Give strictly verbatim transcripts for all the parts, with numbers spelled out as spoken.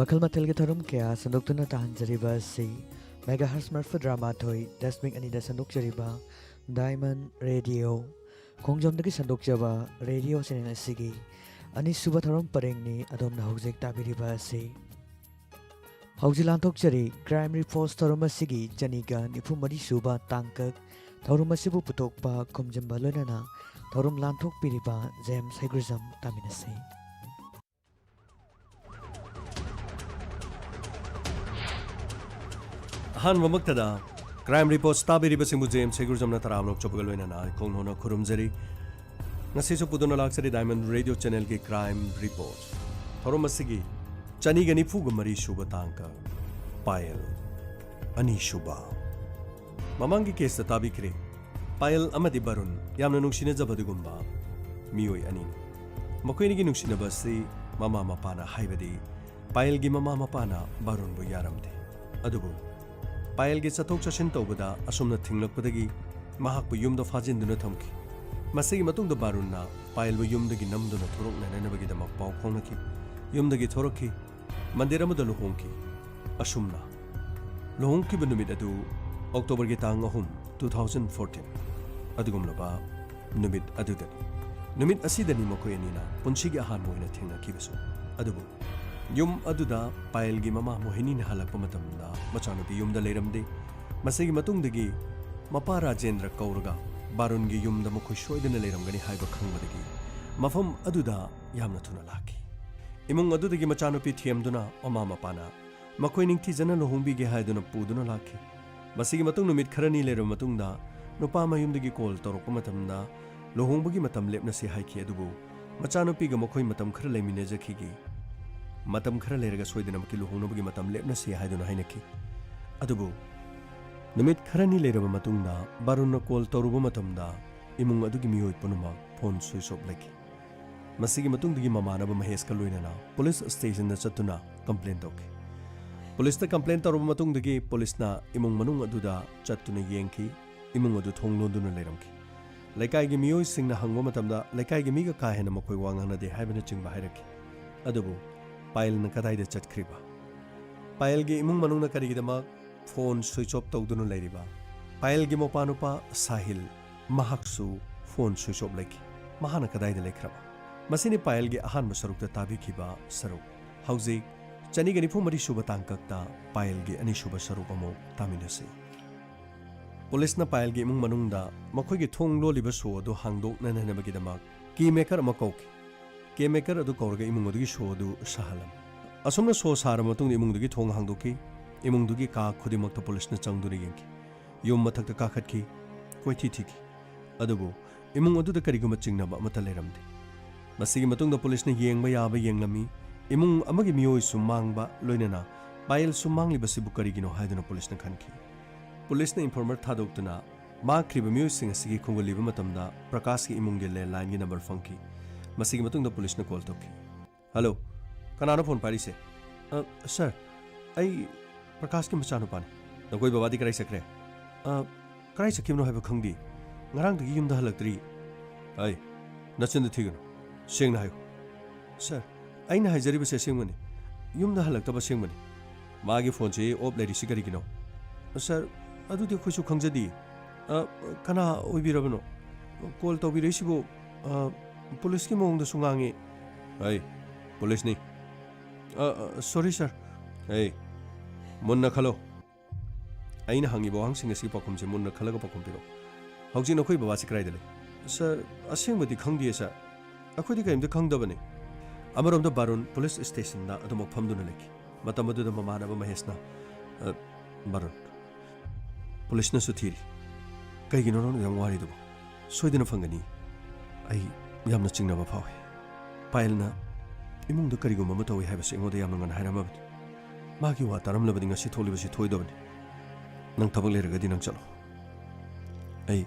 ꯃꯈꯜ ꯃꯊꯦꯜꯒꯤ ꯊꯧꯔꯝ ꯀꯌꯥ ꯁꯟꯗꯣꯛꯇꯨꯅ ꯇꯥꯍꯟꯖꯔꯤꯕ ꯑꯁꯤ ꯃꯦꯒꯥꯍꯔꯁ ꯃꯔꯤꯐꯨꯇꯔꯥ ꯃꯥꯊꯣꯏ ꯗꯁꯃꯤꯛ ꯑꯅꯤꯗ ꯁꯟꯗꯣꯛꯆꯔꯤꯕ ꯗꯥꯏꯃꯟ ꯔꯦꯗꯤꯑꯣ ꯈꯣꯡꯖꯣꯝꯗꯒꯤ ꯁꯟꯗꯣꯛꯆꯕ ꯔꯦꯗꯤꯑꯣ ꯆꯦꯅꯦꯜ ꯑꯁꯤꯒꯤ ꯑꯅꯤꯁꯨꯕ ꯊꯧꯔꯝ ꯄꯔꯦꯡꯅꯤ꯫ ꯑꯗꯣꯝꯅ ꯍꯧꯖꯤꯛ ꯇꯥꯕꯤꯔꯤꯕ ꯑꯁꯤ ꯍꯧꯖꯤꯛ ꯂꯥꯟꯊꯣꯛꯆꯔꯤ꯫ ꯀ꯭ꯔꯥꯏꯝ ꯔꯤꯄꯣꯔꯠꯁ ꯊꯧꯔꯝ ꯑꯁꯤꯒꯤ ꯆꯅꯤꯒ ꯅꯤꯐꯨ ꯃꯔꯤ ꯁꯨꯕ ꯇꯥꯡꯀꯛ꯫ ꯊꯧꯔꯝ ꯑꯁꯤꯕꯨ ꯄꯨꯊꯣꯛꯄ ꯈꯣꯝꯖꯤꯟꯕ ꯂꯣꯏꯅꯅ ꯊꯧꯔꯝ ꯂꯥꯟꯊꯣꯛꯄꯤꯔꯤꯕ ꯖꯦꯝꯁ ꯍꯩꯒ꯭ꯔꯨꯖꯝ ꯇꯥꯃꯤꯟꯅꯁꯤ꯫ ꯑꯍꯥꯟꯕꯃꯛꯇꯗ ꯀ꯭ꯔꯥꯏꯝ ꯔꯤꯄꯣꯔꯠꯁ ꯇꯥꯕꯤꯔꯤꯕꯁꯤꯡꯕꯨ ꯖꯦꯝꯁ ꯍꯩꯒ꯭ꯔꯨꯖꯝꯅ ꯇꯔꯥꯝꯅ ꯑꯣꯛꯆꯕꯒ ꯂꯣꯏꯅꯅ ꯑꯩꯈꯣꯡ ꯍꯣꯟꯅ ꯈꯨꯔꯨꯝꯖꯔꯤ꯫ ꯉꯁꯤꯁꯨ ꯄꯨꯗꯨꯅ ꯂꯥꯛꯆꯔꯤ ꯗꯥꯏꯃꯟ ꯔꯦꯗꯤꯑꯣ ꯆꯦꯅꯦꯜꯒꯤ ꯀ꯭ꯔꯥꯏꯝ ꯔꯤꯄꯣꯔꯠ꯫ ꯊꯧꯔꯝ ꯑꯁꯤꯒꯤ ꯆꯅꯤꯒ ꯅꯤꯐꯨꯒ ꯃꯔꯤ ꯁꯨꯕ ꯇꯥꯡꯀꯛ, ꯄꯥꯌꯦꯜ ꯑꯅꯤꯁꯨꯕ꯫ ꯃꯃꯥꯡꯒꯤ ꯀꯦꯁꯇ ꯇꯥꯕꯤꯈ꯭ꯔꯦ, ꯄꯥꯌꯦꯜ ꯑꯃꯗꯤ ꯕꯔꯨꯟ ꯌꯥꯝꯅ ꯅꯨꯡꯁꯤꯅꯖꯕ ꯑꯗꯨꯒꯨꯝꯕ ꯃꯤꯑꯣꯏ ꯑꯅꯤꯅꯤ꯫ ꯃꯈꯣꯏ ꯑꯅꯤꯒꯤ ꯅꯨꯡꯁꯤꯅꯕ ꯑꯁꯤ ꯃꯃꯥ ꯃꯄꯥꯅ, ꯍꯥꯏꯕꯗꯤ ꯄꯥꯌꯦꯜꯒꯤ ꯃꯃꯥ ꯃꯄꯥꯅ ꯕꯥꯔꯨꯟꯕꯨ ꯌꯥꯔꯝꯗꯦ꯫ ꯑꯗꯨꯕꯨ ꯄꯥꯌꯦꯜꯒꯤ ꯆꯠꯊꯣꯛ ꯆꯠꯁꯤꯟ ꯇꯧꯕꯗ ꯑꯁꯨꯝꯅ ꯊꯤꯡꯂꯛꯄꯗꯒꯤ ꯃꯍꯥꯛꯄꯨ ꯌꯨꯝꯗ ꯐꯥꯖꯤꯟꯗꯨꯅ ꯊꯝꯈꯤ꯫ ꯃꯁꯤꯒꯤ ꯃꯇꯨꯡꯗ ꯕꯥꯔꯨꯟꯅ ꯄꯥꯌꯦꯜꯕꯨ ꯌꯨꯝꯗꯒꯤ ꯅꯝꯗꯨꯅ ꯊꯣꯔꯛꯅꯅꯕꯒꯤꯗꯃꯛ ꯄꯥꯎ ꯐꯥꯎꯅꯈꯤ꯫ ꯌꯨꯝꯗꯒꯤ ꯊꯣꯔꯛꯈꯤ, ꯃꯟꯗꯤꯔ ꯑꯃꯗ ꯂꯨꯍꯣꯡꯈꯤ꯫ ꯑꯁꯨꯝꯅ ꯂꯨꯍꯣꯡꯈꯤꯕ ꯅꯨꯃꯤꯠ ꯑꯗꯨ ꯑꯣꯛꯇꯣꯕꯔꯒꯤ ꯇꯥꯡ ꯑꯍꯨꯝ, two thousand fourteen꯫ ꯑꯗꯨꯒꯨꯝꯂꯕ ꯅꯨꯃꯤꯠ ꯑꯗꯨꯗꯅꯤ꯫ ꯅꯨꯃꯤꯠ ꯑꯁꯤꯗꯅꯤ ꯃꯈꯣꯏ ꯑꯅꯤꯅ ꯄꯨꯟꯁꯤꯒꯤ ꯑꯍꯥꯟꯕ ꯑꯣꯏꯅ ꯊꯦꯡꯅꯈꯤꯕꯁꯨ꯫ ꯑꯗꯨꯕꯨ ꯌꯨꯝ ꯑꯗꯨꯗ ꯄꯥꯌꯦꯜꯒꯤ ꯃꯃꯥ ꯃꯣꯍꯤꯅꯤꯅ ꯍꯜꯂꯛꯄ ꯃꯇꯝꯗ ꯃꯆꯥꯅꯨꯄꯤ ꯌꯨꯝꯗ ꯂꯩꯔꯝꯗꯦ꯫ ꯃꯁꯤꯒꯤ ꯃꯇꯨꯡꯗꯒꯤ ꯃꯄꯥ ꯔꯥꯖꯦꯟꯗ꯭ꯔ ꯀꯧꯔꯒ ꯕꯥꯔꯨꯟꯒꯤ ꯌꯨꯝꯗ ꯃꯈꯣꯏ ꯁꯣꯏꯗꯅ ꯂꯩꯔꯝꯒꯅꯤ ꯍꯥꯏꯕ ꯈꯪꯕꯗꯒꯤ ꯃꯐꯝ ꯑꯗꯨꯗ ꯌꯥꯝꯅ ꯊꯨꯅ ꯂꯥꯛꯈꯤ꯫ ꯏꯃꯨꯡ ꯑꯗꯨꯗꯒꯤ ꯃꯆꯥꯅꯨꯄꯤ ꯊꯦꯝꯗꯨꯅ ꯃꯃꯥ ꯃꯄꯥꯅ ꯃꯈꯣꯏ ꯅꯤꯡꯊꯤꯖꯅ ꯂꯨꯍꯣꯡꯕꯤꯒꯦ ꯍꯥꯏꯗꯨꯅ ꯄꯨꯗꯨꯅ ꯂꯥꯛꯈꯤ꯫ ꯃꯁꯤꯒꯤ ꯃꯇꯨꯡ ꯅꯨꯃꯤꯠ ꯈꯔꯅꯤ ꯂꯩꯔꯕ ꯃꯇꯨꯡꯗ ꯅꯨꯄꯥ ꯃꯌꯨꯝꯗꯒꯤ ꯀꯣꯜ ꯇꯧꯔꯛꯄ ꯃꯇꯝꯗ ꯂꯨꯍꯣꯡꯕꯒꯤ ꯃꯇꯝ ꯂꯦꯞꯅꯁꯤ ꯍꯥꯏꯈꯤ, ꯑꯗꯨꯕꯨ ꯃꯆꯥꯅꯨꯄꯤꯒ ꯃꯈꯣꯏ ꯃꯇꯝ ꯈꯔ ꯂꯩꯃꯤꯟꯅꯖꯈꯤꯒꯦ, ꯃꯇꯝ ꯈꯔ ꯂꯩꯔꯒ ꯁꯣꯏꯗꯅꯃꯛꯀꯤ ꯂꯨꯍꯣꯡꯅꯕꯒꯤ ꯃꯇꯝ ꯂꯦꯞꯅꯁꯤ ꯍꯥꯏꯗꯨꯅ ꯍꯥꯏꯅꯈꯤ꯫ ꯑꯗꯨꯕꯨ ꯅꯨꯃꯤꯠ ꯈꯔꯅꯤ ꯂꯩꯔꯕ ꯃꯇꯨꯡꯗ ꯕꯥꯔꯨꯟꯅ ꯀꯣꯜ ꯇꯧꯔꯨꯕ ꯃꯇꯝꯗ ꯏꯃꯨꯡ ꯑꯗꯨꯒꯤ ꯃꯤꯑꯣꯏ ꯄꯨꯝꯅꯃꯛ ꯐꯣꯟ ꯁ꯭ꯋꯤꯆ ꯑꯣꯐ ꯂꯩꯈꯤ꯫ ꯃꯁꯤꯒꯤ ꯃꯇꯨꯡꯗꯒꯤ ꯃꯃꯥꯟꯅꯕ ꯃꯍꯦꯁꯀ ꯂꯣꯏꯅꯅ ꯄꯨꯂꯤꯁ ꯁ꯭ꯇꯦꯁꯟꯗ ꯆꯠꯇꯨꯅ ꯀꯝꯄ꯭ꯂꯦꯟ ꯇꯧꯈꯤ꯫ ꯄꯨꯂꯤꯁꯇ ꯀꯝꯄ꯭ꯂꯦꯟ ꯇꯧꯔꯕ ꯃꯇꯨꯡꯗꯒꯤ ꯄꯨꯂꯤꯁꯅ ꯏꯃꯨꯡ ꯃꯅꯨꯡ ꯑꯗꯨꯗ ꯆꯠꯇꯨꯅ ꯌꯦꯡꯈꯤ꯫ ꯏꯃꯨꯡ ꯑꯗꯨ ꯊꯣꯡ ꯂꯣꯟꯗꯨꯅ ꯂꯩꯔꯝꯈꯤ꯫ ꯂꯩꯀꯥꯏꯒꯤ ꯃꯤꯑꯣꯏꯁꯤꯡꯅ ꯍꯪꯕ ꯃꯇꯝꯗ ꯂꯩꯀꯥꯏꯒꯤ ꯃꯤꯒ ꯀꯥ ꯍꯦꯟꯅ ꯃꯈꯣꯏ ꯋꯥ ꯉꯥꯡꯅꯗꯦ ꯍꯥꯏꯕꯅꯆꯤꯡꯕ ꯍꯥꯏꯔꯛꯈꯤ꯫ ꯑꯗꯨꯕꯨ ꯄꯥꯌꯦꯜꯅ ꯀꯗꯥꯏꯗ ꯆꯠꯈ꯭ꯔꯤꯕ? ꯄꯥꯌꯦꯜꯒꯤ ꯏꯃꯨꯡ ꯃꯅꯨꯡꯅ ꯀꯔꯤꯒꯤꯗꯃꯛ ꯐꯣꯟ ꯁ꯭ꯋꯤꯆ ꯑꯣꯐ ꯇꯧꯗꯨꯅ ꯂꯩꯔꯤꯕ? ꯄꯥꯌꯦꯜꯒꯤ ꯃꯧꯄꯥꯅꯨꯄꯥ ꯁꯥꯍꯤꯜ, ꯃꯍꯥꯛꯁꯨ ꯐꯣꯟ ꯁ꯭ꯋꯤꯆ ꯑꯣꯐ ꯂꯩꯈꯤ꯫ ꯃꯍꯥꯛꯅ ꯀꯗꯥꯏꯗ ꯂꯩꯈ꯭ꯔꯕ? ꯃꯁꯤꯅꯤ ꯄꯥꯌꯦꯜꯒꯤ ꯑꯍꯥꯟꯕ ꯁꯔꯨꯛꯇ ꯇꯥꯕꯤꯈꯤꯕ ꯁꯔꯨꯛ꯫ ꯍꯧꯖꯤꯛ ꯆꯅꯤꯒ ꯅꯤꯐꯨ ꯃꯔꯤ ꯁꯨꯕ ꯇꯥꯡꯀꯛꯇ ꯄꯥꯌꯦꯜꯒꯤ ꯑꯅꯤꯁꯨꯕ ꯁꯔꯨꯛ ꯑꯃꯨꯛ ꯇꯥꯃꯤꯟꯅꯁꯤ꯫ ꯄꯨꯂꯤꯁꯅ ꯄꯥꯌꯦꯜꯒꯤ ꯏꯃꯨꯡ ꯃꯅꯨꯡꯗ ꯃꯈꯣꯏꯒꯤ ꯊꯣꯡ ꯂꯣꯜꯂꯤꯕ ꯁꯣ ꯑꯗꯨ ꯍꯥꯡꯗꯣꯛꯅꯅꯕꯒꯤꯗꯃꯛ ꯀꯤ ꯃꯦꯀꯔ ꯑꯃ ꯀꯧꯈꯤ꯫ ꯀꯤ ꯃꯦꯀꯔ ꯑꯗꯨ ꯀꯧꯔꯒ ꯏꯃꯨꯡ ꯑꯗꯨꯒꯤ ꯁꯣ ꯑꯗꯨ ꯁꯥꯍꯜꯂꯝꯃꯤ꯫ ꯑꯁꯨꯝꯅ ꯁꯣ ꯁꯥꯔꯕ ꯃꯇꯨꯡꯗ ꯏꯃꯨꯡꯗꯨꯒꯤ ꯊꯣꯡ ꯍꯥꯡꯗꯣꯛꯈꯤ꯫ ꯏꯃꯨꯡꯗꯨꯒꯤ ꯀꯥ ꯈꯨꯗꯤꯡꯃꯛꯇ ꯄꯨꯂꯤꯁꯅ ꯆꯪꯗꯨꯅ ꯌꯦꯡꯈꯤ꯫ ꯌꯨꯝ ꯃꯊꯛꯇ ꯀꯥꯈꯠꯈꯤ꯫ ꯀꯣꯏꯊꯤ ꯊꯤꯈꯤ꯫ ꯑꯗꯨꯕꯨ ꯏꯃꯨꯡ ꯑꯗꯨꯗ ꯀꯔꯤꯒꯨꯝꯕ ꯆꯤꯡꯅꯕ ꯑꯃꯠꯇ ꯂꯩꯔꯝꯗꯦ꯫ ꯃꯁꯤꯒꯤ ꯃꯇꯨꯡꯗ ꯄꯨꯂꯤꯁꯅ ꯌꯦꯡꯕ ꯌꯥꯕ ꯌꯦꯡꯂꯝꯃꯤ꯫ ꯏꯃꯨꯡ ꯑꯃꯒꯤ ꯃꯤꯑꯣꯏꯁꯨ ꯃꯥꯡꯕ, ꯂꯣꯏꯅꯅ ꯄꯥꯌꯦꯜꯁꯨ ꯃꯥꯡꯂꯤꯕꯁꯤꯕꯨ ꯀꯔꯤꯒꯤꯅꯣ ꯍꯥꯏꯗꯨꯅ ꯄꯨꯂꯤꯁꯅ ꯈꯟꯈꯤ꯫ ꯄꯨꯂꯤꯁꯅ ꯏꯟꯐꯣꯔꯃꯔ ꯊꯥꯗꯣꯛꯇꯨꯅ ꯃꯥꯡꯈ꯭ꯔꯤꯕ ꯃꯤꯑꯣꯏꯁꯤꯡ ꯑꯁꯤꯒꯤ ꯈꯣꯡꯒꯨꯜ ꯏꯕ ꯃꯇꯝꯗ ꯄ꯭ꯔꯀꯥꯁꯀꯤ ꯏꯃꯨꯡꯒꯤ ꯂꯦꯟꯂꯥꯏꯟꯒꯤ ꯅꯝꯕꯔ ꯐꯪꯈꯤ꯫ ꯃꯁꯤꯒꯤ ꯃꯇꯨꯡꯗ ꯄꯨꯂꯤꯁꯅ ꯀꯣꯜ ꯇꯧꯈꯤ꯫ "ꯍꯜꯂꯣ, ꯀꯅꯥꯅꯣ ꯐꯣꯟ ꯄꯥꯏꯔꯤꯁꯦ?" "ꯑ, ꯁꯥꯔ, ꯑꯩ ꯄ꯭ꯔꯀꯥꯁꯀꯤ ꯃꯆꯥꯅꯨꯄꯥꯅꯤ꯫ ꯅꯈꯣꯏ ꯕꯕꯥꯗꯤ ꯀꯗꯥꯏ ꯆꯠꯈ꯭ꯔꯦ?" "ꯑ, ꯀꯗꯥꯏ ꯆꯠꯈꯤꯕꯅꯣ ꯍꯥꯏꯕ ꯈꯪꯗꯦ꯫ ꯉꯔꯥꯡꯗꯒꯤ ꯌꯨꯝꯗ ꯍꯜꯂꯛꯇ꯭ꯔꯤ꯫" "ꯑꯩ, ꯅꯆꯤꯟꯗ ꯊꯤꯒꯅꯨ꯫ ꯁꯦꯡꯅ ꯍꯥꯏꯌꯨ꯫" "ꯁꯥꯔ, ꯑꯩꯅ ꯍꯥꯏꯖꯔꯤꯕꯁꯤ ꯑꯁꯦꯡꯕꯅꯤ꯫ ꯌꯨꯝꯗ ꯍꯜꯂꯛꯇꯕ ꯑꯁꯦꯡꯕꯅꯤ꯫ ꯃꯥꯒꯤ ꯐꯣꯟꯁꯤ ꯑꯣꯐ ꯂꯩꯔꯤꯁꯤ ꯀꯔꯤꯒꯤꯅꯣ?" "ꯁꯥꯔ, ꯑꯗꯨꯗꯤ ꯑꯩꯈꯣꯏꯁꯨ ꯈꯪꯖꯗꯦ꯫ ꯑ, ꯀꯅꯥ ꯑꯣꯏꯕꯤꯔꯕꯅꯣ? ꯀꯣꯜ ꯇꯧꯕꯤꯔꯛꯏꯁꯤꯕꯨ, ꯑ, ꯄꯨꯂꯤꯁꯀꯤ ꯃꯑꯣꯡꯗꯁꯨ ꯉꯥꯡꯉꯤ꯫" "ꯑꯩ, ꯄꯨꯂꯤꯁꯅꯤ꯫ ꯑ, ꯑ, ꯁꯣꯔꯤ, ꯁꯥꯔ꯫" "ꯑꯩ, ꯃꯨꯟꯅ ꯈꯜꯂꯣ꯫ ꯑꯩꯅ ꯍꯪꯉꯤꯕ ꯋꯥꯍꯪꯁꯤꯡ ꯑꯁꯤꯒꯤ ꯄꯥꯎꯈꯨꯝꯁꯦ ꯃꯨꯟꯅ ꯈꯜꯂꯒ ꯄꯥꯎꯈꯨꯝ ꯄꯤꯔꯛꯎ꯫ ꯍꯧꯖꯤꯛ ꯅꯈꯣꯏ ꯕꯕꯥꯁꯤ ꯀꯗꯥꯏꯗ ꯂꯩ?" "ꯁꯥꯔ, ꯑꯁꯦꯡꯕꯗꯤ ꯈꯪꯗꯦ, ꯁꯥꯔ꯫ ꯑꯩꯈꯣꯏꯗꯤ ꯀꯔꯤꯝꯇ ꯈꯪꯗꯕꯅꯤ꯫" ꯑꯃꯔꯣꯝꯗ ꯕꯥꯔꯨꯟ ꯄꯨꯂꯤꯁ ꯁ꯭ꯇꯦꯁꯟꯗ ꯑꯗꯨꯃꯛ ꯐꯝꯗꯨꯅ ꯂꯩꯈꯤ꯫ ꯃꯇꯝ ꯑꯗꯨꯗ ꯃꯃꯥꯟꯅꯕ ꯃꯍꯦꯁꯅ, "ꯑ, ꯕꯥꯔꯨꯟ, ꯄꯨꯂꯤꯁꯅꯁꯨ ꯊꯤꯔꯤ꯫ ꯀꯩꯒꯤꯅꯣ ꯅꯪꯅ ꯌꯥꯝ ꯋꯥꯔꯤꯗꯨꯕꯨ? ꯁꯣꯏꯗꯅ ꯐꯪꯒꯅꯤ꯫" "ꯑꯩ ꯌꯥꯝꯅ ꯆꯤꯡꯅꯕ ꯐꯥꯎꯏ꯫ ꯄꯥꯌꯦꯜꯅ ꯏꯃꯨꯡꯗ ꯀꯔꯤꯒꯨꯝꯕ ꯑꯃ ꯇꯧꯏ ꯍꯥꯏꯕꯁꯤ ꯑꯩꯉꯣꯟꯗ ꯌꯥꯝꯅ ꯉꯟꯅ ꯍꯥꯏꯔꯝꯃꯕꯅꯤ꯫ ꯃꯥꯒꯤ ꯋꯥ ꯇꯥꯔꯝꯂꯕꯗꯤ ꯉꯁꯤ ꯊꯣꯛꯂꯤꯕꯁꯤ ꯊꯣꯛꯑꯣꯏꯗꯕꯅꯤ꯫ ꯅꯪ ꯊꯕꯛ ꯂꯩꯔꯒꯗꯤ ꯅꯪ ꯆꯠꯂꯣ꯫ ꯑꯩ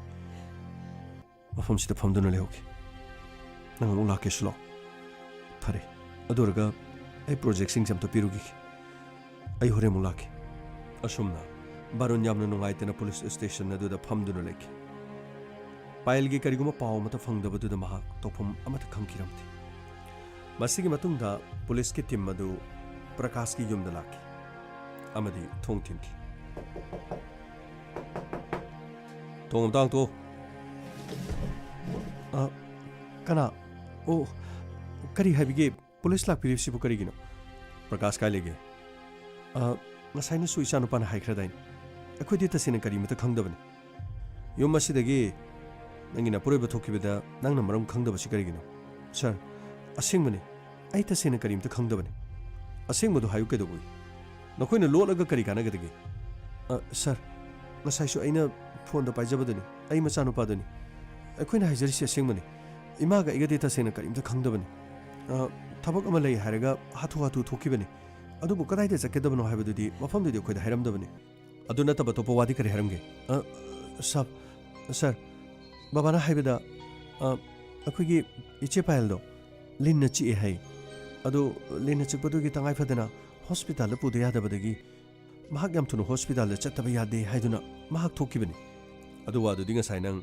ꯃꯐꯝꯁꯤꯗ ꯐꯝꯗꯨꯅ ꯂꯩꯍꯧꯒꯦ꯫ ꯅꯪ ꯑꯃꯨꯛ ꯂꯥꯛꯀꯦꯁꯨ ꯂꯥꯛꯑꯣ꯫" "ꯐꯔꯦ꯫ ꯑꯗꯨ ꯑꯣꯏꯔꯒ ꯑꯩ ꯄ꯭ꯔꯣꯖꯦꯛꯁꯤꯡꯁꯦ ꯑꯝꯇ ꯄꯤꯔꯨꯈꯤꯒꯦ꯫ ꯑꯩ ꯍꯣꯔꯦꯟ ꯑꯃꯨꯛ ꯂꯥꯛꯀꯦ꯫" ꯑꯁꯨꯝꯅ ꯕꯥꯔꯨꯟ ꯌꯥꯝꯅ ꯅꯨꯡꯉꯥꯏꯇꯅ ꯄꯨꯂꯤꯁ ꯁ꯭ꯇꯦꯁꯟ ꯑꯗꯨꯗ ꯐꯝꯗꯨꯅ ꯂꯩꯈꯤ꯫ ꯄꯥꯌꯦꯜꯒꯤ ꯀꯔꯤꯒꯨꯝꯕ ꯄꯥꯎ ꯑꯃꯠꯇ ꯐꯪꯗꯕꯗꯨꯗ ꯃꯍꯥꯛ ꯇꯧꯐꯝ ꯑꯃꯠꯇ ꯈꯪꯈꯤꯔꯝꯗꯦ꯫ ꯃꯁꯤꯒꯤ ꯃꯇꯨꯡꯗ ꯄꯨꯂꯤꯁꯀꯤ ꯇꯤꯝ ꯑꯗꯨ ꯄ꯭ꯔꯀꯥꯁꯀꯤ ꯌꯨꯝꯗ ꯂꯥꯛꯈꯤ ꯑꯃꯗꯤ ꯊꯣꯡ ꯊꯤꯟꯈꯤ꯫ "ꯊꯣꯡ ꯑꯝꯇ ꯍꯥꯡꯇꯣꯛꯑꯣ꯫" "ꯑ, ꯀꯅꯥ? ꯑꯣ, ꯀꯔꯤ ꯍꯥꯏꯕꯤꯒꯦ? ꯄꯨꯂꯤꯁ ꯂꯥꯛꯄꯤꯔꯤꯕꯁꯤꯕꯨ ꯀꯔꯤꯒꯤꯅꯣ?" "ꯄ꯭ꯔꯀꯥꯁ ꯀꯥꯏ ꯂꯩꯒꯦ?" "ꯑ, ꯉꯁꯥꯏꯅꯁꯨ ꯏꯆꯥꯅꯨꯄꯥꯅ ꯍꯥꯏꯈ꯭ꯔꯗꯥꯏꯅꯦ? ꯑꯩꯈꯣꯏꯗꯤ ꯇꯁꯦꯡꯅ ꯀꯔꯤꯃꯇ ꯈꯪꯗꯕꯅꯤ꯫ ꯌꯨꯝ ꯑꯁꯤꯗꯒꯤ ꯅꯪꯒꯤ ꯅꯄꯨꯔꯣꯏꯕ ꯊꯣꯛꯈꯤꯕꯗ ꯅꯪꯅ ꯃꯔꯝ ꯈꯪꯗꯕꯁꯤ ꯀꯔꯤꯒꯤꯅꯣ?" "ꯁꯥꯔ, ꯑꯁꯦꯡꯕꯅꯤ, ꯑꯩ ꯇꯁꯦꯡꯅ ꯀꯔꯤꯝꯇ ꯈꯪꯗꯕꯅꯤ꯫" "ꯑꯁꯦꯡꯕꯗꯨ ꯍꯥꯏꯌꯨ ꯀꯩꯗꯧꯕꯒꯤ? ꯅꯈꯣꯏꯅ ꯂꯣꯠꯂꯒ ꯀꯔꯤ ꯀꯥꯟꯅꯒꯗꯒꯦ?" "ꯑ, ꯁꯥꯔ, ꯉꯁꯥꯏꯁꯨ ꯑꯩꯅ ꯐꯣꯟꯗ ꯄꯥꯏꯖꯕꯗꯨꯅꯤ, ꯑꯩ ꯃꯆꯥꯅꯨꯄꯥꯗꯨꯅꯤ꯫ ꯑꯩꯈꯣꯏꯅ ꯍꯥꯏꯖꯔꯤꯁꯤ ꯑꯁꯦꯡꯕꯅꯤ꯫ ꯏꯃꯥꯒ ꯑꯩꯒꯗꯤ ꯇꯁꯦꯡꯅ ꯀꯔꯤꯝꯇ ꯈꯪꯗꯕꯅꯤ꯫ ꯑ, ꯊꯕꯛ ꯑꯃ ꯂꯩ ꯍꯥꯏꯔꯒ ꯍꯥꯊꯨ ꯍꯥꯊꯨ ꯊꯣꯛꯈꯤꯕꯅꯤ꯫ ꯑꯗꯨꯕꯨ ꯀꯗꯥꯏꯗ ꯆꯠꯀꯗꯕꯅꯣ ꯍꯥꯏꯕꯗꯨꯗꯤ ꯃꯐꯝꯗꯨꯗꯤ ꯑꯩꯈꯣꯏꯗ ꯍꯥꯏꯔꯝꯗꯕꯅꯤ꯫" "ꯑꯗꯨ ꯅꯠꯇꯕ ꯑꯇꯣꯞꯄ ꯋꯥꯗꯤ ꯀꯔꯤ ꯍꯥꯏꯔꯝꯒꯦ?" "ꯑ, ꯁꯥꯔ, ꯁꯥꯔ, ꯕꯕꯥꯅ ꯍꯥꯏꯕꯗ, ꯑ, ꯑꯩꯈꯣꯏꯒꯤ ꯏꯆꯦ ꯄꯥꯌꯦꯜꯗꯣ ꯂꯤꯟꯅ ꯆꯤꯛꯑꯦ ꯍꯥꯏ꯫ ꯑꯗꯨ ꯂꯤꯟꯅ ꯆꯤꯛꯄꯗꯨꯒꯤ ꯇꯉꯥꯏ ꯐꯗꯅ ꯍꯣꯁꯄꯤꯇꯥꯜꯗ ꯄꯨꯗ ꯌꯥꯗꯕꯗꯒꯤ ꯃꯍꯥꯛ ꯌꯥꯝ ꯊꯨꯅ ꯍꯣꯁꯄꯤꯇꯥꯜꯗ ꯆꯠꯇꯕ ꯌꯥꯗꯦ ꯍꯥꯏꯗꯨꯅ ꯃꯍꯥꯛ ꯊꯣꯛꯈꯤꯕꯅꯤ꯫" "ꯑꯗꯨ ꯋꯥꯗꯨꯗꯤ ꯉꯁꯥꯏ ꯅꯪ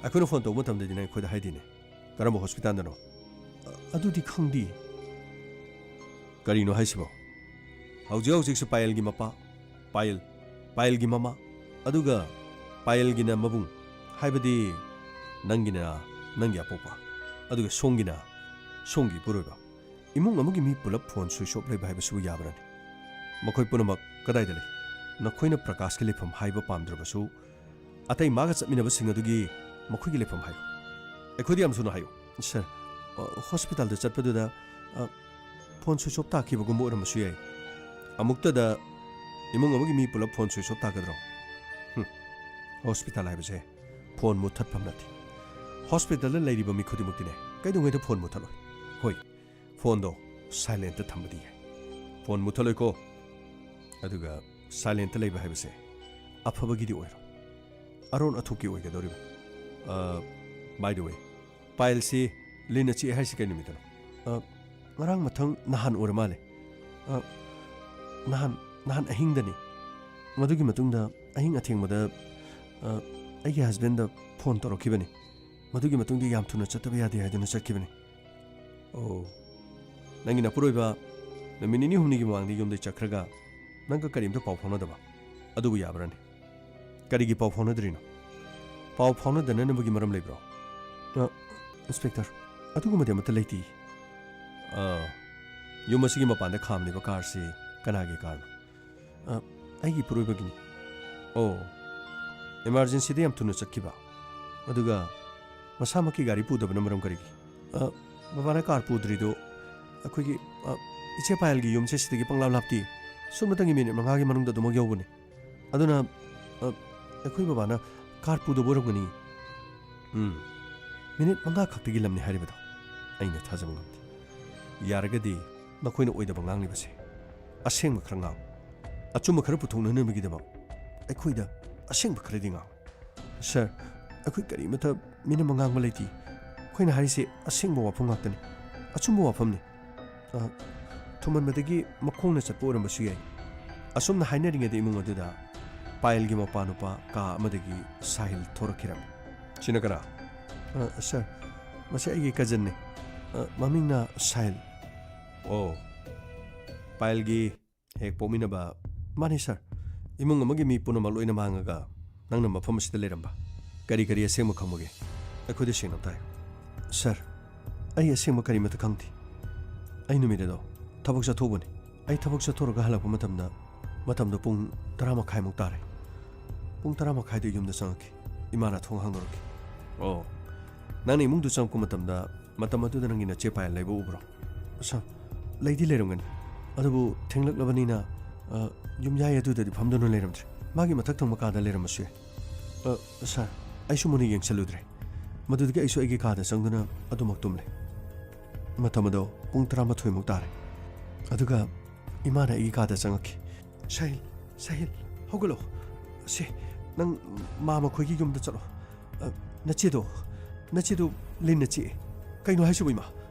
ꯑꯩꯈꯣꯏꯅ ꯐꯣꯟ ꯇꯧꯕ ꯃꯇꯝꯗꯗꯤ ꯅꯪ ꯑꯩꯈꯣꯏꯗ ꯍꯥꯏꯗꯦꯅꯦ꯫ ꯀꯔꯝꯕ ꯍꯣꯁꯄꯤꯇꯥꯜꯗꯅꯣ?" "ꯑ-, ꯑꯗꯨꯗꯤ ꯈꯪꯗꯦ꯫" "ꯀꯔꯤꯅꯣ ꯍꯥꯏꯁꯤꯕꯣ? ꯍꯧꯖꯤꯛ ꯍꯧꯖꯤꯛꯁꯨ ꯄꯥꯌꯦꯜꯒꯤ ꯃꯄꯥ, ꯄꯥꯌꯦꯜ, ꯄꯥꯌꯦꯜꯒꯤ ꯃꯃꯥ, ꯑꯗꯨꯒ ꯄꯥꯌꯦꯜꯒꯤꯅ ꯃꯕꯨꯡ, ꯍꯥꯏꯕꯗꯤ ꯅꯪꯒꯤꯅ ꯅꯪꯒꯤ ꯑꯄꯣꯛꯄ, ꯑꯗꯨꯒ ꯁꯣꯝꯒꯤꯅ ꯁꯣꯝꯒꯤ ꯏꯄꯨꯔꯣꯏꯕ꯫ ꯏꯃꯨꯡ ꯑꯃꯒꯤ ꯃꯤ ꯄꯨꯂꯞ ꯐꯣꯟ ꯁ꯭ꯋꯤꯆ ꯑꯣꯐ ꯂꯩꯕ ꯍꯥꯏꯕꯁꯤꯕꯨ ꯌꯥꯕ꯭ꯔꯅꯦ? ꯃꯈꯣꯏ ꯄꯨꯝꯅꯃꯛ ꯀꯗꯥꯏꯗ ꯂꯩ? ꯅꯈꯣꯏꯅ ꯄ꯭ꯔꯀꯥꯁꯀꯤ ꯂꯩꯐꯝ ꯍꯥꯏꯕ ꯄꯥꯝꯗ꯭ꯔꯕꯁꯨ, ꯑꯇꯩ ꯃꯥꯒ ꯆꯠꯃꯤꯟꯅꯕꯁꯤꯡ ꯑꯗꯨꯒꯤ ꯃꯈꯣꯏꯒꯤ ꯂꯩꯐꯝ ꯍꯥꯏꯌꯨ꯫" "ꯑꯩꯈꯣꯏꯗ ꯌꯥꯝ ꯊꯨꯅ ꯍꯥꯏꯌꯨ꯫" "ꯁꯥꯔ, ꯑ, ꯍꯣꯁꯄꯤꯇꯥꯜꯗ ꯆꯠꯄꯗꯨꯗ, ꯑ, ꯐꯣꯟ ꯁ꯭ꯋꯤꯆ ꯑꯣꯐ ꯇꯥꯈꯤꯕꯒꯨꯝꯕ ꯑꯣꯏꯔꯝꯕꯁꯨ ꯌꯥꯏ꯫ ꯑꯃꯨꯛꯇꯗ ꯏꯃꯨꯡ ꯑꯃꯒꯤ ꯃꯤ ꯄꯨꯂꯞ ꯐꯣꯟ ꯁ꯭ꯋꯤꯆ ꯑꯣꯐ ꯇꯥꯒꯗ꯭ꯔꯣ? ꯍꯨꯝ, ꯍꯣꯁꯄꯤꯇꯥꯜ ꯍꯥꯏꯕꯁꯦ ꯐꯣꯟ ꯃꯨꯠꯊꯠꯐꯝ ꯅꯠꯇꯦ꯫ ꯍꯣꯁꯄꯤꯇꯥꯜꯗ ꯂꯩꯔꯤꯕ ꯃꯤ ꯈꯨꯗꯤꯡꯃꯛꯇꯤꯅꯦ, ꯀꯩꯗꯧꯉꯩꯗ ꯐꯣꯟ ꯃꯨꯠꯊꯠꯂꯣꯏ꯫ ꯍꯣꯏ, ꯐꯣꯟꯗꯣ ꯁꯥꯏꯂꯦꯟꯇ ꯊꯝꯕꯗꯤ ꯌꯥꯏ꯫ ꯐꯣꯟ ꯃꯨꯠꯊꯠꯂꯣꯏꯀꯣ꯫ ꯑꯗꯨꯒ ꯁꯥꯏꯂꯦꯟꯇ ꯂꯩꯕ ꯍꯥꯏꯕꯁꯦ ꯑꯐꯕꯒꯤꯗꯤ ꯑꯣꯏꯔꯣꯏ, ꯑꯔꯣꯟ ꯑꯊꯨꯞꯀꯤ ꯑꯣꯏꯒꯗꯧꯔꯤꯕꯅꯤ꯫ ꯑ, by the way, ꯄꯥꯏꯜꯁꯤ ꯂꯤꯟꯅ ꯆꯤꯛꯑꯦ ꯍꯥꯏꯁꯤ ꯀꯩ ꯅꯨꯃꯤꯠꯇꯅꯣ?" "ꯑ, ꯉꯔꯥꯡ ꯃꯊꯪ ꯅꯍꯥꯟ ꯑꯣꯏꯔ ꯃꯥꯜꯂꯦ꯫ ꯑ, ꯅꯍꯥꯟ, ꯅꯍꯥꯟ ꯑꯍꯤꯡꯗꯅꯤ꯫ ꯃꯗꯨꯒꯤ ꯃꯇꯨꯡꯗ ꯑꯍꯤꯡ ꯑꯊꯦꯡꯕꯗ, ꯑ, ꯑꯩꯒꯤ ꯍꯁꯕꯦꯟꯗ ꯐꯣꯟ ꯇꯧꯔꯛꯈꯤꯕꯅꯤ꯫ ꯃꯗꯨꯒꯤ ꯃꯇꯨꯡꯗ ꯌꯥꯝ ꯊꯨꯅ ꯆꯠꯇꯕ ꯌꯥꯗꯦ ꯍꯥꯏꯗꯨꯅ ꯆꯠꯈꯤꯕꯅꯤ꯫" "ꯑꯣ, ꯅꯪꯒꯤ ꯅꯄꯨꯔꯣꯏꯕ ꯅꯨꯃꯤꯠ ꯅꯤꯅꯤ ꯍꯨꯝꯅꯤꯒꯤ ꯃꯃꯥꯡꯗ ꯌꯨꯝꯗꯩ ꯆꯠꯈ꯭ꯔꯒ ꯅꯪꯒ ꯀꯔꯤꯝꯇ ꯄꯥꯎ ꯐꯥꯎꯅꯗꯕ? ꯑꯗꯨꯕꯨ ꯌꯥꯕ꯭ꯔꯅꯦ? ꯀꯔꯤꯒꯤ ꯄꯥꯎ ꯐꯥꯎꯅꯗ꯭ꯔꯤꯅꯣ? ꯄꯥꯎ ꯐꯥꯎꯅꯗꯅꯅꯕꯒꯤ ꯃꯔꯝ ꯂꯩꯕ꯭ꯔꯣ? ꯑ, ꯏꯟꯁꯄꯦꯛꯇꯔ, ꯑꯗꯨꯒꯨꯝꯕꯗꯤ ꯑꯃꯠꯇ ꯂꯩꯇꯤꯌꯦ꯫ ꯑ, ꯌꯨꯝ ꯑꯁꯤꯒꯤ ꯃꯄꯥꯟꯗ ꯈꯥꯝꯂꯤꯕ ꯀꯥꯔꯁꯤ ꯀꯅꯥꯒꯤ ꯀꯥꯔꯅꯣ? ꯑ, ꯑꯩꯒꯤ ꯏꯄꯨꯔꯣꯏꯕꯒꯤꯅꯤ꯫ ꯑꯣ, ꯏꯃꯥꯔꯖꯦꯟꯁꯤꯗ ꯌꯥꯝ ꯊꯨꯅ ꯆꯠꯈꯤꯕ꯫ ꯑꯗꯨꯒ ꯃꯁꯥꯃꯛꯀꯤ ꯒꯥꯔꯤ ꯄꯨꯗꯕꯅ ꯃꯔꯝ ꯀꯔꯤꯒꯤ? ꯑ, ꯕꯕꯥꯅ ꯀꯥꯔ ꯄꯨꯗ꯭ꯔꯤꯗꯣ ꯑꯩꯈꯣꯏꯒꯤ, ꯑ, ꯏꯆꯦ ꯄꯥꯌꯜꯒꯤ ꯌꯨꯝꯁꯦ ꯁꯤꯗꯒꯤ ꯄꯪꯂꯥꯞ ꯂꯥꯞꯇꯦ꯫ ꯁꯨꯞꯅꯇꯪꯒꯤ ꯃꯤꯅꯤꯠ ꯃꯉꯥꯒꯤ ꯃꯅꯨꯡꯗ ꯑꯗꯨꯃꯛ ꯌꯧꯕꯅꯤ꯫ ꯑꯗꯨꯅ, ꯑ, ꯑꯩꯈꯣꯏ ꯕꯕꯥꯅ ꯀꯥꯔ ꯄꯨꯗꯕ ꯑꯣꯏꯔꯝꯒꯅꯤ꯫ ꯎꯝ, ꯃꯤꯅꯤꯠ ꯃꯉꯥ ꯈꯛꯇꯒꯤ ꯂꯝꯅꯤ ꯍꯥꯏꯔꯤꯕꯗꯣ ꯑꯩꯅ ꯊꯥꯖꯕ ꯉꯝꯗꯦ꯫ ꯌꯥꯔꯒꯗꯤ ꯅꯈꯣꯏꯅ ꯑꯣꯏꯗꯕ ꯉꯥꯡꯂꯤꯕꯁꯦ ꯑꯁꯦꯡꯕ ꯈꯔ ꯉꯥꯡ-, ꯑꯆꯨꯝꯕ ꯈꯔ ꯄꯨꯊꯣꯛꯅꯅꯕꯒꯤꯗꯃꯛ ꯑꯩꯈꯣꯏꯗ ꯑꯁꯦꯡꯕ ꯈꯔꯗꯤ ꯉꯥꯡ-, ꯁꯥꯔ, ꯑꯩꯈꯣꯏ ꯀꯔꯤꯃꯠꯇ ꯃꯤꯅꯝ ꯑꯉꯥꯡꯕ ꯂꯩꯇꯦ꯫ ꯑꯩꯈꯣꯏꯅ ꯍꯥꯏꯔꯤꯁꯦ ꯑꯁꯦꯡꯕ ꯋꯥꯐꯝ ꯉꯥꯛꯇꯅꯤ, ꯑꯆꯨꯝꯕ ꯋꯥꯐꯝꯅꯤ꯫ ꯑ, ꯊꯨꯃꯟꯕꯗꯒꯤ ꯃꯈꯣꯡꯅ ꯆꯠꯄ ꯑꯣꯏꯔꯝꯕꯁꯨ ꯌꯥꯏ꯫ ꯑꯁꯨꯝꯅ ꯍꯥꯏꯅꯔꯤꯉꯩꯗ ꯏꯃꯨꯡ ꯑꯗꯨꯗ ꯄꯥꯌꯜꯒꯤ ꯃꯄꯥꯅꯨꯄꯥ ꯀꯥ ꯑꯃꯗꯒꯤ ꯁꯥꯍꯤꯜ ꯊꯣꯔꯛꯈꯤꯔꯝꯃꯤ꯫ "ꯁꯤꯅ ꯀꯅꯥ?" "ꯑ, ꯁꯥꯔ, ꯃꯁꯤ ꯑꯩꯒꯤ ꯀꯖꯟꯅꯤ꯫ ꯑ, ꯃꯃꯤꯡꯅ ꯁꯥꯍꯤꯜ꯫" "ꯑꯣ, ꯄꯥꯌꯜꯒꯤ ꯍꯦꯛ ꯄꯣꯛꯃꯤꯟꯅꯕ?" "ꯃꯥꯅꯤ ꯁꯥꯔ꯫ ꯏꯃꯨꯡ ꯑꯃꯒꯤ ꯃꯤ ꯄꯨꯝꯅꯃꯛ ꯂꯣꯏꯅ ꯃꯥꯡꯉꯒ ꯅꯪꯅ ꯃꯐꯝ ꯑꯁꯤꯗ ꯂꯩꯔꯝꯕ꯫ ꯀꯔꯤ ꯀꯔꯤ ꯑꯁꯦꯡꯕ ꯈꯪꯕꯒꯦ? ꯑꯩꯈꯣꯏꯗ ꯁꯦꯡꯅ ꯇꯥꯏ꯫" "ꯁꯥꯔ, ꯑꯩ ꯑꯁꯦꯡꯕ ꯀꯔꯤꯃꯠꯇ ꯈꯪꯗꯦ꯫ ꯑꯩ ꯅꯨꯃꯤꯠ ꯑꯗꯣ ꯊꯕꯛ ꯆꯠꯊꯣꯛꯎꯕꯅꯤ꯫ ꯑꯩ ꯊꯕꯛ ꯆꯠꯊꯣꯛꯂꯒ ꯍꯜꯂꯛꯄ ꯃꯇꯝꯗ, ꯃꯇꯝꯗꯣ ꯄꯨꯡ ꯇꯔꯥ ꯃꯈꯥꯏꯃꯨꯛ ꯇꯥꯔꯦ꯫ ꯄꯨꯡ ꯇꯔꯥ ꯃꯈꯥꯏꯗ ꯌꯨꯝꯗ ꯆꯪꯉꯛꯈꯤ꯫ ꯏꯃꯥꯅ ꯊꯣꯡ ꯍꯥꯡꯗꯣꯔꯛꯈꯤ꯫" "ꯑꯣ, ꯅꯪꯅ ꯏꯃꯨꯡꯗ ꯆꯪꯉꯛꯄ ꯃꯇꯝꯗ ꯃꯇꯝ ꯑꯗꯨꯗ ꯅꯪꯒꯤ ꯅꯆꯦ ꯄꯥꯌꯜ ꯂꯩꯕ ꯎꯕ꯭ꯔꯣ?" "ꯁꯥꯔ, ꯂꯩꯗꯤ ꯂꯩꯔꯝꯒꯅꯤ, ꯑꯗꯨꯕꯨ ꯊꯦꯡꯂꯛꯂꯕꯅꯤꯅ, ꯑ, ꯌꯨꯝꯌꯥꯏ ꯑꯗꯨꯗꯗꯤ ꯐꯝꯗꯨꯅ ꯂꯩꯔꯝꯗ꯭ꯔꯦ꯫ ꯃꯥꯒꯤ ꯃꯊꯛ ꯊꯪꯕ ꯀꯥꯗ ꯂꯩꯔꯝꯕꯁꯨ ꯌꯥꯏ꯫" "ꯑ, ꯁꯥꯔ, ꯑꯩꯁꯨ ꯃꯨꯟꯅ ꯌꯦꯡꯁꯜꯂꯨꯗ꯭ꯔꯦ꯫ ꯃꯗꯨꯗꯒꯤ ꯑꯩꯁꯨ ꯑꯩꯒꯤ ꯀꯥꯗ ꯆꯪꯗꯨꯅ ꯑꯗꯨꯃꯛ ꯇꯨꯝꯂꯦ꯫" ꯃꯇꯝ ꯑꯗꯣ ꯄꯨꯡ ꯇꯔꯥꯃꯥꯊꯣꯏꯃꯨꯛ ꯇꯥꯔꯦ꯫ ꯑꯗꯨꯒ ꯏꯃꯥꯅ ꯑꯩꯒꯤ ꯀꯥꯗ ꯆꯪꯉꯛꯈꯤ꯫ "ꯁꯥꯍꯤꯜ, ꯁꯥꯍꯤꯜ, ꯍꯧꯒꯠꯂꯣ꯫ ꯁꯦ, ꯅꯪ ꯃꯥꯝꯃ ꯈꯣꯏꯒꯤ ꯌꯨꯝꯗ ꯆꯠꯂꯣ꯫ ꯑ, ꯅꯆꯦꯗꯣ, ꯅꯆꯦꯗꯣ ꯂꯤꯟꯅ ꯆꯤꯛꯑꯦ꯫" "ꯀꯩꯅꯣ ꯍꯥꯏꯁꯤꯕꯨ, ꯏꯃꯥ?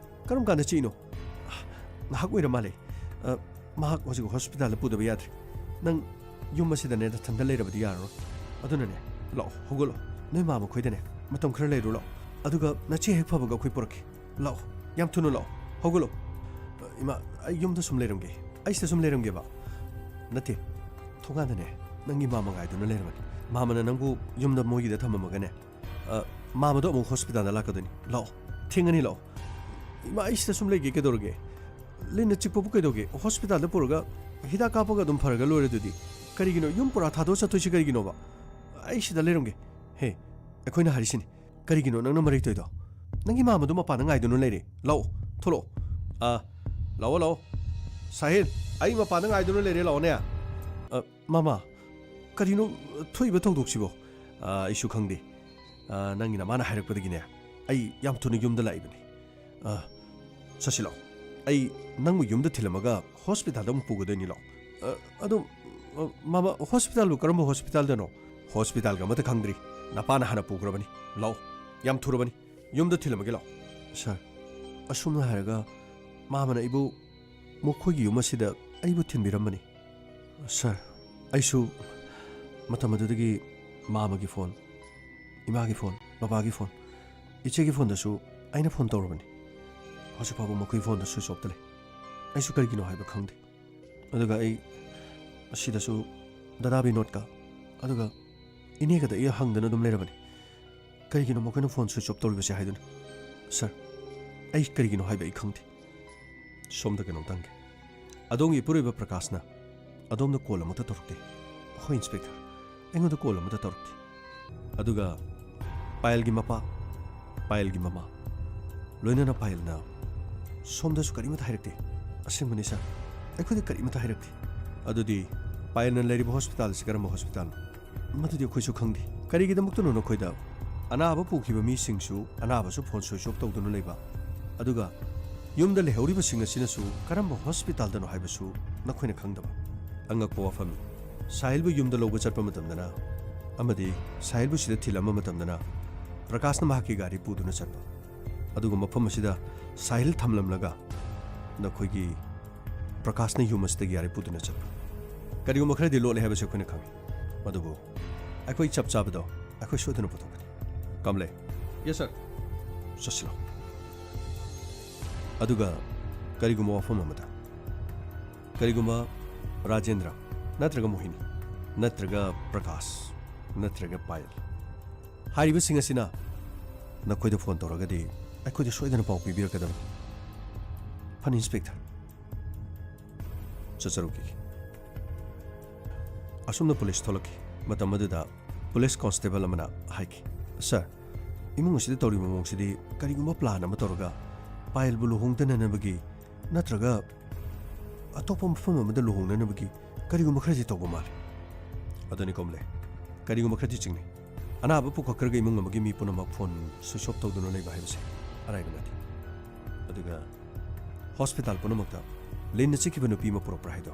ꯀꯔꯝ ꯀꯥꯟꯗ ꯆꯤꯛꯏꯅꯣ?" "ꯑ, ꯉꯥꯏꯍꯥꯛ ꯑꯣꯏꯔ ꯃꯥꯜꯂꯦ꯫ ꯑ, ꯃꯍꯥꯛ ꯍꯧꯖꯤꯛ ꯍꯣꯁꯄꯤꯇꯥꯜꯗ ꯄꯨꯗꯕ ꯌꯥꯗ꯭ꯔꯦ꯫ ꯅꯪ ꯌꯨꯝ ꯑꯁꯤꯗꯅꯦ ꯅꯊꯟꯗ ꯂꯩꯔꯕꯗꯤ ꯌꯥꯔꯔꯣꯏ꯫ ꯑꯗꯨꯅꯅꯦ, ꯂꯥꯛꯑꯣ, ꯍꯧꯒꯠꯂꯣ꯫ ꯅꯣꯏ ꯃꯥꯝꯃ ꯈꯣꯏꯗꯅꯦ ꯃꯇꯝ ꯈꯔ ꯂꯩꯔꯨ ꯂꯥꯛꯑꯣ꯫ ꯑꯗꯨꯒ ꯅꯆꯦ ꯍꯦꯛ ꯐꯕꯒ ꯑꯩꯈꯣꯏ ꯄꯨꯔꯛꯀꯦ꯫ ꯂꯥꯛꯑꯣ, ꯌꯥꯝ ꯊꯨꯅ ꯂꯥꯛꯑꯣ, ꯍꯧꯒꯠꯂꯣ꯫" "ꯑ, ꯏꯃꯥ, ꯑꯩ ꯌꯨꯝꯗ ꯁꯨꯝ ꯂꯩꯔꯝꯒꯦ꯫ ꯑꯩ ꯁꯤꯗ ꯁꯨꯝ ꯂꯩꯔꯝꯒꯦꯕ꯫ ꯅꯠꯇꯦ, ꯊꯣꯡꯒꯥꯟꯗꯅꯦ ꯅꯪꯒꯤ ꯃꯥꯃ ꯉꯥꯏꯗꯨꯅ ꯂꯩꯔꯝꯕꯅꯤ꯫ ꯃꯥꯃꯅ ꯅꯪꯕꯨ ꯌꯨꯝꯗ ꯃꯣꯏꯒꯤꯗ ꯊꯝꯃꯝꯃꯒꯅꯦ, ꯑ, ꯃꯥꯃꯗꯣ ꯑꯃꯨꯛ ꯍꯣꯁꯄꯤꯇꯥꯜꯗ ꯂꯥꯛꯀꯗꯣꯏꯅꯤ꯫ ꯂꯥꯛꯑꯣ, ꯊꯦꯡꯉꯅꯤ, ꯂꯥꯛꯑꯣ꯫ ꯏꯃꯥ, ꯑꯩ ꯁꯤꯗ ꯁꯨꯝ ꯂꯩꯒꯦ ꯀꯩꯗꯧꯔꯒꯦ? ꯂꯤꯟꯅ ꯆꯤꯛꯄꯕꯨ ꯀꯩꯗꯧꯒꯦ? ꯍꯣꯁꯄꯤꯇꯥꯜꯗ ꯄꯨꯔꯒ ꯍꯤꯗꯥꯛ ꯀꯥꯞꯄꯒ ꯑꯗꯨꯝ ꯐꯔꯒ ꯂꯣꯏꯔꯦ ꯑꯗꯨꯗꯤ꯫ ꯀꯔꯤꯒꯤꯅꯣ ꯌꯨꯝ ꯄꯨꯔꯥ ꯊꯥꯗꯣꯛꯑ ꯆꯠꯇꯣꯏꯁꯤ ꯀꯔꯤꯒꯤꯅꯣꯕ? ꯑꯩ ꯁꯤꯗ ꯂꯩꯔꯝꯒꯦ꯫ ꯍꯦ, ꯑꯩꯈꯣꯏꯅ ꯍꯥꯏꯔꯤꯁꯤꯅꯤ꯫ ꯀꯔꯤꯒꯤꯅꯣ ꯅꯪꯅ ꯃꯔꯩ ꯇꯧꯏꯗꯣ? ꯅꯪꯒꯤ ꯃꯥꯃꯗꯣ ꯃꯄꯥꯟꯗ ꯉꯥꯏꯗꯨꯅ ꯂꯩꯔꯦ꯫ ꯂꯥꯛꯑꯣ, ꯊꯣꯛꯂꯛꯑꯣ꯫ ꯑꯥ, ꯂꯥꯛꯑꯣ, ꯂꯥꯛꯑꯣ꯫ ꯁꯥꯍꯤꯜ, ꯑꯩ ꯃꯄꯥꯟꯗ ꯉꯥꯏꯗꯨꯅ ꯂꯩꯔꯦ, ꯂꯥꯛꯑꯣꯅꯦ꯫ ꯑ, ꯃꯥꯃ, ꯀꯔꯤꯅꯣ ꯊꯣꯛꯏꯕ ꯊꯧꯗꯣꯛꯁꯤꯕꯣ? ꯑ, ꯑꯩꯁꯨ ꯈꯪꯗꯦ꯫ ꯑ, ꯅꯪꯒꯤ ꯅꯃꯥꯅ ꯍꯥꯏꯔꯛꯄꯗꯒꯤꯅꯦ ꯑꯩ ꯌꯥꯝ ꯊꯨꯅ ꯌꯨꯝꯗ ꯂꯥꯛꯏꯕꯅꯤ꯫ ꯑ, ꯆꯠꯁꯤ ꯂꯥꯛꯑꯣ꯫ ꯑꯩ ꯅꯪꯕꯨ ꯌꯨꯝꯗ ꯊꯤꯜꯂꯝꯃꯒ ꯍꯣꯁꯄꯤꯇꯥꯜꯗ ꯑꯃꯨꯛ ꯄꯨꯒꯗꯣꯏꯅꯤ, ꯂꯥꯛꯑꯣ꯫ ꯑ, ꯑꯗꯣ, ꯑ, ꯃꯥꯃ, ꯍꯣꯁꯄꯤꯇꯥꯜꯕꯨ ꯀꯔꯝꯕ ꯍꯣꯁꯄꯤꯇꯥꯜꯗꯅꯣ? ꯍꯣꯁꯄꯤꯇꯥꯜꯒ ꯑꯃꯠꯇ ꯈꯪꯗ꯭ꯔꯤ꯫ ꯅꯄꯥꯅ ꯍꯥꯟꯅ ꯄꯨꯈ꯭ꯔꯕꯅꯤ꯫ ꯂꯥꯛꯑꯣ꯫ ꯌꯥꯝ ꯊꯨꯔꯕꯅꯤ꯫ ꯌꯨꯝꯗ ꯊꯤꯜꯂꯝꯃꯒꯦ, ꯂꯥꯛꯑꯣ꯫ ꯁꯥꯔ, ꯑꯁꯨꯝꯅ ꯍꯥꯏꯔꯒ ꯃꯥꯃꯅ ꯑꯩꯕꯨ ꯃꯈꯣꯏꯒꯤ ꯌꯨꯝ ꯑꯁꯤꯗ ꯑꯩꯕꯨ ꯊꯤꯟꯕꯤꯔꯝꯕꯅꯤ꯫ ꯁꯥꯔ, ꯑꯩꯁꯨ ꯃꯇꯝ ꯑꯗꯨꯗꯒꯤ ꯃꯥꯃꯒꯤ ꯐꯣꯟ, ꯏꯃꯥꯒꯤ ꯐꯣꯟ, ꯕꯕꯥꯒꯤ ꯐꯣꯟ, ꯏꯆꯦꯒꯤ ꯐꯣꯟꯗꯁꯨ ꯑꯩꯅ ꯐꯣꯟ ꯇꯧꯔꯕꯅꯤ꯫ ꯍꯧꯖꯤꯛ ꯐꯥꯎꯕ ꯃꯈꯣꯏ ꯐꯣꯟꯗ ꯁ꯭ꯋꯤꯆ ꯑꯣꯐꯇ ꯂꯩ꯫ ꯑꯩꯁꯨ ꯀꯔꯤꯒꯤꯅꯣ ꯍꯥꯏꯕ ꯈꯪꯗꯦ꯫ ꯑꯗꯨꯒ ꯑꯩ ꯑꯁꯤꯗꯁꯨ ꯗꯗꯥ ꯕꯤꯅꯣꯗꯀ, ꯑꯗꯨꯒ ꯏꯅꯦꯒꯗ ꯑꯩ ꯍꯪꯗꯅ ꯑꯗꯨꯝ ꯂꯩꯔꯕꯅꯤ꯫ ꯀꯔꯤꯒꯤꯅꯣ ꯃꯈꯣꯏꯅ ꯐꯣꯟ ꯁ꯭ꯋꯤꯆ ꯑꯣꯐ ꯇꯧꯔꯤꯕꯁꯦ ꯍꯥꯏꯗꯨꯅ? ꯁꯥꯔ, ꯑꯩ ꯀꯔꯤꯒꯤꯅꯣ ꯍꯥꯏꯕ ꯑꯩ ꯈꯪꯗꯦ꯫ ꯁꯣꯝꯗ ꯀꯩꯅꯣꯝꯇ ꯍꯪꯒꯦ꯫ ꯑꯗꯣꯝꯒꯤ ꯏꯄꯨꯔꯣꯏꯕ ꯄ꯭ꯔꯀꯥꯁꯅ ꯑꯗꯣꯝꯗ ꯀꯣꯜ ꯑꯃꯠꯇ ꯇꯧꯔꯛꯇꯦ꯫ ꯍꯣꯏ, ꯏꯟꯁꯄꯦꯛꯇꯔ, ꯑꯩꯉꯣꯟꯗ ꯀꯣꯜ ꯑꯃꯠꯇ ꯇꯧꯔꯛꯇꯦ꯫ ꯑꯗꯨꯒ ꯄꯥꯌꯜꯒꯤ ꯃꯄꯥ, ꯄꯥꯌꯜꯒꯤ ꯃꯃꯥ, ꯂꯣꯏꯅꯅ ꯄꯥꯌꯜꯅ ꯁꯣꯝꯗꯁꯨ ꯀꯔꯤꯃꯠꯇ ꯍꯥꯏꯔꯛꯇꯦ꯫ ꯑꯁꯦꯡꯕꯅꯤ, ꯁꯥꯔ, ꯑꯩꯈꯣꯏꯗ ꯀꯔꯤꯃꯠꯇ ꯍꯥꯏꯔꯛꯇꯦ꯫ ꯑꯗꯨꯗꯤ ꯄꯥꯌꯜꯅ ꯂꯩꯔꯤꯕ ꯍꯣꯁꯄꯤꯇꯥꯜ ꯑꯁꯤ ꯀꯔꯝꯕ ꯍꯣꯁꯄꯤꯇꯥꯜꯅꯣ? ꯃꯗꯨꯗꯤ ꯑꯩꯈꯣꯏꯁꯨ ꯈꯪꯗꯦ꯫ ꯀꯔꯤꯒꯤꯗꯃꯛꯇꯅꯣ ꯅꯈꯣꯏꯗ ꯑꯅꯥꯕ ꯄꯨꯈꯤꯕ ꯃꯤꯁꯤꯡꯁꯨ ꯑꯅꯥꯕꯁꯨ ꯐꯣꯟ ꯁ꯭ꯋꯤꯆ ꯑꯣꯐ ꯇꯧꯗꯨꯅ ꯂꯩꯕ, ꯑꯗꯨꯒ ꯌꯨꯝꯗ ꯂꯩꯍꯧꯔꯤꯕꯁꯤꯡ ꯑꯁꯤꯅꯁꯨ ꯀꯔꯝꯕ ꯍꯣꯁꯄꯤꯇꯥꯜꯗꯅꯣ ꯍꯥꯏꯕꯁꯨ ꯅꯈꯣꯏꯅ ꯈꯪꯗꯕ? ꯑꯉꯛꯄ ꯋꯥꯐꯝꯅꯤ꯫ ꯁꯥꯍꯤꯜꯕꯨ ꯌꯨꯝꯗ ꯂꯧꯕ ꯆꯠꯄ ꯃꯇꯝꯗꯅ ꯑꯃꯗꯤ ꯁꯥꯍꯤꯜꯕꯨ ꯁꯤꯗ ꯊꯤꯜꯂꯝꯕ ꯃꯇꯝꯗꯅ ꯄ꯭ꯔꯀꯥꯁꯅ ꯃꯍꯥꯛꯀꯤ ꯒꯥꯔꯤ ꯄꯨꯗꯨꯅ ꯆꯠꯄ, ꯑꯗꯨꯒ ꯃꯐꯝ ꯑꯁꯤꯗ ꯁꯥꯍꯤꯜ ꯊꯝꯂꯝꯂꯒ ꯅꯈꯣꯏꯒꯤ ꯄ꯭ꯔꯀꯥꯁꯅ ꯌꯨꯝ ꯑꯁꯤꯗꯒꯤ ꯒꯥꯔꯤ ꯄꯨꯗꯨꯅ ꯆꯠꯄ꯫ ꯀꯔꯤꯒꯨꯝꯕ ꯈꯔꯗꯤ ꯂꯣꯠꯂꯦ ꯍꯥꯏꯕꯁꯤ ꯑꯩꯈꯣꯏꯅ ꯈꯪꯏ, ꯑꯗꯨꯕꯨ ꯑꯩꯈꯣꯏ ꯆꯞ ꯆꯥꯕꯗꯣ ꯑꯩꯈꯣꯏ ꯁꯣꯏꯗꯅ ꯄꯨꯊꯣꯛꯀꯅꯤ꯫ ꯀꯝꯂꯦ꯫ ꯌꯦꯁ, ꯁꯥꯔ꯫ ꯆꯠꯁꯤꯜꯂꯣ꯫ ꯑꯗꯨꯒ ꯀꯔꯤꯒꯨꯝꯕ ꯋꯥꯐꯝ ꯑꯃꯗ, ꯀꯔꯤꯒꯨꯝꯕ ꯔꯥꯖꯦꯟꯗ꯭ꯔ, ꯅꯠꯇ꯭ꯔꯒ ꯃꯣꯍꯤꯅꯤ, ꯅꯠꯇ꯭ꯔꯒ ꯄ꯭ꯔꯀꯥꯁ, ꯅꯠꯇ꯭ꯔꯒ ꯄꯥꯌꯜ ꯍꯥꯏꯔꯤꯕꯁꯤꯡ ꯑꯁꯤꯅ ꯅꯈꯣꯏꯗ ꯐꯣꯟ ꯇꯧꯔꯒꯗꯤ ꯑꯩꯈꯣꯏꯗ ꯁꯣꯏꯗꯅ ꯄꯥꯎ ꯄꯤꯕꯤꯔꯛꯀꯗꯕꯅꯤ꯫ ꯐꯅꯤ, ꯏꯟꯁꯄꯦꯛꯇꯔ꯫ ꯆꯠꯆꯔꯨꯈꯤꯒꯦ꯫ ꯑꯁꯨꯝꯅ ꯄꯨꯂꯤꯁ ꯊꯣꯛꯂꯛꯈꯤ꯫ ꯃꯇꯝ ꯑꯗꯨꯗ ꯄꯨꯂꯤꯁ ꯀꯣꯟꯁꯇꯦꯕꯜ ꯑꯃꯅ ꯍꯥꯏꯈꯤ, "ꯁꯥꯔ, ꯏꯃꯨꯡ ꯑꯁꯤꯗ ꯇꯧꯔꯤꯕ ꯃꯑꯣꯡꯁꯤꯗꯤ ꯀꯔꯤꯒꯨꯝꯕ ꯄ꯭ꯂꯥꯟ ꯑꯃ ꯇꯧꯔꯒ ꯄꯥꯌꯜꯕꯨ ꯂꯨꯍꯣꯡꯗꯅꯅꯕꯒꯤ ꯅꯠꯇ꯭ꯔꯒ ꯑꯇꯣꯞꯄ ꯃꯐꯝ ꯑꯃꯗ ꯂꯨꯍꯣꯡꯅꯅꯕꯒꯤ ꯀꯔꯤꯒꯨꯝꯕ ꯈꯔꯗꯤ ꯇꯧꯕ ꯃꯥꯜꯂꯤ꯫" ꯑꯗꯨꯅꯤ ꯀꯣꯝꯂꯦ, ꯀꯔꯤꯒꯨꯝꯕ ꯈꯔꯗꯤ ꯆꯤꯡꯅꯩ꯫ ꯑꯅꯥꯕ ꯄꯨꯈꯠꯈ꯭ꯔꯒ ꯏꯃꯨꯡ ꯑꯃꯒꯤ ꯃꯤ ꯄꯨꯝꯅꯃꯛ ꯐꯣꯟ ꯁ꯭ꯋꯤꯆ ꯑꯣꯐ ꯇꯧꯗꯨꯅ ꯂꯩꯕ ꯍꯥꯏꯕꯁꯦ ꯑꯔꯥꯏꯕ ꯅꯠꯇꯦ꯫ ꯑꯗꯨꯒ ꯍꯣꯁꯄꯤꯇꯥꯜ ꯄꯨꯝꯅꯃꯛꯇ ꯂꯤꯟꯅ ꯆꯤꯛꯈꯤꯕ ꯅꯨꯄꯤ ꯑꯃ ꯄꯨꯔꯛꯄ꯭ꯔꯥ ꯍꯥꯏꯗꯣ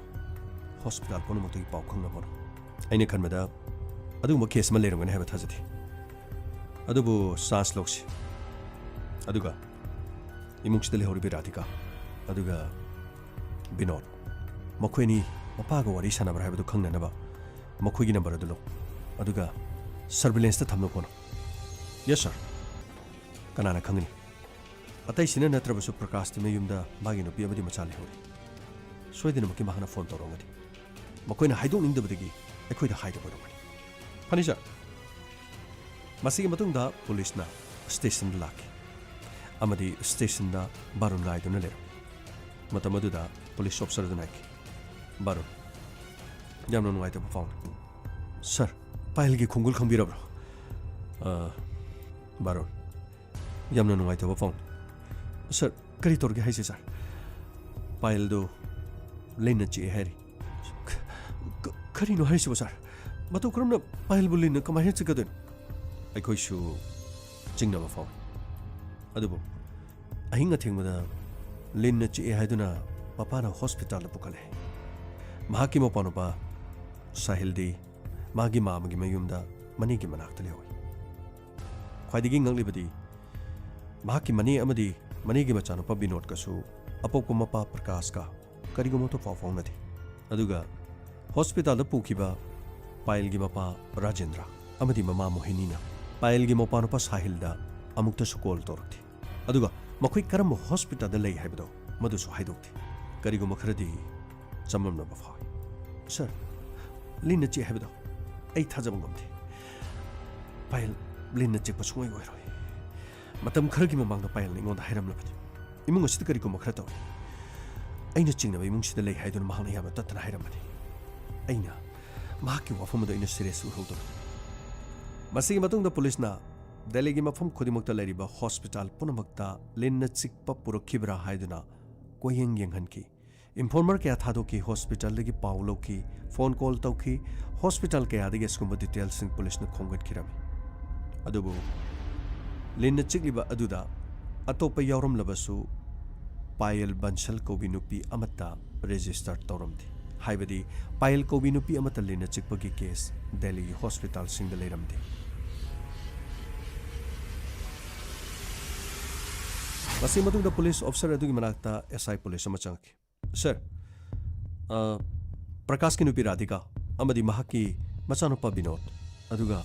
ꯍꯣꯁꯄꯤꯇꯥꯜ ꯄꯨꯝꯅꯃꯛꯇꯒꯤ ꯄꯥꯎ ꯈꯪꯅꯕ ꯍꯣꯠꯅꯧ꯫ ꯑꯩꯅ ꯈꯟꯕꯗ ꯑꯗꯨꯒꯨꯝꯕ ꯀꯦꯁ ꯑꯃ ꯂꯩꯔꯝꯒꯅꯤ ꯍꯥꯏꯕ ꯊꯥꯖꯗꯦ꯫ ꯑꯗꯨꯕꯨ ꯆꯥꯟꯁ ꯂꯧꯁꯤ꯫ ꯑꯗꯨꯒ ꯏꯃꯨꯡꯁꯤꯗ ꯂꯩꯍꯧꯔꯤꯕ ꯔꯥꯙꯤꯀꯥ, ꯑꯗꯨꯒ ꯕꯤꯅꯣꯗ, ꯃꯈꯣꯏ ꯑꯅꯤ ꯃꯄꯥꯒ ꯋꯥꯔꯤ ꯁꯥꯟꯅꯕ꯭ꯔꯥ ꯍꯥꯏꯕꯗꯨ ꯈꯪꯅꯅꯕ ꯃꯈꯣꯏꯒꯤ ꯅꯝꯕꯔ ꯑꯗꯨ ꯂꯧ꯫ ꯑꯗꯨꯒ ꯁꯔꯚꯤꯂꯦꯟꯁꯇ ꯊꯝꯅꯕ ꯍꯣꯠꯅꯧ꯫ ꯌꯦꯁ, ꯁꯥꯔ꯫ ꯀꯅꯥꯅ ꯈꯪꯒꯅꯤ? ꯑꯇꯩꯁꯤꯅ ꯅꯠꯇ꯭ꯔꯕꯁꯨ ꯄ꯭ꯔꯀꯥꯁꯇꯤ ꯃꯌꯨꯝꯗ ꯃꯥꯒꯤ ꯅꯨꯄꯤ ꯑꯃꯗꯤ ꯃꯆꯥ ꯂꯩꯍꯧꯔꯤ꯫ ꯁꯣꯏꯗꯅꯃꯛꯀꯤ ꯃꯍꯥꯛꯅ ꯐꯣꯟ ꯇꯧꯔꯝꯒꯅꯤ꯫ ꯃꯈꯣꯏꯅ ꯍꯥꯏꯗꯣꯛꯅꯤꯡꯗꯕꯗꯒꯤ ꯑꯩꯈꯣꯏꯗ ꯍꯥꯏꯗꯕ ꯑꯣꯏꯔꯝꯒꯅꯤ꯫ ꯐꯅꯤ, ꯁꯥꯔ꯫ ꯃꯁꯤꯒꯤ ꯃꯇꯨꯡꯗ ꯄꯨꯂꯤꯁꯅ ꯁ꯭ꯇꯦꯁꯟꯗ ꯂꯥꯛꯈꯤ ꯑꯃꯗꯤ ꯁ꯭ꯇꯦꯁꯟꯗ ꯕꯥꯔꯨꯟ ꯉꯥꯏꯗꯨꯅ ꯂꯩꯔꯝꯃꯤ꯫ ꯃꯇꯝ ꯑꯗꯨꯗ ꯄꯨꯂꯤꯁ ꯑꯣꯐꯤꯁꯔ ꯑꯗꯨꯅ ꯍꯥꯏꯈꯤ, "ꯕꯥꯔꯨꯟ, ꯌꯥꯝꯅ ꯅꯨꯡꯉꯥꯏꯇꯕ ꯄꯥꯎꯅꯤ꯫" "ꯁꯥꯔ, ꯄꯥꯌꯜꯒꯤ ꯈꯣꯡꯒꯨꯜ ꯈꯪꯕꯤꯔꯕ꯭ꯔꯣ?" "ꯑ, ꯕꯥꯔꯨꯟ, ꯌꯥꯝꯅ ꯅꯨꯡꯉꯥꯏꯇꯕ ꯄꯥꯎꯅꯤ꯫" "ꯁꯥꯔ, ꯀꯔꯤ ꯇꯧꯔꯒꯦ ꯍꯥꯏꯁꯦ, ꯁꯥꯔ?" "ꯄꯥꯌꯜꯗꯨ ꯂꯤꯟꯅ ꯆꯤꯛꯑꯦ ꯍꯥꯏꯔꯤ꯫" "ꯀ-, ꯀ-, ꯀꯔꯤꯅꯣ ꯍꯥꯏꯁꯤꯕꯣ, ꯁꯥꯔ? ꯃꯇꯧ ꯀꯔꯝꯅ ꯄꯥꯌꯜꯕꯨ ꯂꯤꯟꯅ ꯀꯃꯥꯏꯅ ꯆꯤꯛꯀꯗꯣꯏꯅꯣ?" "ꯑꯩꯈꯣꯏꯁꯨ ꯆꯤꯡꯅꯕ ꯐꯥꯎꯏ꯫ ꯑꯗꯨꯕꯨ ꯑꯍꯤꯡ ꯑꯊꯦꯡꯕꯗ ꯂꯤꯟꯅ ꯆꯤꯛꯑꯦ ꯍꯥꯏꯗꯨꯅ ꯃꯄꯥꯅ ꯍꯣꯁꯄꯤꯇꯥꯜꯗ ꯄꯨꯈꯠꯂꯦ꯫ ꯃꯍꯥꯛꯀꯤ ꯃꯄꯥꯅꯨꯄꯥ ꯁꯥꯍꯤꯜꯗꯤ ꯃꯥꯒꯤ ꯃꯥꯃꯒꯤ ꯃꯌꯨꯝꯗ ꯃꯅꯦꯒꯤ ꯃꯅꯥꯛꯇ ꯂꯩꯍꯧꯏ꯫ ꯈ꯭ꯋꯥꯏꯗꯒꯤ ꯉꯛꯂꯤꯕꯗꯤ ꯃꯍꯥꯛꯀꯤ ꯃꯅꯦ ꯑꯃꯗꯤ ꯃꯅꯦꯒꯤ ꯃꯆꯥꯅꯨꯄꯥ ꯕꯤꯅꯣꯗꯀꯁꯨ ꯑꯄꯣꯛꯄ ꯃꯄꯥ ꯄ꯭ꯔꯀꯥꯁꯀ ꯀꯔꯤꯒꯨꯝꯕ ꯑꯃꯠꯇ ꯄꯥꯎ ꯐꯥꯎꯅꯗꯦ꯫ ꯑꯗꯨꯒ ꯍꯣꯁꯄꯤꯇꯥꯜꯗ ꯄꯨꯈꯤꯕ ꯄꯥꯌꯜꯒꯤ ꯃꯄꯥ ꯔꯥꯖꯦꯟꯗ꯭ꯔ ꯑꯃꯗꯤ ꯃꯃꯥ ꯃꯣꯍꯤꯅꯤꯅ ꯄꯥꯌꯜꯒꯤ ꯃꯄꯥꯅꯨꯄꯥ ꯁꯥꯍꯤꯜꯗ ꯑꯃꯨꯛꯇꯁꯨ ꯀꯣꯜ ꯇꯧꯔꯛꯇꯦ꯫ ꯑꯗꯨꯒ ꯃꯈꯣꯏ ꯀꯔꯝꯕ ꯍꯣꯁꯄꯤꯇꯥꯜꯗ ꯂꯩ ꯍꯥꯏꯕꯗꯣ ꯃꯗꯨꯁꯨ ꯍꯥꯏꯗꯣꯛꯇꯦ꯫ ꯀꯔꯤꯒꯨꯝꯕ ꯈꯔꯗꯤ ꯆꯃꯝꯅꯕ ꯐꯥꯎꯏ꯫ "ꯁꯥꯔ, ꯂꯤꯟꯅ ꯆꯤꯛ ꯍꯥꯏꯕꯗꯣ ꯑꯩ ꯊꯥꯖꯕ ꯉꯝꯗꯦ꯫ ꯄꯥꯌꯦꯜ ꯂꯤꯟꯅ ꯆꯤꯛꯄ ꯁꯨꯡꯑꯣꯏ ꯑꯣꯏꯔꯣꯏ꯫ ꯃꯇꯝ ꯈꯔꯒꯤ ꯃꯃꯥꯡꯗ ꯄꯥꯌꯦꯜꯅ ꯑꯩꯉꯣꯟꯗ ꯍꯥꯏꯔꯝꯂꯕꯅꯤ꯫ ꯏꯃꯨꯡ ꯑꯁꯤꯗ ꯀꯔꯤꯒꯨꯝꯕ ꯈꯔ ꯇꯧꯏ꯫ ꯑꯩꯅ ꯆꯤꯡꯅꯕ ꯏꯃꯨꯡꯁꯤꯗ ꯂꯩ ꯍꯥꯏꯗꯨꯅ ꯃꯍꯥꯛꯅ ꯌꯥꯝꯅ ꯇꯠꯇꯅ ꯍꯥꯏꯔꯝꯕꯅꯤ꯫ ꯑꯩꯅ ꯃꯍꯥꯛꯀꯤ ꯋꯥꯐꯝ ꯑꯗꯨ ꯑꯩꯅ ꯁꯤꯔꯤꯌꯁ ꯑꯣꯏꯍꯧꯗꯕꯅꯤ꯫" ꯃꯁꯤꯒꯤ ꯃꯇꯨꯡꯗ ꯄꯨꯂꯤꯁꯅ ꯗꯦꯜꯂꯤꯒꯤ ꯃꯐꯝ ꯈꯨꯗꯤꯡꯃꯛꯇ ꯂꯩꯔꯤꯕ ꯍꯣꯁꯄꯤꯇꯥꯜ ꯄꯨꯝꯅꯃꯛꯇ ꯂꯤꯟꯅ ꯆꯤꯛꯄ ꯄꯨꯔꯛꯈꯤꯕ꯭ꯔꯥ ꯍꯥꯏꯗꯨꯅ ꯀꯣꯏꯌꯦꯡ ꯌꯦꯡꯍꯟꯈꯤ꯫ ꯏꯟꯐꯣꯔꯃꯔ ꯀꯌꯥ ꯊꯥꯗꯣꯛꯈꯤ, ꯍꯣꯁꯄꯤꯇꯥꯜꯗꯒꯤ ꯄꯥꯎ ꯂꯧꯈꯤ, ꯐꯣꯟ ꯀꯣꯜ ꯇꯧꯈꯤ꯫ ꯍꯣꯁꯄꯤꯇꯥꯜ ꯀꯌꯥꯗꯒꯤ ꯑꯁꯤꯒꯨꯝꯕ ꯗꯤꯇꯦꯜꯁꯤꯡ ꯄꯨꯂꯤꯁꯅ ꯈꯣꯝꯒꯠꯈꯤꯔꯝꯃꯤ꯫ ꯑꯗꯨꯕꯨ ꯂꯤꯟꯅ ꯆꯤꯛꯂꯤꯕ ꯑꯗꯨꯗ ꯑꯇꯣꯞꯄ ꯌꯥꯎꯔꯝꯂꯕꯁꯨ ꯄꯥꯌꯦꯜ ꯕꯟꯁꯜ ꯀꯧꯕꯤ ꯅꯨꯄꯤ ꯑꯃꯠꯇ ꯔꯦꯖꯤꯁꯇꯔ ꯇꯧꯔꯝꯗꯦ꯫ ꯍꯥꯏꯕꯗꯤ ꯄꯥꯌꯦꯜ ꯀꯧꯕꯤ ꯅꯨꯄꯤ ꯑꯃꯠꯇ ꯂꯤꯟꯅ ꯆꯤꯛꯄꯒꯤ ꯀꯦꯁ ꯗꯦꯜꯂꯤꯒꯤ ꯍꯣꯁꯄꯤꯇꯥꯜꯁꯤꯡꯗ ꯂꯩꯔꯝꯗꯦ꯫ ꯃꯁꯤꯒꯤ ꯃꯇꯨꯡꯗ ꯄꯨꯂꯤꯁ ꯑꯣꯐꯤꯁꯔ ꯑꯗꯨꯒꯤ ꯃꯅꯥꯛꯇ ꯑꯦꯁ ꯑꯥꯏ ꯄꯨꯂꯤꯁ ꯑꯃ ꯆꯪꯉꯛꯈꯤ꯫ "ꯁꯥꯔ, ꯑ, ꯄ꯭ꯔꯀꯥꯁꯀꯤ ꯅꯨꯄꯤ ꯔꯥꯙꯤꯀꯥ ꯑꯃꯗꯤ ꯃꯍꯥꯛꯀꯤ ꯃꯆꯥꯅꯨꯄꯥ ꯕꯤꯅꯣꯗ, ꯑꯗꯨꯒ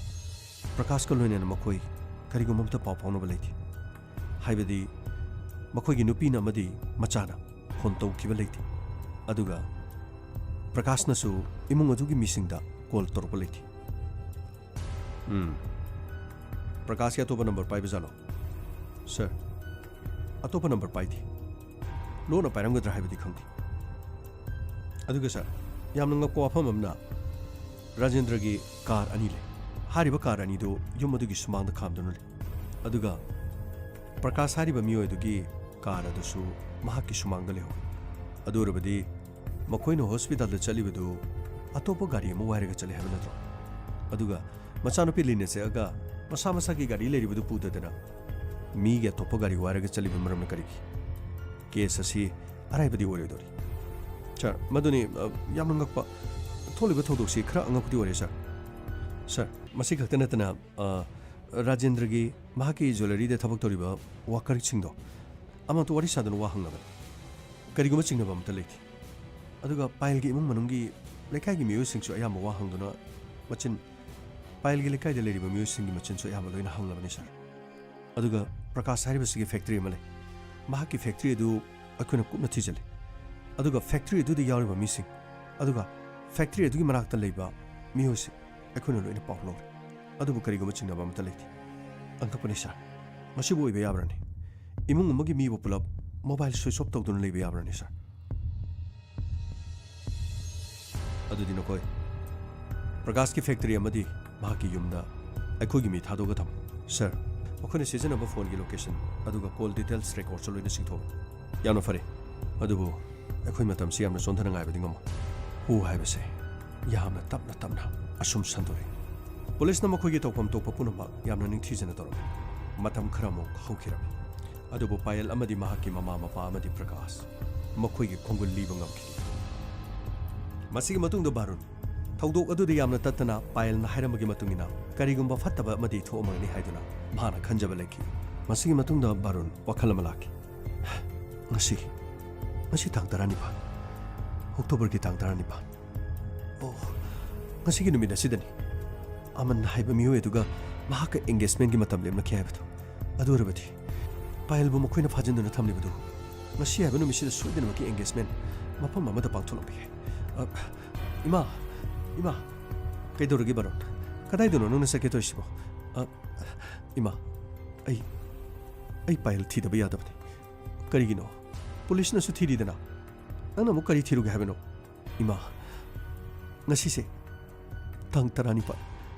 ꯄ꯭ꯔꯀꯥꯁꯀ ꯂꯣꯏꯅꯅ ꯃꯈꯣꯏ ꯀꯔꯤꯒꯨꯝꯕ ꯑꯃꯠꯇ ꯄꯥꯎ ꯐꯥꯎꯅꯕ ꯂꯩꯇꯦ꯫ ꯍꯥꯏꯕꯗꯤ ꯃꯈꯣꯏꯒꯤ ꯅꯨꯄꯤꯅ ꯑꯃꯗꯤ ꯃꯆꯥꯅ ꯐꯣꯟ ꯇꯧꯈꯤꯕ ꯂꯩꯇꯦ꯫ ꯑꯗꯨꯒ ꯄ꯭ꯔꯀꯥꯁꯅꯁꯨ ꯏꯃꯨꯡ ꯑꯗꯨꯒꯤ ꯃꯤꯁꯤꯡꯗ ꯀꯣꯜ ꯇꯧꯔꯛꯄ ꯂꯩꯇꯦ꯫" "ꯎꯝ꯫ ꯄ꯭ꯔꯀꯥꯁꯀꯤ ꯑꯇꯣꯞꯄ ꯅꯝꯕꯔ ꯄꯥꯏꯕꯖꯥꯠꯂꯣ?" "ꯁꯥꯔ, ꯑꯇꯣꯞꯄ ꯅꯝꯕꯔ ꯄꯥꯏꯗꯦ꯫ ꯂꯣꯟꯅ ꯄꯥꯏꯔꯝꯒꯗ꯭ꯔꯥ ꯍꯥꯏꯕꯗꯤ ꯈꯪꯗꯦ꯫ ꯑꯗꯨꯒ ꯁꯥꯔ, ꯌꯥꯝꯅ ꯉꯛꯄ ꯋꯥꯐꯝ ꯑꯃꯅ, ꯔꯥꯖꯦꯟꯗ꯭ꯔꯒꯤ ꯀꯥꯔ ꯑꯅꯤ ꯂꯩ꯫ ꯍꯥꯏꯔꯤꯕ ꯀꯥꯔ ꯑꯅꯤꯗꯨ ꯌꯨꯝ ꯑꯗꯨꯒꯤ ꯁꯨꯃꯥꯡꯗ ꯈꯥꯝꯗꯨꯅ ꯂꯩ꯫ ꯑꯗꯨꯒ ꯄ꯭ꯔꯀꯥꯁ ꯍꯥꯏꯔꯤꯕ ꯃꯤꯑꯣꯏ ꯑꯗꯨꯒꯤ ꯀꯥꯔ ꯑꯗꯨꯁꯨ ꯃꯍꯥꯛꯀꯤ ꯁꯨꯃꯥꯡꯗ ꯂꯩꯍꯧꯏ꯫ ꯑꯗꯨ ꯑꯣꯏꯔꯕꯗꯤ ꯃꯈꯣꯏꯅ ꯍꯣꯁꯄꯤꯇꯥꯜꯗ ꯆꯠꯂꯤꯕꯗꯨ ꯑꯇꯣꯞꯄ ꯒꯥꯔꯤ ꯑꯃ ꯋꯥꯏꯔꯒ ꯆꯠꯂꯤ ꯍꯥꯏꯕ ꯅꯠꯇ꯭ꯔꯣ? ꯑꯗꯨꯒ ꯃꯆꯥꯅꯨꯄꯤ ꯂꯤꯟꯅ ꯆꯦꯛꯑꯒ ꯃꯁꯥ ꯃꯁꯥꯒꯤ ꯒꯥꯔꯤ ꯂꯩꯔꯤꯕꯗꯨ ꯄꯨꯗꯗꯅ ꯃꯤꯒꯤ ꯑꯇꯣꯞꯄ ꯒꯥꯔꯤ ꯋꯥꯏꯔꯒ ꯆꯠꯂꯤꯕ ꯃꯔꯝꯅ ꯀꯔꯤꯒꯤ? ꯀꯦꯁ ꯑꯁꯤ ꯑꯔꯥꯏꯕꯗꯤ ꯑꯣꯏꯔꯣꯏꯗꯧꯔꯤ꯫" "ꯁꯥꯔ, ꯃꯗꯨꯅꯤ, ꯑ, ꯌꯥꯝꯅ ꯉꯛꯄ꯫ ꯊꯣꯛꯂꯤꯕ ꯊꯧꯗꯣꯛꯁꯤ ꯈꯔ ꯑꯉꯛꯄꯗꯤ ꯑꯣꯏꯔꯦ, ꯁꯥꯔ꯫ ꯁꯥꯔ, ꯃꯁꯤ ꯈꯛꯇ ꯅꯠꯇꯅ, ꯑ, ꯔꯥꯖꯦꯟꯗ꯭ꯔꯒꯤ ꯃꯍꯥꯛꯀꯤ ꯖ꯭ꯋꯦꯂꯔꯤꯗ ꯊꯕꯛ ꯇꯧꯔꯤꯕ ꯋꯥꯀꯔꯁꯤꯡꯗꯣ ꯑꯃꯇ ꯋꯥꯔꯤ ꯁꯥꯗꯨꯅ ꯋꯥ ꯍꯪꯂꯕꯅꯤ꯫ ꯀꯔꯤꯒꯨꯝꯕ ꯆꯤꯡꯅꯕ ꯑꯃꯠꯇ ꯂꯩꯇꯦ꯫ ꯑꯗꯨꯒ ꯄꯥꯌꯦꯜꯒꯤ ꯏꯃꯨꯡ ꯃꯅꯨꯡꯒꯤ ꯂꯩꯀꯥꯏꯒꯤ ꯃꯤꯑꯣꯏꯁꯤꯡꯁꯨ ꯑꯌꯥꯝꯕ ꯋꯥ ꯍꯪꯗꯨꯅ ꯃꯆꯤꯟ, ꯄꯥꯌꯦꯜꯒꯤ ꯂꯩꯀꯥꯏꯗ ꯂꯩꯔꯤꯕ ꯃꯤꯑꯣꯏꯁꯤꯡꯒꯤ ꯃꯆꯤꯟꯁꯨ ꯑꯌꯥꯝꯕ ꯂꯣꯏꯅ ꯍꯪꯂꯕꯅꯤ, ꯁꯥꯔ꯫ ꯑꯗꯨꯒ ꯄ꯭ꯔꯀꯥꯁ ꯍꯥꯏꯔꯤꯕꯁꯤꯒꯤ ꯐꯦꯛꯇꯔꯤ ꯑꯃ ꯂꯩ꯫ ꯃꯍꯥꯛꯀꯤ ꯐꯦꯛꯇꯔꯤ ꯑꯗꯨ ꯑꯩꯈꯣꯏꯅ ꯀꯨꯞꯅ ꯊꯤꯖꯤꯜꯂꯤ꯫ ꯑꯗꯨꯒ ꯐꯦꯛꯇꯔꯤ ꯑꯗꯨꯗ ꯌꯥꯎꯔꯤꯕ ꯃꯤꯁꯤꯡ, ꯑꯗꯨꯒ ꯐꯦꯛꯇꯔꯤ ꯑꯗꯨꯒꯤ ꯃꯅꯥꯛꯇ ꯂꯩꯕ ꯃꯤꯑꯣꯏꯁꯤꯡ, ꯑꯩꯈꯣꯏꯅ ꯂꯣꯏꯅ ꯄꯥꯎ ꯂꯧꯔꯦ꯫ ꯑꯗꯨꯕꯨ ꯀꯔꯤꯒꯨꯝꯕ ꯆꯤꯡꯅꯕ ꯑꯃꯠꯇ ꯂꯩꯇꯦ꯫ ꯑꯉꯛꯄꯅꯤ, ꯁꯥꯔ꯫ ꯃꯁꯤꯕꯨ ꯑꯣꯏꯕ ꯌꯥꯕ꯭ꯔꯅꯤ? ꯏꯃꯨꯡ ꯑꯃꯒꯤ ꯃꯤꯕꯨ ꯄꯨꯂꯞ ꯃꯣꯕꯥꯏꯜ ꯁ꯭ꯋꯤꯆ ꯑꯣꯐ ꯇꯧꯗꯨꯅ ꯂꯩꯕ ꯌꯥꯕ꯭ꯔꯅꯤ, ꯁꯥꯔ? ꯑꯗꯨꯗꯤ ꯅꯈꯣꯏ ꯄ꯭ꯔꯀꯥꯁꯀꯤ ꯐꯦꯛꯇꯔꯤ ꯑꯃꯗꯤ ꯃꯍꯥꯛꯀꯤ ꯌꯨꯝꯗ ꯑꯩꯈꯣꯏꯒꯤ ꯃꯤ ꯊꯥꯗꯣꯛꯑꯒ ꯊꯝꯃꯨ꯫ ꯁꯥꯔ, ꯃꯈꯣꯏꯅ ꯁꯤꯖꯤꯟꯅꯕ ꯐꯣꯟꯒꯤ ꯂꯣꯀꯦꯁꯟ ꯑꯗꯨꯒ ꯀꯣꯜ ꯗꯤꯇꯦꯜꯁ ꯔꯦꯀꯣꯔꯗꯁꯨ ꯂꯣꯏꯅ ꯁꯤꯡꯊꯣꯛꯎ꯫ ꯌꯥꯝꯅ ꯐꯔꯦ꯫ ꯑꯗꯨꯕꯨ ꯑꯩꯈꯣꯏ ꯃꯇꯝꯁꯤ ꯌꯥꯝꯅ ꯆꯣꯟꯊꯅ ꯉꯥꯏꯕꯗꯤ ꯉꯝꯃꯣꯏ꯫ ꯍꯨ ꯍꯥꯏꯕꯁꯦ ꯌꯥꯝꯅ ꯇꯞꯅ ꯇꯞꯅ ꯑꯁꯨꯝ ꯁꯟꯗꯣꯔꯛꯏ꯫ ꯄꯨꯂꯤꯁꯅ ꯃꯈꯣꯏꯒꯤ ꯇꯧꯐꯝ ꯊꯣꯛꯄ ꯄꯨꯝꯅꯃꯛ ꯌꯥꯝꯅ ꯅꯤꯡꯊꯤꯖꯅ ꯇꯧꯔꯝꯃꯤ꯫ ꯃꯇꯝ ꯈꯔꯃꯨꯛ ꯍꯧꯈꯤꯔꯝꯃꯤ꯫ ꯑꯗꯨꯕꯨ ꯄꯥꯌꯦꯜ ꯑꯃꯗꯤ ꯃꯍꯥꯛꯀꯤ ꯃꯃꯥ ꯃꯄꯥ ꯑꯃꯗꯤ ꯄ꯭ꯔꯀꯥꯁ ꯃꯈꯣꯏꯒꯤ ꯈꯣꯡꯒꯨꯜ ꯂꯤꯕ ꯉꯝꯈꯤꯗꯦ꯫ ꯃꯁꯤꯒꯤ ꯃꯇꯨꯡꯗ ꯕꯥꯔꯨꯟ ꯊꯧꯗꯣꯛ ꯑꯗꯨꯗ ꯌꯥꯝꯅ ꯇꯠꯇꯅ ꯄꯥꯌꯦꯜꯅ ꯍꯥꯏꯔꯝꯕꯒꯤ ꯃꯇꯨꯡ ꯏꯟꯅ ꯀꯔꯤꯒꯨꯝꯕ ꯐꯠꯇꯕ ꯑꯃꯗꯤ ꯊꯣꯛꯑꯝꯃꯒꯅꯤ ꯍꯥꯏꯗꯨꯅ ꯃꯍꯥꯛꯅ ꯈꯟꯖꯕ ꯂꯩꯈꯤ꯫ ꯃꯁꯤꯒꯤ ꯃꯇꯨꯡꯗ ꯕꯥꯔꯨꯟ ꯋꯥꯈꯜ ꯑꯃ ꯂꯥꯛꯈꯤ꯫ ꯉꯁꯤ, ꯉꯁꯤ ꯇꯥꯡ ꯇꯔꯥꯅꯤꯄꯥꯟ, ꯑꯣꯛꯇꯣꯕꯔꯒꯤ ꯇꯥꯡ ꯇꯔꯥꯅꯤꯄꯥꯟ꯫ ꯑꯣ, ꯉꯁꯤꯒꯤ ꯅꯨꯃꯤꯠ ꯑꯁꯤꯗꯅꯤ ꯑꯃꯟ ꯍꯥꯏꯕ ꯃꯤꯑꯣꯏ ꯑꯗꯨꯒ ꯃꯍꯥꯛꯀ ꯑꯦꯡꯒꯦꯖꯃꯦꯟꯒꯤ ꯃꯇꯝ ꯂꯦꯞꯅꯈꯤ ꯍꯥꯏꯕꯗꯨ꯫ ꯑꯗꯨ ꯑꯣꯏꯔꯕꯗꯤ ꯄꯥꯌꯦꯜꯕꯨ ꯃꯈꯣꯏꯅ ꯐꯥꯖꯤꯟꯗꯨꯅ ꯊꯝꯂꯤꯕꯗꯨ ꯉꯁꯤ ꯍꯥꯏꯕ ꯅꯨꯃꯤꯠꯁꯤꯗ ꯁꯣꯏꯗꯅꯃꯛꯀꯤ ꯑꯦꯡꯒꯦꯖꯃꯦꯟ ꯃꯐꯝ ꯑꯃꯗ ꯄꯥꯡꯊꯣꯛꯂꯝꯕ ꯌꯥꯏ꯫ ꯑ, ꯏꯃꯥ, ꯏꯃꯥ, ꯀꯩꯗꯧꯔꯒꯦ ꯕꯥꯔꯣꯟ? ꯀꯗꯥꯏꯗꯅꯣ ꯅꯪꯅ ꯆꯠꯀꯦ ꯇꯧꯔꯤꯁꯤꯕꯣ? ꯑ, ꯏꯃꯥ, ꯑꯩ, ꯑꯩ ꯄꯥꯌꯦꯜ ꯊꯤꯗꯕ ꯌꯥꯗꯕꯅꯤ꯫ ꯀꯔꯤꯒꯤꯅꯣ? ꯄꯨꯂꯤꯁꯅꯁꯨ ꯊꯤꯔꯤꯗꯅ꯫ ꯅꯪꯅ ꯑꯃꯨꯛ ꯀꯔꯤ ꯊꯤꯔꯨꯒꯦ ꯍꯥꯏꯕꯅꯣ? ꯏꯃꯥ, ꯉꯁꯤꯁꯦ ꯇꯥꯡ ꯇꯔꯥꯅꯤꯄꯥꯟ,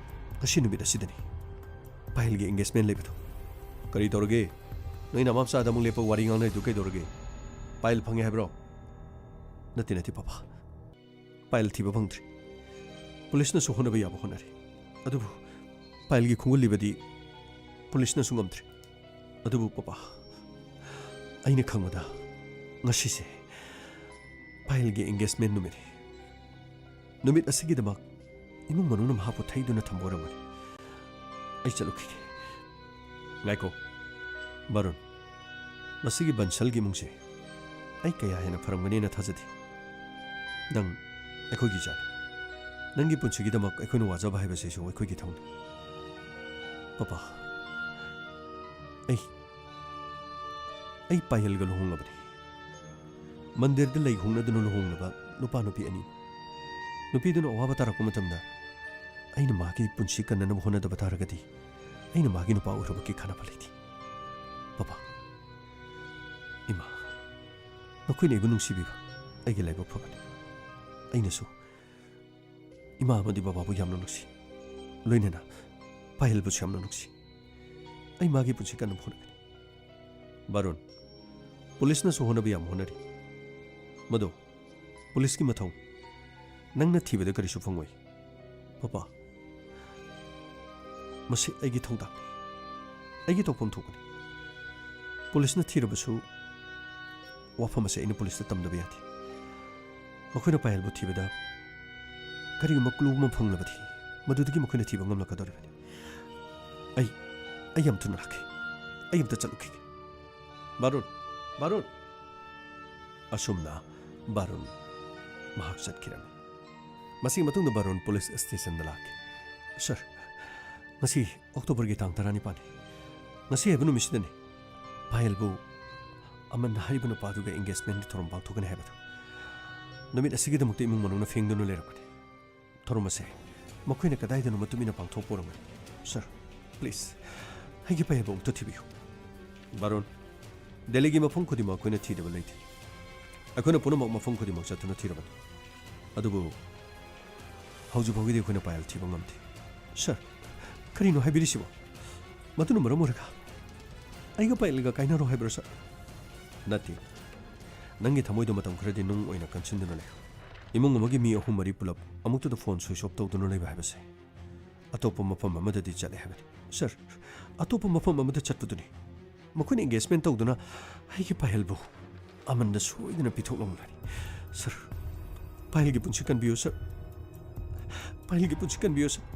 ꯉꯁꯤ ꯅꯨꯃꯤꯠ ꯑꯁꯤꯗꯅꯤ ꯄꯥꯌꯦꯜꯒꯤ ꯑꯦꯡꯒꯦꯖꯃꯦꯟ ꯂꯩꯕꯗꯣ꯫ ꯀꯔꯤ ꯇꯧꯔꯒꯦ? ꯅꯣꯏ ꯅꯃꯥ ꯃꯆꯥꯗ ꯑꯃꯨꯛ ꯂꯦꯞꯄ ꯋꯥꯔꯤ ꯉꯥꯡꯅꯔꯤꯗꯨ ꯀꯩꯗꯧꯔꯒꯦ? ꯄꯥꯌꯦꯜ ꯐꯪꯉꯦ ꯍꯥꯏꯕ꯭ꯔꯣ? ꯅꯠꯇꯦ, ꯅꯠꯇꯦ, ꯄꯥꯄꯥ꯫ ꯄꯥꯌꯦꯜ ꯊꯤꯕ ꯐꯪꯗ꯭ꯔꯤ꯫ ꯄꯨꯂꯤꯁꯅꯁꯨ ꯍꯣꯠꯅꯕ ꯌꯥꯕ ꯍꯣꯠꯅꯔꯤ꯫ ꯑꯗꯨꯕꯨ ꯄꯥꯌꯦꯜꯒꯤ ꯈꯣꯡꯒꯨꯜ ꯂꯤꯕꯗꯤ ꯄꯨꯂꯤꯁꯅꯁꯨ ꯉꯝꯗ꯭ꯔꯤ꯫ ꯑꯗꯨꯕꯨ ꯄꯥꯄꯥ, ꯑꯩꯅ ꯈꯪꯕꯗ ꯉꯁꯤꯁꯦ ꯄꯥꯌꯦꯜꯒꯤ ꯑꯦꯡꯒꯦꯖꯃꯦꯟ ꯅꯨꯃꯤꯠꯅꯤ꯫ ꯅꯨꯃꯤꯠ ꯑꯁꯤꯒꯤꯗꯃꯛ ꯏꯃꯨꯡ ꯃꯅꯨꯡꯅ ꯃꯍꯥꯛꯄꯨ ꯊꯩꯗꯨꯅ ꯊꯝꯕ ꯑꯣꯏꯔꯝꯒꯅꯤ꯫ ꯑꯩ ꯆꯠꯂꯨꯈꯤꯒꯦ꯫ ꯉꯥꯏꯈꯣ, ꯕꯥꯔꯨꯟ꯫ ꯃꯁꯤꯒꯤ ꯕꯟꯁꯜꯒꯤ ꯏꯃꯨꯡꯁꯦ ꯑꯩ ꯀꯌꯥ ꯍꯦꯟꯅ ꯐꯔꯝꯒꯅꯤꯅ ꯊꯥꯖꯗꯦ꯫ ꯅꯪ ꯑꯩꯈꯣꯏꯒꯤ ꯏꯆꯥꯅꯤ꯫ ꯅꯪꯒꯤ ꯄꯨꯟꯁꯤꯒꯤꯗꯃꯛ ꯑꯩꯈꯣꯏꯅ ꯋꯥꯖꯕ ꯍꯥꯏꯕꯁꯤꯁꯨ ꯑꯩꯈꯣꯏꯒꯤ ꯊꯧꯅꯤ꯫ ꯄꯥꯄꯥ, ꯑꯩ, ꯑꯩ ꯄꯥꯌꯦꯜꯒ ꯂꯨꯍꯣꯡꯂꯕꯅꯤ꯫ ꯃꯟꯗꯤꯔꯗ ꯂꯩ ꯍꯣꯡꯅꯗꯨꯅ ꯂꯨꯍꯣꯡꯂꯕ ꯅꯨꯄꯥ ꯅꯨꯄꯤ ꯑꯅꯤ꯫ ꯅꯨꯄꯤꯗꯨꯅ ꯑꯋꯥꯕ ꯇꯥꯔꯛꯄ ꯃꯇꯝꯗ ꯑꯩꯅ ꯃꯥꯒꯤ ꯄꯨꯟꯁꯤ ꯀꯟꯅꯅꯕ ꯍꯣꯠꯅꯗꯕ ꯇꯥꯔꯒꯗꯤ ꯑꯩꯅ ꯃꯥꯒꯤ ꯅꯨꯄꯥ ꯑꯣꯏꯔꯨꯕꯒꯤ ꯀꯥꯟꯅꯕ ꯂꯩꯇꯦ꯫ ꯄꯄꯥ, ꯏꯃꯥ, ꯅꯈꯣꯏꯅ ꯑꯩꯕꯨ ꯅꯨꯡꯁꯤꯕꯤꯕ ꯑꯩꯒꯤ ꯂꯥꯏꯕꯛ ꯐꯕꯅꯤ꯫ ꯑꯩꯅꯁꯨ ꯏꯃꯥ ꯑꯃꯗꯤ ꯕꯕꯥꯕꯨ ꯌꯥꯝꯅ ꯅꯨꯡꯁꯤ, ꯂꯣꯏꯅꯅ ꯄꯥꯌꯦꯜꯕꯨꯁꯨ ꯌꯥꯝꯅ ꯅꯨꯡꯁꯤ꯫ ꯑꯩ ꯃꯥꯒꯤ ꯄꯨꯟꯁꯤ ꯀꯟꯅꯕ ꯍꯣꯠꯅꯒꯅꯤ꯫ ꯕꯥꯔꯨꯟ, ꯄꯨꯂꯤꯁꯅꯁꯨ ꯍꯣꯠꯅꯕ ꯌꯥꯝ ꯍꯣꯠꯅꯔꯤ꯫ ꯃꯗꯨ ꯄꯨꯂꯤꯁꯀꯤ ꯃꯊꯧ꯫ ꯅꯪꯅ ꯊꯤꯕꯗ ꯀꯔꯤꯁꯨ ꯐꯪꯉꯣꯏ꯫ ꯄꯄꯥ, ꯃꯁꯤ ꯑꯩꯒꯤ ꯊꯧꯗꯥꯡꯅꯤ꯫ ꯑꯩꯒꯤ ꯇꯧꯐꯝ ꯊꯣꯛꯄꯅꯤ꯫ ꯄꯨꯂꯤꯁꯅ ꯊꯤꯔꯕꯁꯨ ꯋꯥꯐꯝ ꯑꯁꯤ ꯑꯩꯅ ꯄꯨꯂꯤꯁꯇ ꯇꯝꯗꯕ ꯌꯥꯗꯦ꯫ ꯃꯈꯣꯏꯅ ꯄꯥꯌꯦꯜꯕꯨ ꯊꯤꯕꯗ ꯀꯔꯤꯒꯨꯝꯕ clue ꯑꯃ ꯐꯪꯂꯕꯗꯤ ꯃꯗꯨꯗꯒꯤ ꯃꯈꯣꯏꯅ ꯊꯤꯕ ꯉꯝꯂꯛꯀꯗꯧꯔꯤꯕꯅꯤ꯫ ꯑꯩ, ꯑꯩ ꯌꯥꯝ ꯊꯨꯅ ꯂꯥꯛꯀꯦ꯫ ꯑꯩ ꯑꯝꯇ ꯆꯠꯂꯨꯈꯤꯒꯦ꯫ ꯕꯥꯔꯨꯟ, ꯕꯥꯔꯨꯟ! ꯑꯁꯨꯝꯅ ꯕꯥꯔꯨꯟ ꯃꯍꯥꯛ ꯆꯠꯈꯤꯔꯝꯃꯤ꯫ ꯃꯁꯤꯒꯤ ꯃꯇꯨꯡꯗ ꯕꯥꯔꯨꯟ ꯄꯨꯂꯤꯁ ꯁ꯭ꯇꯦꯁꯟꯗ ꯂꯥꯛꯈꯤ꯫ "ꯁꯔ, ꯉꯁꯤ ꯑꯣꯛꯇꯣꯕꯔꯒꯤ ꯇꯥꯡ ꯇꯔꯥꯅꯤꯄꯥꯟꯅꯤ꯫ ꯉꯁꯤ ꯍꯥꯏꯕ ꯅꯨꯃꯤꯠꯁꯤꯗꯅꯤ ꯄꯥꯌꯦꯜꯕꯨ ꯑꯃꯟ ꯍꯥꯏꯔꯤꯕ ꯅꯨꯄꯥꯗꯨꯒ engagement ꯊꯧꯔꯝ ꯄꯥꯡꯊꯣꯛꯀꯅꯤ ꯍꯥꯏꯕꯗꯨ꯫ ꯅꯨꯃꯤꯠ ꯑꯁꯤꯒꯤꯗꯃꯛꯇ ꯏꯃꯨꯡ ꯃꯅꯨꯡꯅ ꯐꯦꯡꯗꯨꯅ ꯂꯩꯔꯕꯅꯤ꯫ ꯊꯧꯔꯝ ꯑꯁꯦ ꯃꯈꯣꯏꯅ ꯀꯗꯥꯏꯗꯅꯣ ꯃꯇꯨꯡ ꯏꯟꯅ ꯄꯥꯡꯊꯣꯛꯄ ꯑꯣꯏꯔꯝꯒꯅꯤ꯫ ꯁꯔ, please, ꯑꯩꯒꯤ ꯄꯥꯌꯦꯜꯕꯨ ꯑꯃꯨꯛꯇ ꯊꯤꯕꯤꯌꯨ꯫" ꯕꯥꯔꯣꯟ, ꯗꯦꯜꯂꯤꯒꯤ ꯃꯐꯝ ꯈꯨꯗꯤꯡꯃꯛ ꯑꯩꯈꯣꯏꯅ ꯊꯤꯗꯕ ꯂꯩꯇꯦ꯫ ꯑꯩꯈꯣꯏꯅ ꯄꯨꯝꯅꯃꯛ ꯃꯐꯝ ꯈꯨꯗꯤꯡꯃꯛ ꯆꯠꯇꯨꯅ ꯊꯤꯔꯕꯅꯤ꯫ ꯑꯗꯨꯕꯨ ꯍꯧꯖꯤꯛ ꯐꯥꯎꯒꯤꯗꯤ ꯑꯩꯈꯣꯏꯅ ꯄꯥꯌꯦꯜ ꯊꯤꯕ ꯉꯝꯗꯦ꯫ ꯁꯔ, ꯀꯔꯤꯅꯣ ꯍꯥꯏꯕꯤꯔꯤꯁꯤꯕꯣ? ꯃꯗꯨꯅ ꯃꯔꯝ ꯑꯣꯏꯔꯒ ꯑꯩꯒ ꯄꯥꯌꯦꯜꯒ ꯀꯥꯏꯅꯔꯣ ꯍꯥꯏꯕ꯭ꯔꯣ, ꯁꯔ? ꯅꯠꯇꯦ꯫ ꯅꯪꯒꯤ ꯊꯃꯣꯏꯗꯣ ꯃꯇꯝ ꯈꯔꯗꯤ ꯅꯨꯡ ꯑꯣꯏꯅ ꯀꯟꯁꯤꯟꯗꯨꯅ ꯂꯩꯌꯨ꯫ ꯏꯃꯨꯡ ꯑꯃꯒꯤ ꯃꯤ ꯑꯍꯨꯝ ꯃꯔꯤ ꯄꯨꯂꯞ ꯑꯃꯨꯛꯇꯗ phone switch off ꯇꯧꯗꯨꯅ ꯂꯩꯕ ꯍꯥꯏꯕꯁꯦ ꯑꯇꯣꯞꯄ ꯃꯐꯝ ꯑꯃꯗꯗꯤ ꯆꯠꯂꯦ ꯍꯥꯏꯕꯅꯤ꯫ ꯁꯔ, ꯑꯇꯣꯞꯄ ꯃꯐꯝ ꯑꯃꯗ ꯆꯠꯄꯗꯨꯅꯤ꯫ ꯃꯈꯣꯏꯅ engagement ꯇꯧꯗꯨꯅ ꯑꯩꯒꯤ ꯄꯥꯌꯦꯜꯕꯨ ꯑꯃꯟꯗ ꯁꯣꯏꯗꯅ ꯄꯤꯊꯣꯛꯂꯝꯒꯅꯤ꯫ ꯁꯔ, ꯄꯥꯌꯦꯜꯒꯤ ꯄꯨꯟꯁꯤ ꯀꯟꯕꯤꯌꯨ, ꯁꯔ꯫ ꯄꯥꯌꯦꯜꯒꯤ ꯄꯨꯟꯁꯤ ꯀꯟꯕꯤꯌꯨ, ꯁꯔ꯫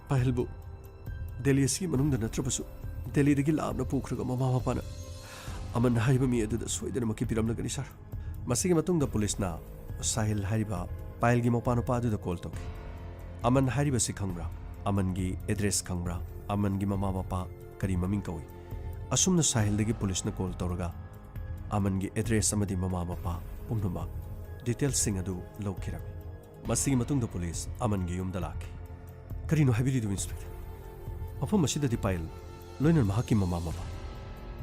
ꯄꯥꯌꯦꯜꯕꯨ ꯗꯦꯜꯂꯤ ꯑꯁꯤꯒꯤ ꯃꯅꯨꯡꯗ ꯅꯠꯇ꯭ꯔꯕꯁꯨ ꯗꯦꯜꯂꯤꯗꯒꯤ ꯂꯥꯞꯅ ꯄꯨꯈ꯭ꯔꯒ ꯃꯃꯥ ꯃꯄꯥꯅ ꯑꯃꯟ ꯍꯥꯏꯔꯤꯕ ꯃꯤ ꯑꯗꯨꯗ ꯁꯣꯏꯗꯅꯃꯛꯀꯤ ꯄꯤꯔꯝꯂꯒꯅꯤ, ꯁꯔ꯫ ꯃꯁꯤꯒꯤ ꯃꯇꯨꯡꯗ ꯄꯨꯂꯤꯁꯅ ꯁꯥꯍꯤꯜ ꯍꯥꯏꯔꯤꯕ ꯄꯥꯌꯦꯜꯒꯤ ꯃꯧꯄꯥ ꯅꯨꯄꯥ ꯑꯗꯨꯗ call ꯇꯧꯈꯤ꯫ "ꯑꯃꯟ ꯍꯥꯏꯔꯤꯕꯁꯤ ꯈꯪꯕ꯭ꯔꯥ? ꯑꯃꯟꯒꯤ address ꯈꯪꯕ꯭ꯔꯥ? ꯑꯃꯟꯒꯤ ꯃꯃꯥ ꯃꯄꯥ ꯀꯔꯤ ꯃꯃꯤꯡ ꯀꯧꯏ?" ꯑꯁꯨꯝꯅ ꯁꯥꯍꯤꯜꯗꯒꯤ ꯄꯨꯂꯤꯁꯅ call ꯇꯧꯔꯒ ꯑꯃꯟꯒꯤ ꯑꯦꯗ꯭ꯔꯦꯁ ꯑꯃꯗꯤ ꯃꯃꯥ ꯃꯄꯥ ꯄꯨꯝꯅꯃꯛ, ꯗꯤꯇꯦꯜꯁꯁꯤꯡ ꯑꯗꯨ ꯂꯧꯈꯤꯔꯝꯃꯤ꯫ ꯃꯁꯤꯒꯤ ꯃꯇꯨꯡꯗ ꯄꯨꯂꯤꯁ ꯑꯃꯟꯒꯤ ꯌꯨꯝꯗ ꯂꯥꯛꯈꯤ꯫ "ꯀꯔꯤꯅꯣ ꯍꯥꯏꯕꯤꯔꯤꯗꯨꯕꯨ, ꯏꯟꯁꯄꯦꯛꯇꯔ? ꯃꯐꯝ ꯑꯁꯤꯗꯗꯤ ꯄꯥꯌꯦꯜ, ꯂꯣꯏꯅꯅ ꯃꯍꯥꯛꯀꯤ ꯃꯃꯥ ꯃꯄꯥ,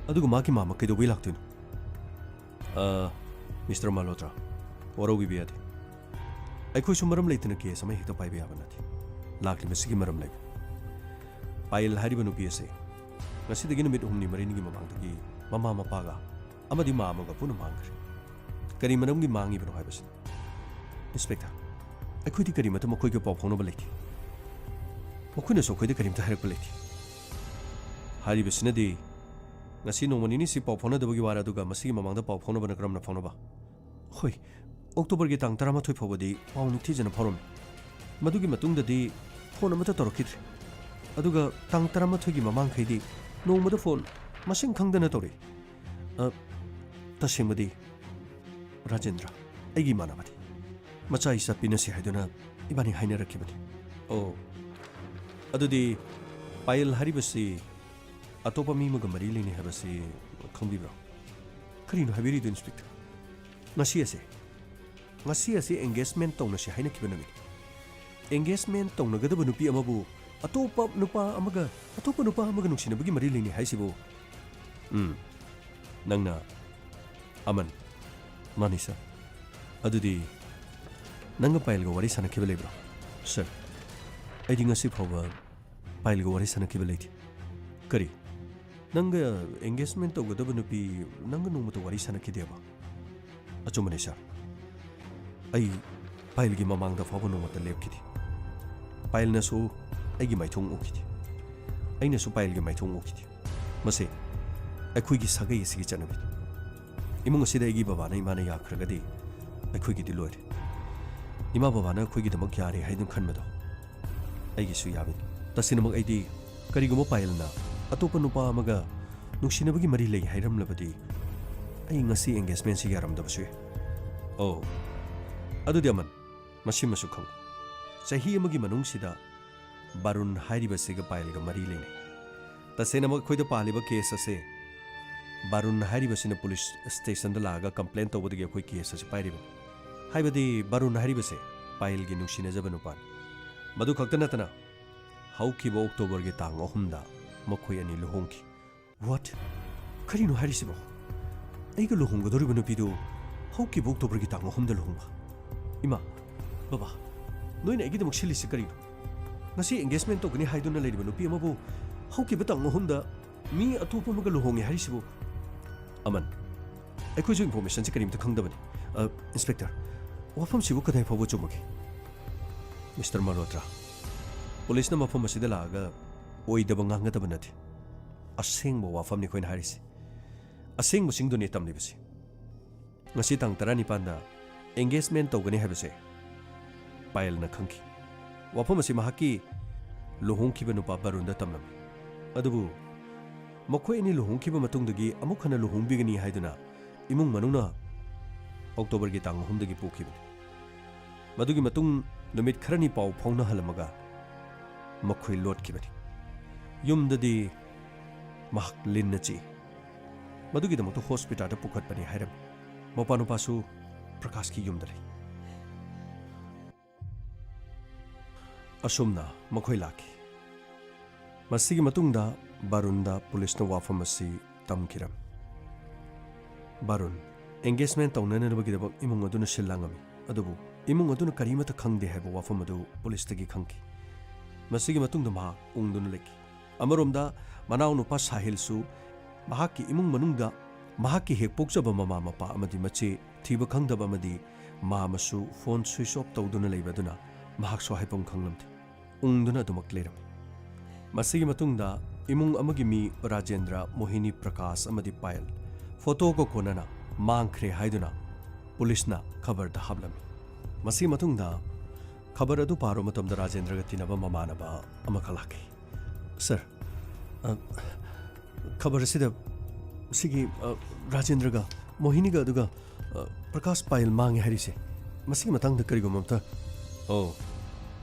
ꯑꯗꯨꯒ ꯃꯍꯥꯛꯀꯤ ꯃꯥꯝꯃ ꯀꯩꯗꯧꯕꯩ ꯂꯥꯛꯇꯣꯏꯅꯣ?" "ꯑ, ꯃꯤꯁꯇꯔ ꯃꯜꯍꯣꯇ꯭ꯔꯥ, ꯋꯥꯔꯧꯕꯤꯕ ꯌꯥꯗꯦ꯫ ꯑꯩꯈꯣꯏꯁꯨ ꯃꯔꯝ ꯂꯩꯇꯅ ꯀꯦꯁ ꯑꯃ ꯍꯦꯛꯇ ꯄꯥꯏꯕ ꯌꯥꯕ ꯅꯠꯇꯦ꯫ ꯂꯥꯛꯂꯤꯕꯁꯤꯒꯤ ꯃꯔꯝ ꯂꯩꯕ꯫ ꯄꯥꯌꯦꯜ ꯍꯥꯏꯔꯤꯕ ꯅꯨꯄꯤ ꯑꯁꯦ ꯉꯁꯤꯗꯒꯤ ꯅꯨꯃꯤꯠ ꯍꯨꯝꯅꯤ ꯃꯔꯤꯅꯤꯒꯤ ꯃꯃꯥꯡꯗꯒꯤ ꯃꯃꯥ ꯃꯄꯥꯒ ꯑꯃꯗꯤ ꯃꯥꯝꯃꯒ ꯄꯨꯟꯅ ꯃꯥꯡꯈ꯭ꯔꯦ꯫ ꯀꯔꯤ ꯃꯔꯝꯒꯤ ꯃꯥꯡꯉꯤꯕꯅꯣ ꯍꯥꯏꯕꯁꯤꯅꯤ, ꯏꯟꯁꯄꯦꯛꯇꯔ꯫ ꯑꯩꯈꯣꯏꯗꯤ ꯀꯔꯤꯃꯠꯇ ꯃꯈꯣꯏꯒ ꯄꯥꯎ ꯐꯥꯎꯅꯕ ꯂꯩꯇꯦ꯫ ꯃꯈꯣꯏꯅꯁꯨ ꯑꯩꯈꯣꯏꯗ ꯀꯔꯤꯝꯇ ꯍꯥꯏꯔꯛꯄ ꯂꯩꯇꯦ꯫ ꯍꯥꯏꯔꯤꯕꯁꯤꯅꯗꯤ ꯉꯁꯤ ꯅꯣꯡꯃ ꯅꯤꯅꯤꯁꯤ ꯄꯥꯎ ꯐꯥꯎꯅꯗꯕꯒꯤ ꯋꯥꯔꯦ, ꯑꯗꯨꯒ ꯃꯁꯤꯒꯤ ꯃꯃꯥꯡꯗ ꯄꯥꯎ ꯐꯥꯎꯅꯕꯅ ꯀꯔꯝꯅ ꯐꯥꯎꯅꯕ?" "ꯍꯣꯏ, ꯑꯣꯛꯇꯣꯕꯔꯒꯤ ꯇꯥꯡ ꯇꯔꯥꯃꯥꯊꯣꯏ ꯐꯥꯎꯕꯗꯤ ꯄꯥꯎ ꯅꯤꯡꯊꯤꯖꯅ ꯐꯥꯎꯔꯝꯃꯤ꯫ ꯃꯗꯨꯒꯤ ꯃꯇꯨꯡꯗꯗꯤ ꯐꯣꯟ ꯑꯃꯠꯇ ꯇꯧꯔꯛꯈꯤꯗ꯭ꯔꯦ꯫ ꯑꯗꯨꯒ ꯇꯥꯡ ꯇꯔꯥꯃꯥꯊꯣꯏꯒꯤ ꯃꯃꯥꯡꯈꯩꯗꯤ ꯅꯣꯡꯃꯗ ꯐꯣꯟ ꯃꯁꯤꯡ ꯈꯪꯗꯅ ꯇꯧꯔꯛꯏ꯫ ꯑ, ꯇꯁꯦꯡꯕꯗꯤ, ꯔꯥꯖꯦꯟꯗ꯭ꯔ, ꯑꯩꯒꯤ ꯏꯃꯥꯟꯅꯕꯅꯤ꯫ ꯃꯆꯥ ꯏꯆꯥ ꯄꯤꯅꯁꯤ ꯍꯥꯏꯗꯨꯅ ꯏꯕꯥꯅꯤ ꯍꯥꯏꯅꯔꯛꯈꯤꯕꯅꯤ꯫" "ꯑꯣ, ꯑꯗꯨꯗꯤ ꯄꯥꯌꯦꯜ ꯍꯥꯏꯔꯤꯕꯁꯤ ꯑꯇꯣꯞꯄ ꯃꯤ ꯑꯃꯒ ꯃꯔꯤ ꯂꯩꯅꯩ ꯍꯥꯏꯕꯁꯤ ꯈꯪꯕꯤꯕ꯭ꯔꯣ?" "ꯀꯔꯤꯅꯣ ꯍꯥꯏꯕꯤꯔꯤꯗꯨ, ꯏꯟꯁꯄꯦꯛꯇꯔ? ꯉꯁꯤ ꯑꯁꯦ, ꯉꯁꯤ ꯑꯁꯤ ꯑꯦꯡꯒꯦꯖꯃꯦꯟ ꯇꯧꯅꯁꯤ ꯍꯥꯏꯅꯈꯤꯕ ꯅꯨꯃꯤꯠ꯫ ꯑꯦꯡꯒꯦꯖꯃꯦꯟ ꯇꯧꯅꯒꯗꯕ ꯅꯨꯄꯤ ꯑꯃꯕꯨ ꯑꯇꯣꯞꯄ ꯅꯨꯄꯥ ꯑꯃꯒ, ꯑꯇꯣꯞꯄ ꯅꯨꯄꯥ ꯑꯃꯒ ꯅꯨꯡꯁꯤꯅꯕꯒꯤ ꯃꯔꯤ ꯂꯩꯅꯩ ꯍꯥꯏꯁꯤꯕꯨ?" "ꯎꯝ, ꯅꯪꯅ, ꯑꯃꯟ꯫" "ꯃꯥꯅꯤ, ꯁꯥꯔ꯫" "ꯑꯗꯨꯗꯤ ꯅꯪꯒ ꯄꯥꯌꯦꯜꯒ ꯋꯥꯔꯤ ꯁꯥꯟꯅꯈꯤꯕ ꯂꯩꯕ꯭ꯔꯣ?" "ꯁꯥꯔ, ꯑꯩꯗꯤ ꯉꯁꯤ ꯐꯥꯎꯕ ꯄꯥꯌꯦꯜꯒ ꯋꯥꯔꯤ ꯁꯥꯟꯅꯈꯤꯕ ꯂꯩꯇꯦ꯫" "ꯀꯔꯤ? ꯅꯪꯒ ꯑꯦꯡꯒꯦꯖꯃꯦꯟ ꯇꯧꯒꯗꯕ ꯅꯨꯄꯤ ꯅꯪꯒ ꯅꯣꯡꯃꯇ ꯋꯥꯔꯤ ꯁꯥꯟꯅꯈꯤꯗꯦꯕ?" "ꯑꯆꯨꯝꯕꯅꯦ, ꯁꯥꯔ꯫ ꯑꯩ ꯄꯥꯌꯦꯜꯒꯤ ꯃꯃꯥꯡꯗ ꯐꯥꯎꯕ ꯅꯣꯡꯃꯇ ꯂꯦꯞꯈꯤꯗꯦ꯫ ꯄꯥꯌꯦꯜꯅꯁꯨ ꯑꯩꯒꯤ ꯃꯥꯏꯊꯣꯡ ꯎꯈꯤꯗꯦ꯫ ꯑꯩꯅꯁꯨ ꯄꯥꯌꯦꯜꯒꯤ ꯃꯥꯏꯊꯣꯡ ꯎꯈꯤꯗꯦ꯫ ꯃꯁꯤ ꯑꯩꯈꯣꯏꯒꯤ ꯁꯥꯒꯩ ꯑꯁꯤꯒꯤ ꯆꯠꯅꯕꯤꯅꯤ꯫ ꯏꯃꯨꯡ ꯑꯁꯤꯗ ꯑꯩꯒꯤ ꯕꯕꯥꯅ ꯏꯃꯥꯅ ꯌꯥꯈ꯭ꯔꯒꯗꯤ ꯑꯩꯈꯣꯏꯒꯤꯗꯤ ꯂꯣꯏꯔꯦ꯫ ꯏꯃꯥ ꯕꯕꯥꯅ ꯑꯩꯈꯣꯏꯒꯤꯗꯃꯛ ꯌꯥꯔꯦ ꯍꯥꯏꯗꯨꯅ ꯈꯟꯕꯗꯣ ꯑꯩꯒꯤꯁꯨ ꯌꯥꯕꯅꯤ꯫ ꯇꯁꯦꯡꯅꯃꯛ ꯑꯩꯗꯤ ꯀꯔꯤꯒꯨꯝꯕ ꯄꯥꯌꯦꯜꯅ ꯑꯇꯣꯞꯄ ꯅꯨꯄꯥ ꯑꯃꯒ ꯅꯨꯡꯁꯤꯅꯕꯒꯤ ꯃꯔꯤ ꯂꯩ ꯍꯥꯏꯔꯝꯂꯕꯗꯤ ꯑꯩ ꯉꯁꯤ ꯑꯦꯡꯒꯦꯖꯃꯦꯟꯁꯤ ꯌꯥꯔꯝꯗꯕꯁꯨ ꯌꯥꯏ꯫" "ꯑꯣ, ꯑꯗꯨꯗꯤ ꯑꯃꯟ, ꯃꯁꯤꯃꯁꯨ ꯈꯪꯉꯨ꯫ ꯆꯍꯤ ꯑꯃꯒꯤ ꯃꯅꯨꯡꯁꯤꯗ ꯕꯥꯔꯨꯟ ꯍꯥꯏꯔꯤꯕꯁꯤꯒ ꯄꯥꯌꯦꯜꯒ ꯃꯔꯤ ꯂꯩꯅꯩ꯫ ꯇꯁꯦꯡꯅꯃꯛ ꯑꯩꯈꯣꯏꯗ ꯄꯥꯜꯂꯤꯕ ꯀꯦꯁ ꯑꯁꯦ ꯕꯥꯔꯨꯟ ꯍꯥꯏꯔꯤꯕꯁꯤꯅ ꯄꯨꯂꯤꯁ ꯁ꯭ꯇꯦꯁꯟꯗ ꯂꯥꯛꯑꯒ ꯀꯝꯄ꯭ꯂꯦꯟ ꯇꯧꯕꯗꯒꯤ ꯑꯩꯈꯣꯏ ꯀꯦꯁ ꯑꯁꯤ ꯄꯥꯏꯔꯤꯕꯅꯤ꯫ ꯍꯥꯏꯕꯗꯤ ꯕꯥꯔꯨꯟ ꯍꯥꯏꯔꯤꯕꯁꯦ ꯄꯥꯌꯦꯜꯒꯤ ꯅꯨꯡꯁꯤꯅꯖꯕ ꯅꯨꯄꯥꯅꯤ꯫ ꯃꯗꯨ ꯈꯛꯇ ꯅꯠꯇꯅ ꯍꯧꯈꯤꯕ ꯑꯣꯛꯇꯣꯕꯔꯒꯤ ꯇꯥꯡ ꯑꯍꯨꯝꯗ ꯃꯈꯣꯏ ꯑꯅꯤ ꯂꯨꯍꯣꯡꯈꯤ꯫ ꯋꯥꯠ? ꯀꯔꯤꯅꯣ ꯍꯥꯏꯔꯤꯁꯤꯕꯣ? ꯑꯩꯒ ꯂꯨꯍꯣꯡꯒꯗꯧꯔꯤꯕ ꯅꯨꯄꯤꯗꯨ ꯍꯧꯈꯤꯕ ꯑꯣꯛꯇꯣꯕꯔꯒꯤ ꯇꯥꯡ ꯑꯍꯨꯝꯗ ꯂꯨꯍꯣꯡꯕ? ꯏꯃꯥ, ꯕꯕꯥ, ꯅꯣꯏꯅ ꯑꯩꯒꯤꯗꯃꯛ ꯁꯤꯜꯂꯤꯁꯤ ꯀꯔꯤꯅꯣ? ꯉꯁꯤ ꯑꯦꯡꯒꯦꯖꯃꯦꯟ ꯇꯧꯒꯅꯤ ꯍꯥꯏꯗꯨꯅ ꯂꯩꯔꯤꯕ ꯅꯨꯄꯤ ꯑꯃꯕꯨ ꯍꯧꯈꯤꯕ ꯇꯥꯡ ꯑꯍꯨꯝꯗ ꯃꯤ ꯑꯇꯣꯞꯄ ꯑꯃꯒ ꯂꯨꯍꯣꯡꯉꯦ ꯍꯥꯏꯔꯤꯁꯤꯕꯨ? ꯑꯃꯟ, ꯑꯩꯈꯣꯏꯁꯨ ꯏꯟꯐꯣꯔꯃꯦꯁꯟꯁꯦ ꯀꯔꯤꯝꯇ ꯈꯪꯗꯕꯅꯤ꯫ ꯑ, ꯏꯟꯁꯄꯦꯛꯇꯔ, ꯋꯥꯐꯝꯁꯤꯕꯨ ꯀꯗꯥꯏ ꯐꯥꯎꯕ ꯆꯨꯝꯕꯒꯦ? ꯃꯤꯁꯇꯔ ꯃꯜꯍꯣꯇ꯭ꯔꯥ, ꯄꯨꯂꯤꯁꯅ ꯃꯐꯝ ꯑꯁꯤꯗ ꯂꯥꯛꯑꯒ ꯑꯣꯏꯗꯕ ꯉꯥꯡꯒꯗꯕ ꯅꯠꯇꯦ꯫ ꯑꯁꯦꯡꯕ ꯋꯥꯐꯝꯅꯤ ꯑꯩꯈꯣꯏꯅ ꯍꯥꯏꯔꯤꯁꯤ꯫ ꯑꯁꯦꯡꯕꯁꯤꯡꯗꯨꯅꯤ ꯇꯝꯂꯤꯕꯁꯤ꯫ ꯉꯁꯤ ꯇꯥꯡ ꯇꯔꯥꯅꯤꯄꯥꯟꯗ ꯑꯦꯡꯒꯦꯖꯃꯦꯟ ꯇꯧꯒꯅꯤ ꯍꯥꯏꯕꯁꯦ ꯄꯥꯌꯦꯜꯅ ꯈꯪꯈꯤ꯫ ꯋꯥꯐꯝ ꯑꯁꯤ ꯃꯍꯥꯛꯀꯤ ꯂꯨꯍꯣꯡꯈꯤꯕ ꯅꯨꯄꯥ ꯕꯔꯨꯟꯗ ꯇꯝꯂꯝꯃꯤ꯫ ꯑꯗꯨꯕꯨ ꯃꯈꯣꯏ ꯑꯅꯤ ꯂꯨꯍꯣꯡꯈꯤꯕ ꯃꯇꯨꯡꯗꯒꯤ ꯑꯃꯨꯛ ꯍꯟꯅ ꯂꯨꯍꯣꯡꯕꯤꯒꯅꯤ ꯍꯥꯏꯗꯨꯅ ꯏꯃꯨꯡ ꯃꯅꯨꯡꯅ ꯑꯣꯛꯇꯣꯕꯔꯒꯤ ꯇꯥꯡ ꯑꯍꯨꯝꯗꯒꯤ ꯄꯨꯈꯤꯕꯅꯤ꯫ ꯃꯗꯨꯒꯤ ꯃꯇꯨꯡ ꯅꯨꯃꯤꯠ ꯈꯔꯅꯤ ꯄꯥꯎ ꯐꯥꯎꯅꯍꯜꯂꯝꯃꯒ ꯃꯈꯣꯏ ꯂꯣꯠꯈꯤꯕꯅꯤ꯫ ꯌꯨꯝꯗꯗꯤ ꯃꯍꯥꯛ ꯂꯤꯟꯅ ꯆꯤꯛꯏ꯫ ꯃꯗꯨꯒꯤꯗꯃꯛꯇ ꯍꯣꯁꯄꯤꯇꯥꯜꯗ ꯄꯨꯈꯠꯄꯅꯤ ꯍꯥꯏꯔꯝꯃꯤ꯫ ꯃꯄꯥ ꯅꯨꯄꯥꯁꯨ ꯄ꯭ꯔꯀꯥꯁꯀꯤ ꯌꯨꯝꯗ ꯂꯩ꯫ ꯑꯁꯨꯝꯅ ꯃꯈꯣꯏ ꯂꯥꯛꯈꯤ꯫ ꯃꯁꯤꯒꯤ ꯃꯇꯨꯡꯗ ꯕꯥꯔꯨꯟꯗ ꯄꯨꯂꯤꯁꯅ ꯋꯥꯐꯝ ꯑꯁꯤ ꯇꯝꯈꯤꯔꯝꯃꯤ꯫ ꯕꯥꯔꯨꯟ, ꯑꯦꯡꯒꯦꯖꯃꯦꯟ ꯇꯧꯅꯅꯕꯒꯤꯗꯃꯛ ꯏꯃꯨꯡ ꯑꯗꯨꯅ ꯁꯤꯜ ꯂꯥꯡꯉꯝꯃꯤ, ꯑꯗꯨꯕꯨ ꯏꯃꯨꯡ ꯑꯗꯨꯅ ꯀꯔꯤꯃꯠꯇ ꯈꯪꯗꯦ ꯍꯥꯏꯕ ꯋꯥꯐꯝ ꯑꯗꯨ ꯄꯨꯂꯤꯁꯇꯒꯤ ꯈꯪꯈꯤ꯫ ꯃꯁꯤꯒꯤ ꯃꯇꯨꯡꯗ ꯃꯍꯥꯛ ꯎꯪꯗꯨꯅ ꯂꯩꯈꯤ꯫ ꯑꯃꯔꯣꯝꯗ ꯃꯅꯥꯎꯅꯨꯄꯥ ꯁꯥꯍꯤꯜꯁꯨ ꯃꯍꯥꯛꯀꯤ ꯏꯃꯨꯡ ꯃꯅꯨꯡꯗ ꯃꯍꯥꯛꯀꯤ ꯍꯦꯛ ꯄꯣꯛꯆꯕ ꯃꯃꯥ ꯃꯄꯥ ꯑꯃꯗꯤ ꯃꯆꯦ ꯊꯤꯕ ꯈꯪꯗꯕ ꯑꯃꯗꯤ ꯃꯥ ꯑꯃꯁꯨ ꯐꯣꯟ ꯁ꯭ꯋꯤꯆ ꯑꯣꯐ ꯇꯧꯗꯨꯅ ꯂꯩꯕ ꯑꯗꯨꯅ ꯃꯍꯥꯛꯁꯨ ꯍꯥꯏꯐꯝ ꯈꯪꯂꯝꯗꯦ꯫ ꯎꯪꯗꯨꯅ ꯑꯗꯨꯃꯛ ꯂꯩꯔꯝꯃꯤ꯫ ꯃꯁꯤꯒꯤ ꯃꯇꯨꯡꯗ ꯏꯃꯨꯡ ꯑꯃꯒꯤ ꯃꯤ ꯔꯥꯖꯦꯟꯗ꯭ꯔ, ꯃꯣꯍꯤꯅꯤ, ꯄ꯭ꯔꯀꯥꯁ ꯑꯃꯗꯤ ꯄꯥꯌꯜ ꯐꯣꯇꯣꯒ ꯀꯣꯟꯅꯅ ꯃꯥꯡꯈ꯭ꯔꯦ ꯍꯥꯏꯗꯨꯅ ꯄꯨꯂꯤꯁꯅ ꯈꯕꯔꯗ ꯍꯥꯞꯂꯝꯃꯤ꯫ ꯃꯁꯤꯒꯤ ꯃꯇꯨꯡꯗ ꯈꯕꯔ ꯑꯗꯨ ꯄꯥꯔꯨꯕ ꯃꯇꯝꯗ ꯔꯥꯖꯦꯟꯗ꯭ꯔꯒ ꯇꯤꯟꯅꯕ ꯃꯃꯥꯟꯅꯕ ꯑꯃꯈꯛ ꯂꯥꯛꯈꯤ꯫ "ꯁꯔ, ꯑ, ꯈꯕꯔ ꯑꯁꯤꯗ ꯁꯤꯒꯤ, ꯑ, ꯔꯥꯖꯦꯟꯗ꯭ꯔꯒ ꯃꯣꯍꯤꯅꯤꯒ ꯑꯗꯨꯒ, ꯑ, ꯄ꯭ꯔꯀꯥꯁ ꯄꯥꯌꯜ ꯃꯥꯡꯉꯦ ꯍꯥꯏꯔꯤꯁꯦ ꯃꯁꯤꯒꯤ ꯃꯇꯥꯡꯗ ꯀꯔꯤꯒꯨꯝꯕ ꯑꯝꯇ?" "ꯑꯣ,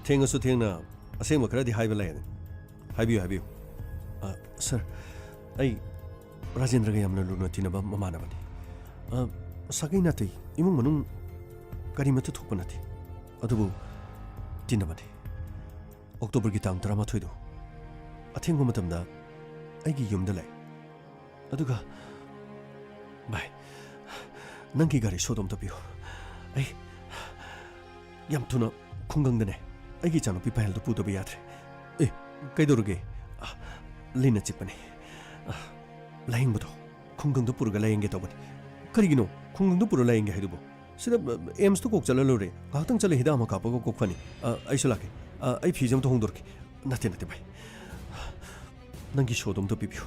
ꯊꯦꯡꯉꯁꯨ ꯊꯦꯡꯅ ꯑꯁꯦꯡꯕ ꯈꯔꯗꯤ ꯍꯥꯏꯕ ꯂꯩ꯫ ꯍꯥꯏꯕꯤꯌꯨ, ꯍꯥꯏꯕꯤꯌꯨ꯫" "ꯑ, ꯁꯔ, ꯑꯩ ꯔꯥꯖꯦꯟꯗ꯭ꯔꯒ ꯌꯥꯝꯅ ꯂꯨꯅ ꯇꯤꯟꯅꯕ ꯃꯃꯥꯟꯅꯕꯅꯤ꯫ ꯑ, ꯁꯥꯒꯩ ꯅꯥꯇꯩ, ꯏꯃꯨꯡ ꯃꯅꯨꯡ ꯀꯔꯤꯃꯠꯇ ꯊꯣꯛꯄ ꯅꯠꯇꯦ꯫ ꯑꯗꯨꯕꯨ ꯇꯤꯟꯅꯕꯅꯤ꯫ ꯑꯣꯛꯇꯣꯕꯔꯒꯤ ꯇꯥꯡ ꯇꯔꯥꯃꯥꯊꯣꯏꯗꯣ ꯑꯊꯦꯡꯕ ꯃꯇꯝꯗ ꯑꯩꯒꯤ ꯌꯨꯝꯗ ꯂꯥꯛꯏ꯫ ꯑꯗꯨꯒ, ꯚꯥꯏ, ꯅꯪꯒꯤ ꯒꯥꯔꯤ ꯁꯣꯗꯣ ꯑꯝꯇ ꯄꯤꯌꯨ꯫ ꯑꯩ ꯌꯥꯝ ꯊꯨꯅ ꯈꯨꯡꯒꯪꯗꯅꯦ ꯑꯩꯒꯤ ꯏꯆꯥꯅꯨꯄꯤ ꯄꯥꯌꯦꯜꯗꯨ ꯄꯨꯗꯕ ꯌꯥꯗ꯭ꯔꯦ꯫ ꯑꯦ, ꯀꯩꯗꯧꯔꯒꯦ? ꯑ, ꯂꯤꯟꯅ ꯆꯤꯛꯄꯅꯦ꯫ ꯑ, ꯂꯥꯌꯦꯡꯕꯗꯣ ꯈꯨꯡꯒꯪꯗ ꯄꯨꯔꯒ ꯂꯥꯌꯦꯡꯒꯦ ꯇꯧꯕꯅꯤ꯫ ꯀꯔꯤꯒꯤꯅꯣ ꯈꯨꯡꯒꯪꯗ ꯄꯨꯔ ꯂꯥꯌꯦꯡꯒꯦ ꯍꯥꯏꯗꯨꯕꯨ? ꯁꯤꯗ, ꯑ, ꯑꯦꯝꯁꯇ ꯀꯣꯛ ꯆꯠꯂ ꯂꯣꯏꯔꯦ꯫ ꯉꯥꯏꯍꯥꯛꯇꯪ ꯆꯠꯂ ꯍꯤꯗꯥꯛ ꯑꯃ ꯀꯥꯞꯄꯒ ꯀꯣꯛ ꯐꯅꯤ꯫ ꯑ, ꯑꯩꯁꯨ ꯂꯥꯛꯀꯦ꯫ ꯑ, ꯑꯩ ꯐꯤꯁꯦ ꯑꯝꯇ ꯍꯣꯡꯗꯣꯔꯛꯀꯦ꯫ ꯅꯠꯇꯦ, ꯅꯠꯇꯦ, ꯚꯥꯏ꯫ ꯅꯪꯒꯤ ꯁꯣꯗꯣ ꯑꯝꯇ ꯄꯤꯕꯤꯌꯨ꯫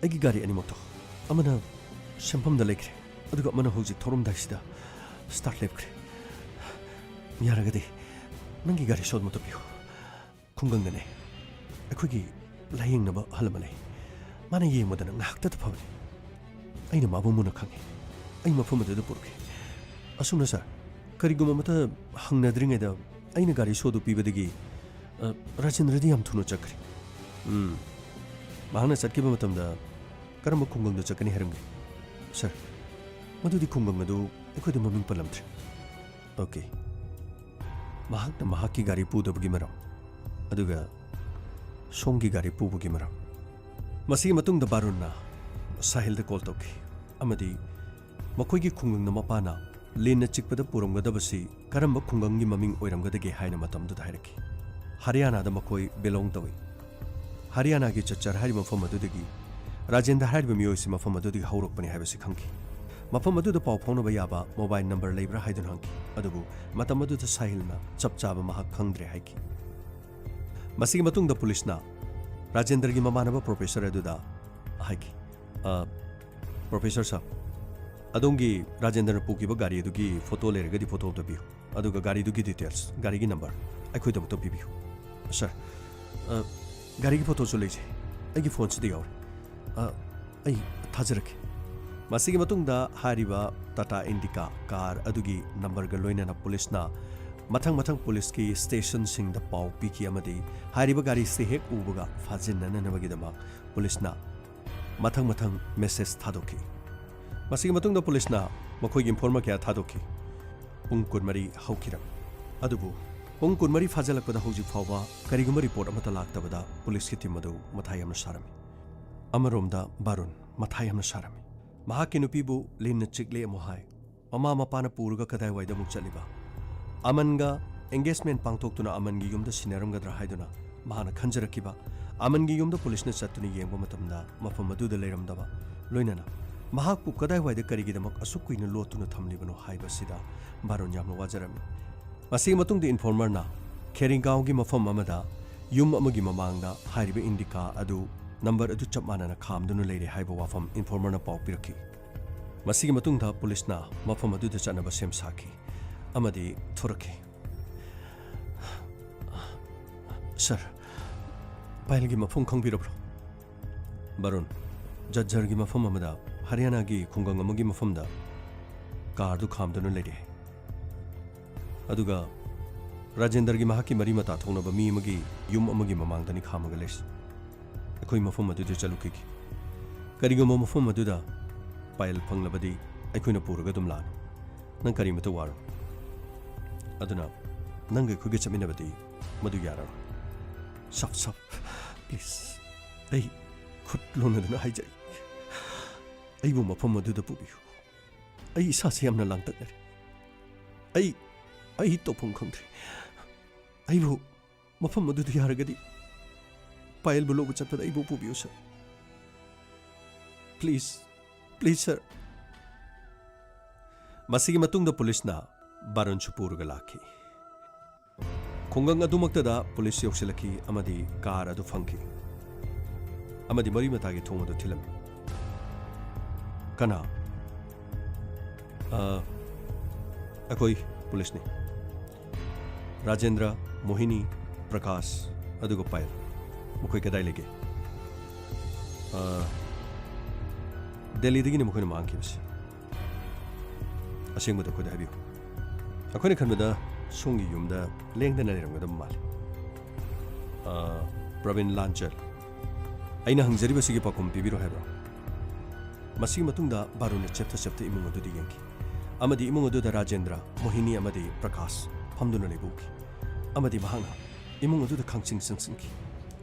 ꯑꯩꯒꯤ ꯒꯥꯔꯤ ꯑꯅꯤꯃꯛꯇꯣ, ꯑꯃꯅ ꯁꯦꯝꯐꯝꯗ ꯂꯩꯈ꯭ꯔꯦ, ꯑꯗꯨꯒ ꯑꯃꯅ ꯍꯧꯖꯤꯛ ꯊꯧꯔꯝꯗꯥꯏꯁꯤꯗ ꯁ꯭ꯇꯥꯔꯠ ꯂꯦꯞꯈ꯭ꯔꯦ꯫ ꯌꯥꯔꯒꯗꯤ ꯅꯪꯒꯤ ꯒꯥꯔꯤ ꯁꯣꯗꯣ ꯑꯝꯇ ꯄꯤꯌꯨ꯫ ꯈꯨꯡꯒꯪꯗꯅꯦ ꯑꯩꯈꯣꯏꯒꯤ ꯂꯥꯌꯦꯡꯅꯕ ꯑꯍꯜ ꯑꯃ ꯂꯩ꯫ ꯃꯥꯅ ꯌꯦꯡꯕꯗꯅ ꯉꯥꯏꯍꯥꯛꯇꯗ ꯐꯕꯅꯤ꯫ ꯑꯩꯅ ꯃꯥꯕꯨ ꯃꯨꯟꯅ ꯈꯪꯉꯤ꯫ ꯑꯩ ꯃꯐꯝ ꯑꯗꯨꯗ ꯄꯨꯔꯛꯀꯦ꯫ ꯑꯁꯨꯝꯅ ꯁꯥꯔ, ꯀꯔꯤꯒꯨꯝꯕ ꯑꯃꯠꯇ ꯍꯪꯅꯗ꯭ꯔꯤꯉꯩꯗ ꯑꯩꯅ ꯒꯥꯔꯤ ꯁꯣꯗꯨ ꯄꯤꯕꯗꯒꯤ, ꯑ, ꯔꯥꯖꯦꯟꯗ꯭ꯔꯗꯤ ꯌꯥꯝ ꯊꯨꯅ ꯆꯠꯈ꯭ꯔꯦ꯫ ꯎꯝ꯫ ꯃꯍꯥꯛꯅ ꯆꯠꯈꯤꯕ ꯃꯇꯝꯗ ꯀꯔꯝꯕ ꯈꯨꯡꯒꯪꯗ ꯆꯠꯀꯅꯤ ꯍꯥꯏꯔꯝꯒꯦ? ꯁꯥꯔ, ꯃꯗꯨꯗꯤ ꯈꯨꯡꯒꯪ ꯑꯗꯨ ꯑꯩꯈꯣꯏꯗ ꯃꯃꯤꯡ ꯄꯜꯂꯝꯗ꯭ꯔꯦ꯫ ꯑꯣꯀꯦ꯫ ꯃꯍꯥꯛꯅ ꯃꯍꯥꯛꯀꯤ ꯒꯥꯔꯤ ꯄꯨꯗꯕꯒꯤ ꯃꯔꯝ, ꯑꯗꯨꯒ ꯁꯣꯝꯒꯤ ꯒꯥꯔꯤ ꯄꯨꯕꯒꯤ ꯃꯔꯝ꯫ ꯃꯁꯤꯒꯤ ꯃꯇꯨꯡꯗ ꯕꯥꯔꯨꯟꯅ ꯁꯥꯍꯤꯜꯗ ꯀꯣꯜ ꯇꯧꯈꯤ ꯑꯃꯗꯤ ꯃꯈꯣꯏꯒꯤ ꯈꯨꯡꯒꯪꯗ ꯃꯄꯥꯅ ꯂꯤꯟꯅ ꯆꯤꯛꯄꯗ ꯄꯨꯔꯝꯒꯗꯕꯁꯤ ꯀꯔꯝꯕ ꯈꯨꯡꯒꯪꯒꯤ ꯃꯃꯤꯡ ꯑꯣꯏꯔꯝꯒꯗꯒꯦ ꯍꯥꯏꯅ ꯃꯇꯝꯗꯨꯗ ꯍꯥꯏꯔꯛꯈꯤ꯫ ꯍꯔꯤꯌꯥꯅꯥꯗ ꯃꯈꯣꯏ ꯕꯤꯂꯣꯡ ꯇꯧꯏ꯫ ꯍꯔꯤꯌꯥꯅꯥꯒꯤ ꯆꯆꯔ ꯍꯥꯏꯔꯤꯕ ꯃꯐꯝ ꯑꯗꯨꯗꯒꯤ ꯔꯥꯖꯦꯟꯗ꯭ꯔ ꯍꯥꯏꯔꯤꯕ ꯃꯤꯑꯣꯏꯁꯤ ꯃꯐꯝ ꯑꯗꯨꯗꯒꯤ ꯍꯧꯔꯛꯄꯅꯤ ꯍꯥꯏꯕꯁꯤ ꯈꯪꯈꯤ꯫ ꯃꯐꯝ ꯑꯗꯨꯗ ꯄꯥꯎ ꯐꯥꯎꯅꯕ ꯌꯥꯕ ꯃꯣꯕꯥꯏꯜ ꯅꯝꯕꯔ ꯂꯩꯕ꯭ꯔꯥ ꯍꯥꯏꯗꯨꯅ ꯍꯪꯈꯤ꯫ ꯑꯗꯨꯕꯨ ꯃꯇꯝ ꯑꯗꯨꯗ ꯁꯥꯍꯤꯜꯅ ꯆꯞ ꯆꯥꯕ ꯃꯍꯥꯛ ꯈꯪꯗ꯭ꯔꯦ ꯍꯥꯏꯈꯤ꯫ ꯃꯁꯤꯒꯤ ꯃꯇꯨꯡꯗ ꯄꯨꯂꯤꯁꯅ ꯔꯥꯖꯦꯟꯗ꯭ꯔꯒꯤ ꯃꯃꯥꯟꯅꯕ ꯄ꯭ꯔꯣꯐꯦꯁꯔ ꯑꯗꯨꯗ ꯍꯥꯏꯈꯤ, "ꯑ, ꯄ꯭ꯔꯣꯐꯦꯁꯔ ꯁꯥꯍꯕ, ꯑꯗꯣꯝꯒꯤ ꯔꯥꯖꯦꯟꯗ꯭ꯔꯅ ꯄꯨꯈꯤꯕ ꯒꯥꯔꯤ ꯑꯗꯨꯒꯤ ꯐꯣꯇꯣ ꯂꯩꯔꯒꯗꯤ ꯐꯣꯇꯣ ꯑꯝꯇ ꯄꯤꯌꯨ꯫ ꯑꯗꯨꯒ ꯒꯥꯔꯤꯗꯨꯒꯤ ꯗꯤꯇꯦꯜꯁ, ꯒꯥꯔꯤꯒꯤ ꯅꯝꯕꯔ ꯑꯩꯈꯣꯏꯗꯃꯛꯇ ꯄꯤꯕꯤꯌꯨ꯫" "ꯁꯥꯔ, ꯑ, ꯒꯥꯔꯤꯒꯤ ꯐꯣꯇꯣꯁꯨ ꯂꯩꯖꯩ꯫ ꯑꯩꯒꯤ ꯐꯣꯟꯁꯤꯗ ꯌꯥꯎꯔꯦ꯫ ꯑ, ꯑꯩ ꯊꯥꯖꯔꯛꯀꯦ꯫" ꯃꯁꯤꯒꯤ ꯃꯇꯨꯡꯗ ꯍꯥꯏꯔꯤꯕ ꯇꯥꯇꯥ ꯏꯟꯗꯤꯀꯥ ꯀꯥꯔ ꯑꯗꯨꯒꯤ ꯅꯝꯕꯔꯒ ꯂꯣꯏꯅꯅ ꯄꯨꯂꯤꯁꯅ ꯃꯊꯪ ꯃꯊꯪ ꯄꯨꯂꯤꯁꯀꯤ ꯁ꯭ꯇꯦꯁꯟꯁꯤꯡꯗ ꯄꯥꯎ ꯄꯤꯈꯤ ꯑꯃꯗꯤ ꯍꯥꯏꯔꯤꯕ ꯒꯥꯔꯤꯁꯤ ꯍꯦꯛ ꯎꯕꯒ ꯐꯥꯖꯤꯟꯅꯅꯕꯒꯤꯗꯃꯛ ꯄꯨꯂꯤꯁꯅ ꯃꯊꯪ ꯃꯊꯪ ꯃꯦꯁꯦꯖ ꯊꯥꯗꯣꯛꯈꯤ꯫ ꯃꯁꯤꯒꯤ ꯃꯇꯨꯡꯗ ꯄꯨꯂꯤꯁꯅ ꯃꯈꯣꯏꯒꯤ ꯏꯟꯐꯣꯔꯃꯔ ꯀꯌꯥ ꯊꯥꯗꯣꯛꯈꯤ꯫ ꯄꯨꯡ ꯀꯨꯟꯃꯔꯤ ꯍꯧꯈꯤꯔꯝꯃꯤ꯫ ꯑꯗꯨꯕꯨ ꯄꯨꯡ ꯀꯨꯟꯃꯔꯤ ꯐꯥꯖꯤꯜꯂꯛꯄꯗ ꯍꯧꯖꯤꯛ ꯐꯥꯎꯕ ꯀꯔꯤꯒꯨꯝꯕ ꯔꯤꯄꯣꯔꯠ ꯑꯃꯠꯇ ꯂꯥꯛꯇꯕꯗ ꯄꯨꯂꯤꯁꯀꯤ ꯇꯤꯝ ꯑꯗꯨ ꯃꯊꯥ ꯌꯥꯝꯅ ꯁꯥꯔꯝꯃꯤ꯫ ꯑꯃꯔꯣꯝꯗ ꯕꯥꯔꯨꯟ ꯃꯊꯥ ꯌꯥꯝꯅ ꯁꯥꯔꯝꯃꯤ꯫ ꯃꯍꯥꯛꯀꯤ ꯅꯨꯄꯤꯕꯨ ꯂꯤꯟꯅ ꯆꯤꯛꯂꯦ ꯑꯃꯨꯛ ꯍꯥꯏ, ꯃꯃꯥ ꯃꯄꯥꯅ ꯄꯨꯔꯒ ꯀꯗꯥꯏꯋꯥꯏꯗ ꯑꯃꯨꯛ ꯆꯠꯂꯤꯕ? ꯑꯃꯟꯒ ꯑꯦꯡꯒꯦꯖꯃꯦꯟ ꯄꯥꯡꯊꯣꯛꯇꯨꯅ ꯑꯃꯟꯒꯤ ꯌꯨꯝꯗ ꯁꯤꯟꯅꯔꯝꯒꯗ꯭ꯔꯥ ꯍꯥꯏꯗꯨꯅ ꯃꯍꯥꯛꯅ ꯈꯟꯖꯔꯛꯈꯤꯕ꯫ ꯑꯃꯟꯒꯤ ꯌꯨꯝꯗ ꯄꯨꯂꯤꯁꯅ ꯆꯠꯇꯨꯅ ꯌꯦꯡꯕ ꯃꯇꯝꯗ ꯃꯐꯝ ꯑꯗꯨꯗ ꯂꯩꯔꯝꯗꯕ, ꯂꯣꯏꯅꯅ ꯃꯍꯥꯛꯄꯨ ꯀꯗꯥꯏꯋꯥꯏꯗ ꯀꯔꯤꯒꯤꯗꯃꯛ ꯑꯁꯨꯛ ꯀꯨꯏꯅ ꯂꯣꯠꯇꯨꯅ ꯊꯝꯂꯤꯕꯅꯣ ꯍꯥꯏꯕꯁꯤꯗ ꯕꯥꯔꯣꯟ ꯌꯥꯝꯅ ꯋꯥꯖꯔꯝꯃꯤ꯫ ꯃꯁꯤꯒꯤ ꯃꯇꯨꯡꯗ ꯏꯟꯐꯣꯔꯃꯔꯅ ꯈꯦꯔꯤꯡꯒꯥꯎꯒꯤ ꯃꯐꯝ ꯑꯃꯗ ꯌꯨꯝ ꯑꯃꯒꯤ ꯃꯃꯥꯡꯗ ꯍꯥꯏꯔꯤꯕ ꯏꯟꯗꯤꯀꯥ ꯑꯗꯨ ꯅꯝꯕꯔ ꯑꯗꯨ ꯆꯞ ꯃꯥꯟꯅꯅ ꯈꯥꯝꯗꯨꯅ ꯂꯩꯔꯦ ꯍꯥꯏꯕ ꯋꯥꯐꯝ ꯏꯟꯐꯣꯔꯃꯔꯅ ꯄꯥꯎ ꯄꯤꯔꯛꯈꯤ꯫ ꯃꯁꯤꯒꯤ ꯃꯇꯨꯡꯗ ꯄꯨꯂꯤꯁꯅ ꯃꯐꯝ ꯑꯗꯨꯗ ꯆꯠꯅꯕ ꯁꯦꯝ ꯁꯥꯈꯤ ꯑꯃꯗꯤ ꯊꯣꯔꯛꯈꯤ꯫ "ꯁꯥꯔ, ꯄꯥꯌꯜꯒꯤ ꯃꯐꯝ ꯈꯪꯕꯤꯔꯕ꯭ꯔꯣ?" "ꯕꯥꯔꯨꯟ, ꯖꯠꯖꯔꯒꯤ ꯃꯐꯝ ꯑꯃꯗ ꯍꯔꯤꯌꯥꯅꯥꯒꯤ ꯈꯨꯡꯒꯪ ꯑꯃꯒꯤ ꯃꯐꯝꯗ ꯀꯥꯔꯗꯨ ꯈꯥꯝꯗꯨꯅ ꯂꯩꯔꯦ꯫ ꯑꯗꯨꯒ ꯔꯥꯖꯦꯟꯗꯔꯒꯤ ꯃꯍꯥꯛꯀꯤ ꯃꯔꯤ ꯃꯇꯥ ꯊꯣꯛꯅꯕ ꯃꯤ ꯑꯃꯒꯤ ꯌꯨꯝ ꯑꯃꯒꯤ ꯃꯃꯥꯡꯗꯅꯤ ꯈꯥꯝꯃꯒ ꯂꯩꯔꯤꯁꯤ꯫ ꯑꯩꯈꯣꯏ ꯃꯐꯝ ꯑꯗꯨꯗ ꯆꯠꯂꯨꯈꯤꯒꯦ꯫ ꯀꯔꯤꯒꯨꯝꯕ ꯃꯐꯝ ꯑꯗꯨꯗ ꯄꯥꯌꯜ ꯐꯪꯂꯕꯗꯤ ꯑꯩꯈꯣꯏꯅ ꯄꯨꯔꯒ ꯑꯗꯨꯝ ꯂꯥꯛꯑꯅꯤ꯫ ꯅꯪ ꯀꯔꯤꯃꯇ ꯋꯥꯔꯨꯅꯨ꯫ ꯑꯗꯨꯅ ꯅꯪꯒ ꯑꯩꯈꯣꯏꯒ ꯆꯠꯃꯤꯟꯅꯕꯗꯤ ꯃꯗꯨ ꯌꯥꯔꯔꯣꯏ꯫ ꯁꯥꯐ ꯁꯥꯐ, ꯄ꯭ꯂꯤꯖ, ꯑꯩ ꯈꯨꯠ ꯂꯣꯟꯅꯗꯨꯅ ꯍꯥꯏꯖꯔꯤ, ꯑꯩꯕꯨ ꯃꯐꯝ ꯑꯗꯨꯗ ꯄꯨꯕꯤꯌꯨ꯫ ꯑꯩ ꯏꯁꯥꯁꯦ ꯌꯥꯝꯅ ꯂꯥꯡꯇꯛꯅꯔꯦ꯫ ꯑꯩ, ꯑꯩ ꯇꯧꯐꯝ ꯈꯪꯗ꯭ꯔꯦ꯫ ꯑꯩꯕꯨ ꯃꯐꯝ ꯑꯗꯨꯗ ꯌꯥꯔꯒꯗꯤ ꯄꯥꯌꯜꯕꯨ ꯂꯧꯕ ꯆꯠꯄꯗ ꯑꯩꯕꯨ ꯄꯨꯕꯤꯌꯨ, ꯁꯥꯔ꯫ ꯄ꯭ꯂꯤꯖ, ꯄ꯭ꯂꯤꯖ, ꯁꯥꯔ꯫" ꯃꯁꯤꯒꯤ ꯃꯇꯨꯡꯗ ꯄꯨꯂꯤꯁꯅ ꯕꯥꯔꯨꯟꯁꯨ ꯄꯨꯔꯒ ꯂꯥꯛꯈꯤ꯫ ꯈꯨꯡꯒꯪ ꯑꯗꯨꯃꯛꯇꯗ ꯄꯨꯂꯤꯁ ꯌꯧꯁꯤꯜꯂꯛꯈꯤ ꯑꯃꯗꯤ ꯀꯥꯔ ꯑꯗꯨ ꯐꯪꯈꯤ ꯑꯃꯗꯤ ꯃꯔꯤ ꯃꯇꯥꯒꯤ ꯊꯣꯡ ꯑꯗꯨ ꯊꯤꯜꯂꯝꯃꯤ꯫ "ꯀꯅꯥ?" "ꯑ, ꯑꯩꯈꯣꯏ ꯄꯨꯂꯤꯁꯅꯤ꯫ ꯔꯥꯖꯦꯟꯗ꯭ꯔ, ꯃꯣꯍꯤꯅꯤ, ꯄ꯭ꯔꯀꯥꯁ, ꯑꯗꯨꯒ ꯄꯥꯌꯜ, ꯃꯈꯣꯏ ꯀꯗꯥꯏ ꯂꯩꯒꯦ?" "ꯑ, ꯗꯦꯜꯂꯤꯗꯒꯤꯅꯤ ꯃꯈꯣꯏꯅ ꯃꯥꯡꯈꯤꯕꯁꯤ꯫ ꯑꯁꯦꯡꯕꯗꯨ ꯑꯩꯈꯣꯏꯗ ꯍꯥꯏꯕꯤꯌꯨ꯫ ꯑꯩꯈꯣꯏꯅ ꯈꯟꯕꯗ ꯁꯣꯝꯒꯤ ꯌꯨꯝꯗ ꯂꯦꯡꯗꯅ ꯂꯩꯔꯝꯒꯗꯕ ꯃꯥꯜꯂꯤ꯫" "ꯑ, ꯄ꯭ꯔꯕꯤꯟ ꯂꯥꯟꯆꯦꯜ, ꯑꯩꯅ ꯍꯪꯖꯔꯤꯕꯁꯤꯒꯤ ꯄꯥꯎꯈꯨꯝ ꯄꯤꯕꯤꯔꯣ ꯍꯥꯏꯕ꯭ꯔꯣ? ꯃꯁꯤꯒꯤ ꯃꯇꯨꯡꯗ ꯕꯥꯔꯨꯟꯅ ꯆꯦꯞꯊ ꯆꯦꯞꯊ ꯏꯃꯨꯡ ꯑꯗꯨꯗ ꯌꯦꯡꯈꯤ, ꯑꯃꯗꯤ ꯏꯃꯨꯡ ꯑꯗꯨꯗ ꯔꯥꯖꯦꯟꯗ꯭ꯔ, ꯃꯣꯍꯤꯅꯤ ꯑꯃꯗꯤ ꯄ꯭ꯔꯀꯥꯁ ꯐꯝꯗꯨꯅ ꯂꯩꯕ ꯎꯈꯤ꯫ ꯑꯃꯗꯤ ꯃꯍꯥꯛꯅ ꯏꯃꯨꯡ ꯑꯗꯨꯗ ꯈꯪꯆꯤꯡ ꯆꯪꯁꯤꯟꯈꯤ꯫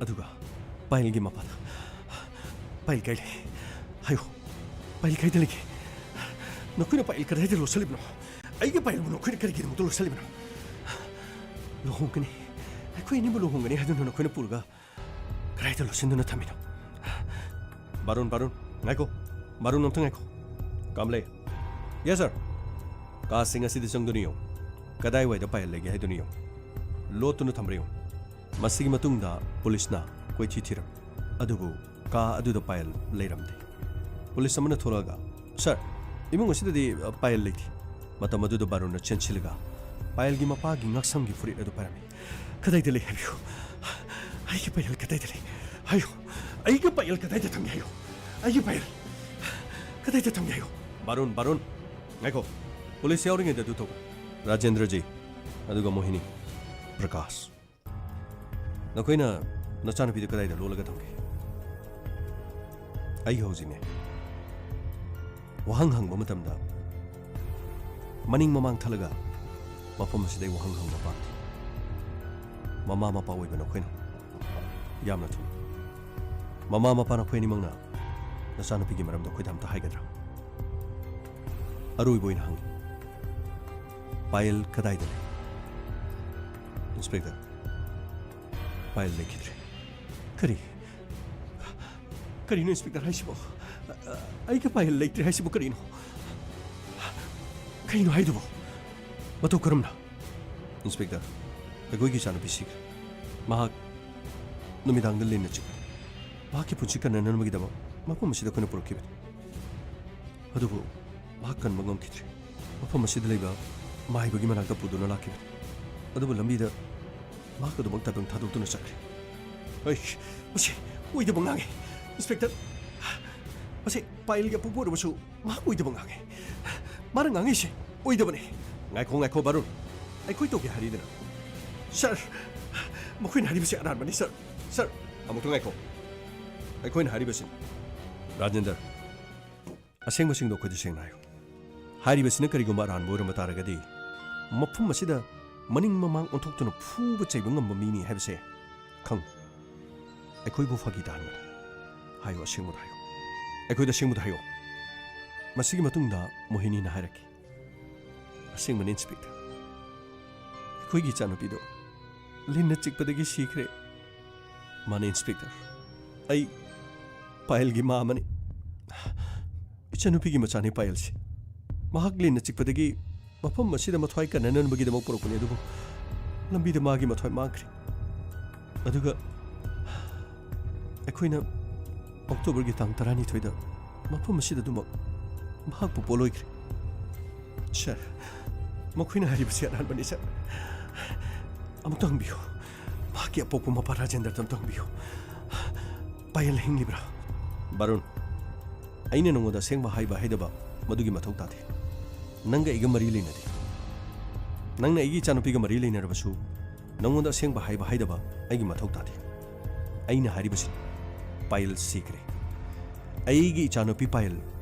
ꯑꯗꯨꯒ ꯄꯥꯌꯦꯜꯒꯤ ꯃꯄꯥꯗ, "ꯄꯥꯌꯦꯜ ꯀꯥꯏ ꯂꯩ? ꯍꯥꯏꯌꯨ, ꯄꯥꯌꯦꯜ ꯀꯥꯏꯗ ꯂꯩꯒꯦ? ꯅꯈꯣꯏꯅ ꯄꯥꯌꯦꯜ ꯀꯗꯥꯏꯗ ꯂꯣꯠꯁꯤꯜꯂꯤꯕꯅꯣ? ꯑꯩꯒꯤ ꯄꯥꯌꯦꯜꯕꯨ ꯅꯈꯣꯏꯅ ꯀꯔꯤꯒꯤꯗꯃꯛꯇ ꯂꯣꯠꯁꯤꯜꯂꯤꯕꯅꯣ? ꯂꯨꯍꯣꯡꯒꯅꯤ, ꯑꯩꯈꯣꯏ ꯑꯅꯤꯕꯨ ꯂꯨꯍꯣꯡꯒꯅꯤ ꯍꯥꯏꯗꯨꯅ ꯅꯈꯣꯏꯅ ꯄꯨꯔꯒ ꯀꯗꯥꯏꯗ ꯂꯣꯠꯁꯤꯟꯗꯨꯅ ꯊꯝꯃꯤꯅꯣ?" "ꯕꯥꯔꯨꯟ, ꯕꯥꯔꯨꯟ, ꯉꯥꯏꯈꯣ꯫ ꯕꯥꯔꯨꯟ, ꯑꯝꯇ ꯉꯥꯏꯈꯣ꯫ ꯀꯥꯝꯂꯦ꯫" "Yes, sir." "ꯀꯥꯁꯤꯡ ꯑꯁꯤꯗ ꯆꯪꯗꯨꯅ ꯌꯦꯡꯉꯨ꯫ ꯀꯗꯥꯏꯋꯥꯏꯗ ꯄꯥꯌꯦꯜ ꯂꯩꯒꯦ ꯍꯥꯏꯗꯨꯅ ꯌꯦꯡꯉꯨ꯫ ꯂꯣꯠꯇꯨꯅ ꯊꯝꯕ꯭ꯔꯥ ꯌꯦꯡꯉꯨ꯫" ꯃꯁꯤꯒꯤ ꯃꯇꯨꯡꯗ ꯄꯨꯂꯤꯁꯅ ꯀꯣꯏꯊꯤ ꯊꯤꯔꯝꯃꯤ, ꯑꯗꯨꯕꯨ ꯀꯥ ꯑꯗꯨꯗ ꯄꯥꯌꯦꯜ ꯂꯩꯔꯝꯗꯦ꯫ ꯄꯨꯂꯤꯁ ꯑꯃꯅ ꯊꯣꯛꯂꯛꯑꯒ, "Sir, ꯏꯃꯨꯡ ꯑꯁꯤꯗꯗꯤ, ꯑ, ꯄꯥꯌꯦꯜ ꯂꯩꯇꯦ꯫" ꯃꯇꯝ ꯑꯗꯨꯗ ꯕꯥꯔꯨꯟꯅ ꯆꯦꯟꯁꯤꯜꯂꯒ ꯄꯥꯌꯦꯜꯒꯤ ꯃꯄꯥꯒꯤ ꯉꯛꯁꯝꯒꯤ ꯐꯨꯔꯤꯠ ꯑꯗꯨ ꯄꯥꯏꯔꯝꯃꯤ꯫ "ꯀꯗꯥꯏꯗ ꯂꯩ ꯍꯥꯏꯕꯤꯌꯨ? ꯑꯩꯒꯤ ꯄꯥꯌꯦꯜ ꯀꯗꯥꯏꯗ ꯂꯩ? ꯍꯥꯏꯌꯨ, ꯑꯩꯒꯤ ꯄꯥꯌꯦꯜ ꯀꯗꯥꯏꯗ ꯊꯝꯒꯦ ꯍꯥꯏꯌꯨ? ꯑꯩꯒꯤ ꯄꯥꯌꯦꯜ ꯀꯗꯥꯏꯗ ꯊꯝꯒꯦ ꯍꯥꯏꯌꯨ?" "ꯕꯥꯔꯨꯟ, ꯕꯥꯔꯨꯟ, ꯉꯥꯏꯈꯣ꯫ ꯄꯨꯂꯤꯁ ꯌꯥꯎꯔꯤꯉꯩꯗ ꯑꯗꯨ ꯇꯧꯕ꯫" "ꯔꯥꯖꯦꯟꯗ꯭ꯔꯖꯤ, ꯑꯗꯨꯒ ꯃꯣꯍꯤꯅꯤ, ꯄ꯭ꯔꯀꯥꯁ, ꯅꯈꯣꯏꯅ ꯅꯆꯥꯅꯨꯄꯤꯗꯨ ꯀꯗꯥꯏꯗ ꯂꯣꯠꯂꯒ ꯊꯝꯒꯦ? ꯑꯩ ꯍꯧꯖꯤꯛꯅꯦ, ꯋꯥꯍꯪ ꯍꯪꯕ ꯃꯇꯝꯗ ꯃꯅꯤꯡ ꯃꯃꯥꯡ ꯊꯠꯂꯒ ꯃꯐꯝ ꯑꯁꯤꯗ ꯑꯩ ꯋꯥꯍꯪ ꯍꯪꯕ ꯄꯥꯝꯗꯦ꯫ ꯃꯃꯥ ꯃꯄꯥ ꯑꯣꯏꯕ ꯅꯈꯣꯏꯅ ꯌꯥꯝꯅ ꯊꯨꯏ꯫ ꯃꯃꯥ ꯃꯄꯥ ꯅꯈꯣꯏ ꯑꯅꯤꯃꯛꯅ ꯅꯆꯥꯅꯨꯄꯤꯒꯤ ꯃꯔꯝꯗ ꯑꯩꯈꯣꯏꯗ ꯑꯝꯇ ꯍꯥꯏꯒꯗ꯭ꯔꯥ? ꯑꯔꯣꯏꯕ ꯑꯣꯏꯅ ꯍꯪꯉꯤ, ꯄꯥꯌꯦꯜ ꯀꯗꯥꯏꯗ ꯂꯩ?" "ꯏꯟꯁꯄꯦꯛꯇꯔ, ꯄꯥꯌꯦꯜ ꯂꯩꯈꯤꯗ꯭ꯔꯦ꯫" "ꯀꯔꯤ? ꯀꯔꯤꯅꯣ ꯏꯟꯁꯄꯦꯛꯇꯔ ꯍꯥꯏꯁꯤꯕꯣ? ꯑꯩꯒ ꯄꯥꯌꯦꯜ ꯂꯩꯇ꯭ꯔꯦ ꯍꯥꯏꯁꯤꯕꯨ ꯀꯔꯤꯅꯣ? ꯀꯩꯅꯣ ꯍꯥꯏꯗꯨꯕꯣ? ꯃꯇꯧ ꯀꯔꯝꯅ?" "ꯏꯟꯁꯄꯦꯛꯇꯔ, ꯑꯩꯈꯣꯏꯒꯤ ꯏꯆꯥꯅꯨꯄꯤ ꯁꯤꯈ꯭ꯔꯦ꯫ ꯃꯍꯥꯛ ꯅꯨꯃꯤꯗꯥꯡꯗ ꯂꯤꯟꯅ ꯆꯤꯛꯈ꯭ꯔꯦ꯫ ꯃꯍꯥꯛꯀꯤ ꯄꯨꯟꯁꯤ ꯀꯟꯅꯅꯕꯒꯤꯗꯃꯛ ꯃꯐꯝ ꯑꯁꯤꯗ ꯑꯩꯈꯣꯏꯅ ꯄꯨꯔꯛꯈꯤꯕꯅꯤ꯫ ꯑꯗꯨꯕꯨ ꯃꯍꯥꯛ ꯀꯟꯕ ꯉꯝꯈꯤꯗ꯭ꯔꯦ꯫ ꯃꯐꯝ ꯑꯁꯤꯗ ꯂꯩꯕ ꯃꯥꯏꯕꯒꯤ ꯃꯅꯥꯛꯇ ꯄꯨꯗꯨꯅ ꯂꯥꯛꯈꯤꯕꯅꯤ꯫ ꯑꯗꯨꯕꯨ ꯂꯝꯕꯤꯗ ꯃꯍꯥꯛ ꯑꯗꯨꯃꯛ ꯇꯥꯏꯕꯪ ꯊꯥꯗꯣꯛꯇꯨꯅ ꯆꯠꯈ꯭ꯔꯦ꯫" "ꯑꯩ, ꯃꯁꯤ ꯑꯣꯏꯗꯕ ꯉꯥꯡꯉꯤ, ꯏꯟꯁꯄꯦꯛꯇꯔ꯫ ꯃꯁꯤ ꯄꯥꯌꯦꯜꯒꯤ ꯑꯄꯣꯛꯄ ꯑꯣꯏꯔꯕꯁꯨ ꯃꯍꯥꯛ ꯑꯣꯏꯗꯕ ꯉꯥꯡꯉꯤ꯫ ꯃꯥꯅ ꯉꯥꯡꯉꯤꯁꯦ ꯑꯣꯏꯗꯕꯅꯤ꯫" "ꯉꯥꯏꯈꯣ, ꯉꯥꯏꯈꯣ, ꯕꯥꯔꯨꯟ꯫ ꯑꯩꯈꯣꯏ ꯇꯧꯒꯦ ꯍꯥꯏꯔꯤꯗꯅ꯫" "ꯁꯥꯔ, ꯃꯈꯣꯏꯅ ꯍꯥꯏꯔꯤꯕꯁꯦ ꯑꯔꯥꯟꯕꯅꯤ, ꯁꯥꯔ꯫ ꯁꯥꯔ, ꯑꯃꯨꯛꯇ ꯉꯥꯏꯈꯣ꯫ ꯑꯩꯈꯣꯏꯅ ꯍꯥꯏꯔꯤꯕꯁꯤꯅꯤ꯫ ꯔꯥꯖꯦꯟꯗꯔ, ꯑꯁꯦꯡꯕꯁꯤꯡꯗꯣ ꯑꯩꯈꯣꯏꯗ ꯁꯦꯡꯅ ꯍꯥꯏꯌꯨ꯫ ꯍꯥꯏꯔꯤꯕꯁꯤꯅ ꯀꯔꯤꯒꯨꯝꯕ ꯑꯔꯥꯟꯕ ꯑꯣꯏꯔꯝꯕ ꯇꯥꯔꯒꯗꯤ, ꯃꯐꯝ ꯑꯁꯤꯗ ꯃꯅꯤꯡ ꯃꯃꯥꯡ ꯑꯣꯟꯊꯣꯛꯇꯨꯅ ꯐꯨꯕ ꯆꯩꯕ ꯉꯝꯕ ꯃꯤꯅꯤ ꯍꯥꯏꯕꯁꯦ ꯈꯪꯉꯨ꯫ ꯑꯩꯈꯣꯏꯕꯨ ꯐꯥꯒꯤ ꯇꯥꯍꯟꯒꯅꯨ꯫ ꯍꯥꯏꯌꯨ, ꯑꯁꯦꯡꯕꯗ ꯍꯥꯏꯌꯨ꯫ ꯑꯩꯈꯣꯏꯗ ꯑꯁꯦꯡꯕꯗ ꯍꯥꯏꯌꯨ꯫ ꯃꯁꯤꯒꯤ ꯃꯇꯨꯡꯗ ꯃꯣꯍꯤꯅꯤꯅ ꯍꯥꯏꯔꯛꯈꯤ, "ꯑꯁꯦꯡꯕꯅꯤ, ꯏꯟꯁꯄꯦꯛꯇꯔ꯫ ꯑꯩꯈꯣꯏꯒꯤ ꯏꯆꯥꯅꯨꯄꯤꯗꯣ ꯂꯤꯟꯅ ꯆꯤꯛꯄꯗꯒꯤ ꯁꯤꯈ꯭ꯔꯦ꯫" "ꯃꯥꯅꯦ, ꯏꯟꯁꯄꯦꯛꯇꯔ꯫ ꯑꯩ ꯄꯥꯌꯦꯜꯒꯤ ꯃꯥ ꯑꯃꯅꯤ꯫ ꯏꯆꯥꯅꯨꯄꯤꯒꯤ ꯃꯆꯥꯅꯤ ꯄꯥꯌꯦꯜꯁꯤ꯫ ꯃꯍꯥꯛ ꯂꯤꯟꯅ ꯆꯤꯛꯄꯗꯒꯤ ꯃꯐꯝ ꯑꯁꯤꯗ ꯃꯊ꯭ꯋꯥꯏ ꯀꯟꯅꯅꯕꯒꯤꯗꯃꯛ ꯄꯨꯔꯛꯄꯅꯤ, ꯑꯗꯨꯕꯨ ꯂꯝꯕꯤꯗ ꯃꯥꯒꯤ ꯃꯊ꯭ꯋꯥꯏ ꯃꯥꯡꯈ꯭ꯔꯦ꯫ ꯑꯗꯨꯒ ꯑꯩꯈꯣꯏꯅ ꯑꯣꯛꯇꯣꯕꯔꯒꯤ ꯇꯥꯡ ꯇꯔꯥꯅꯤꯊꯣꯏꯗ ꯃꯐꯝ ꯑꯁꯤꯗ ꯑꯗꯨꯃꯛ ꯃꯍꯥꯛꯄꯨ ꯄꯣꯠꯂꯣꯏꯈ꯭ꯔꯦ꯫" "ꯁꯥꯔ, ꯃꯈꯣꯏꯅ ꯍꯥꯏꯔꯤꯕꯁꯤ ꯑꯔꯥꯟꯕꯅꯤ, ꯁꯥꯔ꯫ ꯑꯃꯨꯛꯇ ꯍꯪꯕꯤꯌꯨ꯫ ꯃꯍꯥꯛꯀꯤ ꯑꯄꯣꯛꯄ ꯃꯄꯥ ꯔꯥꯖꯦꯟꯗ꯭ꯔꯗ ꯑꯃꯨꯛꯇ ꯍꯪꯕꯤꯌꯨ꯫ ꯄꯥꯌꯦꯜ ꯍꯤꯡꯂꯤꯕ꯭ꯔꯥ?" "ꯕꯥꯔꯨꯟ, ꯑꯩꯅ ꯅꯉꯣꯟꯗ ꯑꯁꯦꯡꯕ ꯍꯥꯏꯕ ꯍꯥꯏꯗꯕ ꯃꯗꯨꯒꯤ ꯃꯊꯧ ꯇꯥꯗꯦ꯫ ꯅꯪꯒ ꯑꯩꯒ ꯃꯔꯤ ꯂꯩꯅꯗꯦ꯫ ꯅꯪꯅ ꯑꯩꯒꯤ ꯏꯆꯥꯅꯨꯄꯤꯒ ꯃꯔꯤ ꯂꯩꯅꯔꯕꯁꯨ, ꯅꯉꯣꯟꯗ ꯑꯁꯦꯡꯕ ꯍꯥꯏꯕ ꯍꯥꯏꯗꯕ ꯑꯩꯒꯤ ꯃꯊꯧ ꯇꯥꯗꯦ꯫ ꯑꯩꯅ ꯍꯥꯏꯔꯤꯕꯁꯤ, ꯄꯥꯌꯦꯜ ꯁꯤꯈ꯭ꯔꯦ꯫ ꯑꯩꯒꯤ ꯏꯆꯥꯅꯨꯄꯤ ꯄꯥꯌꯦꯜ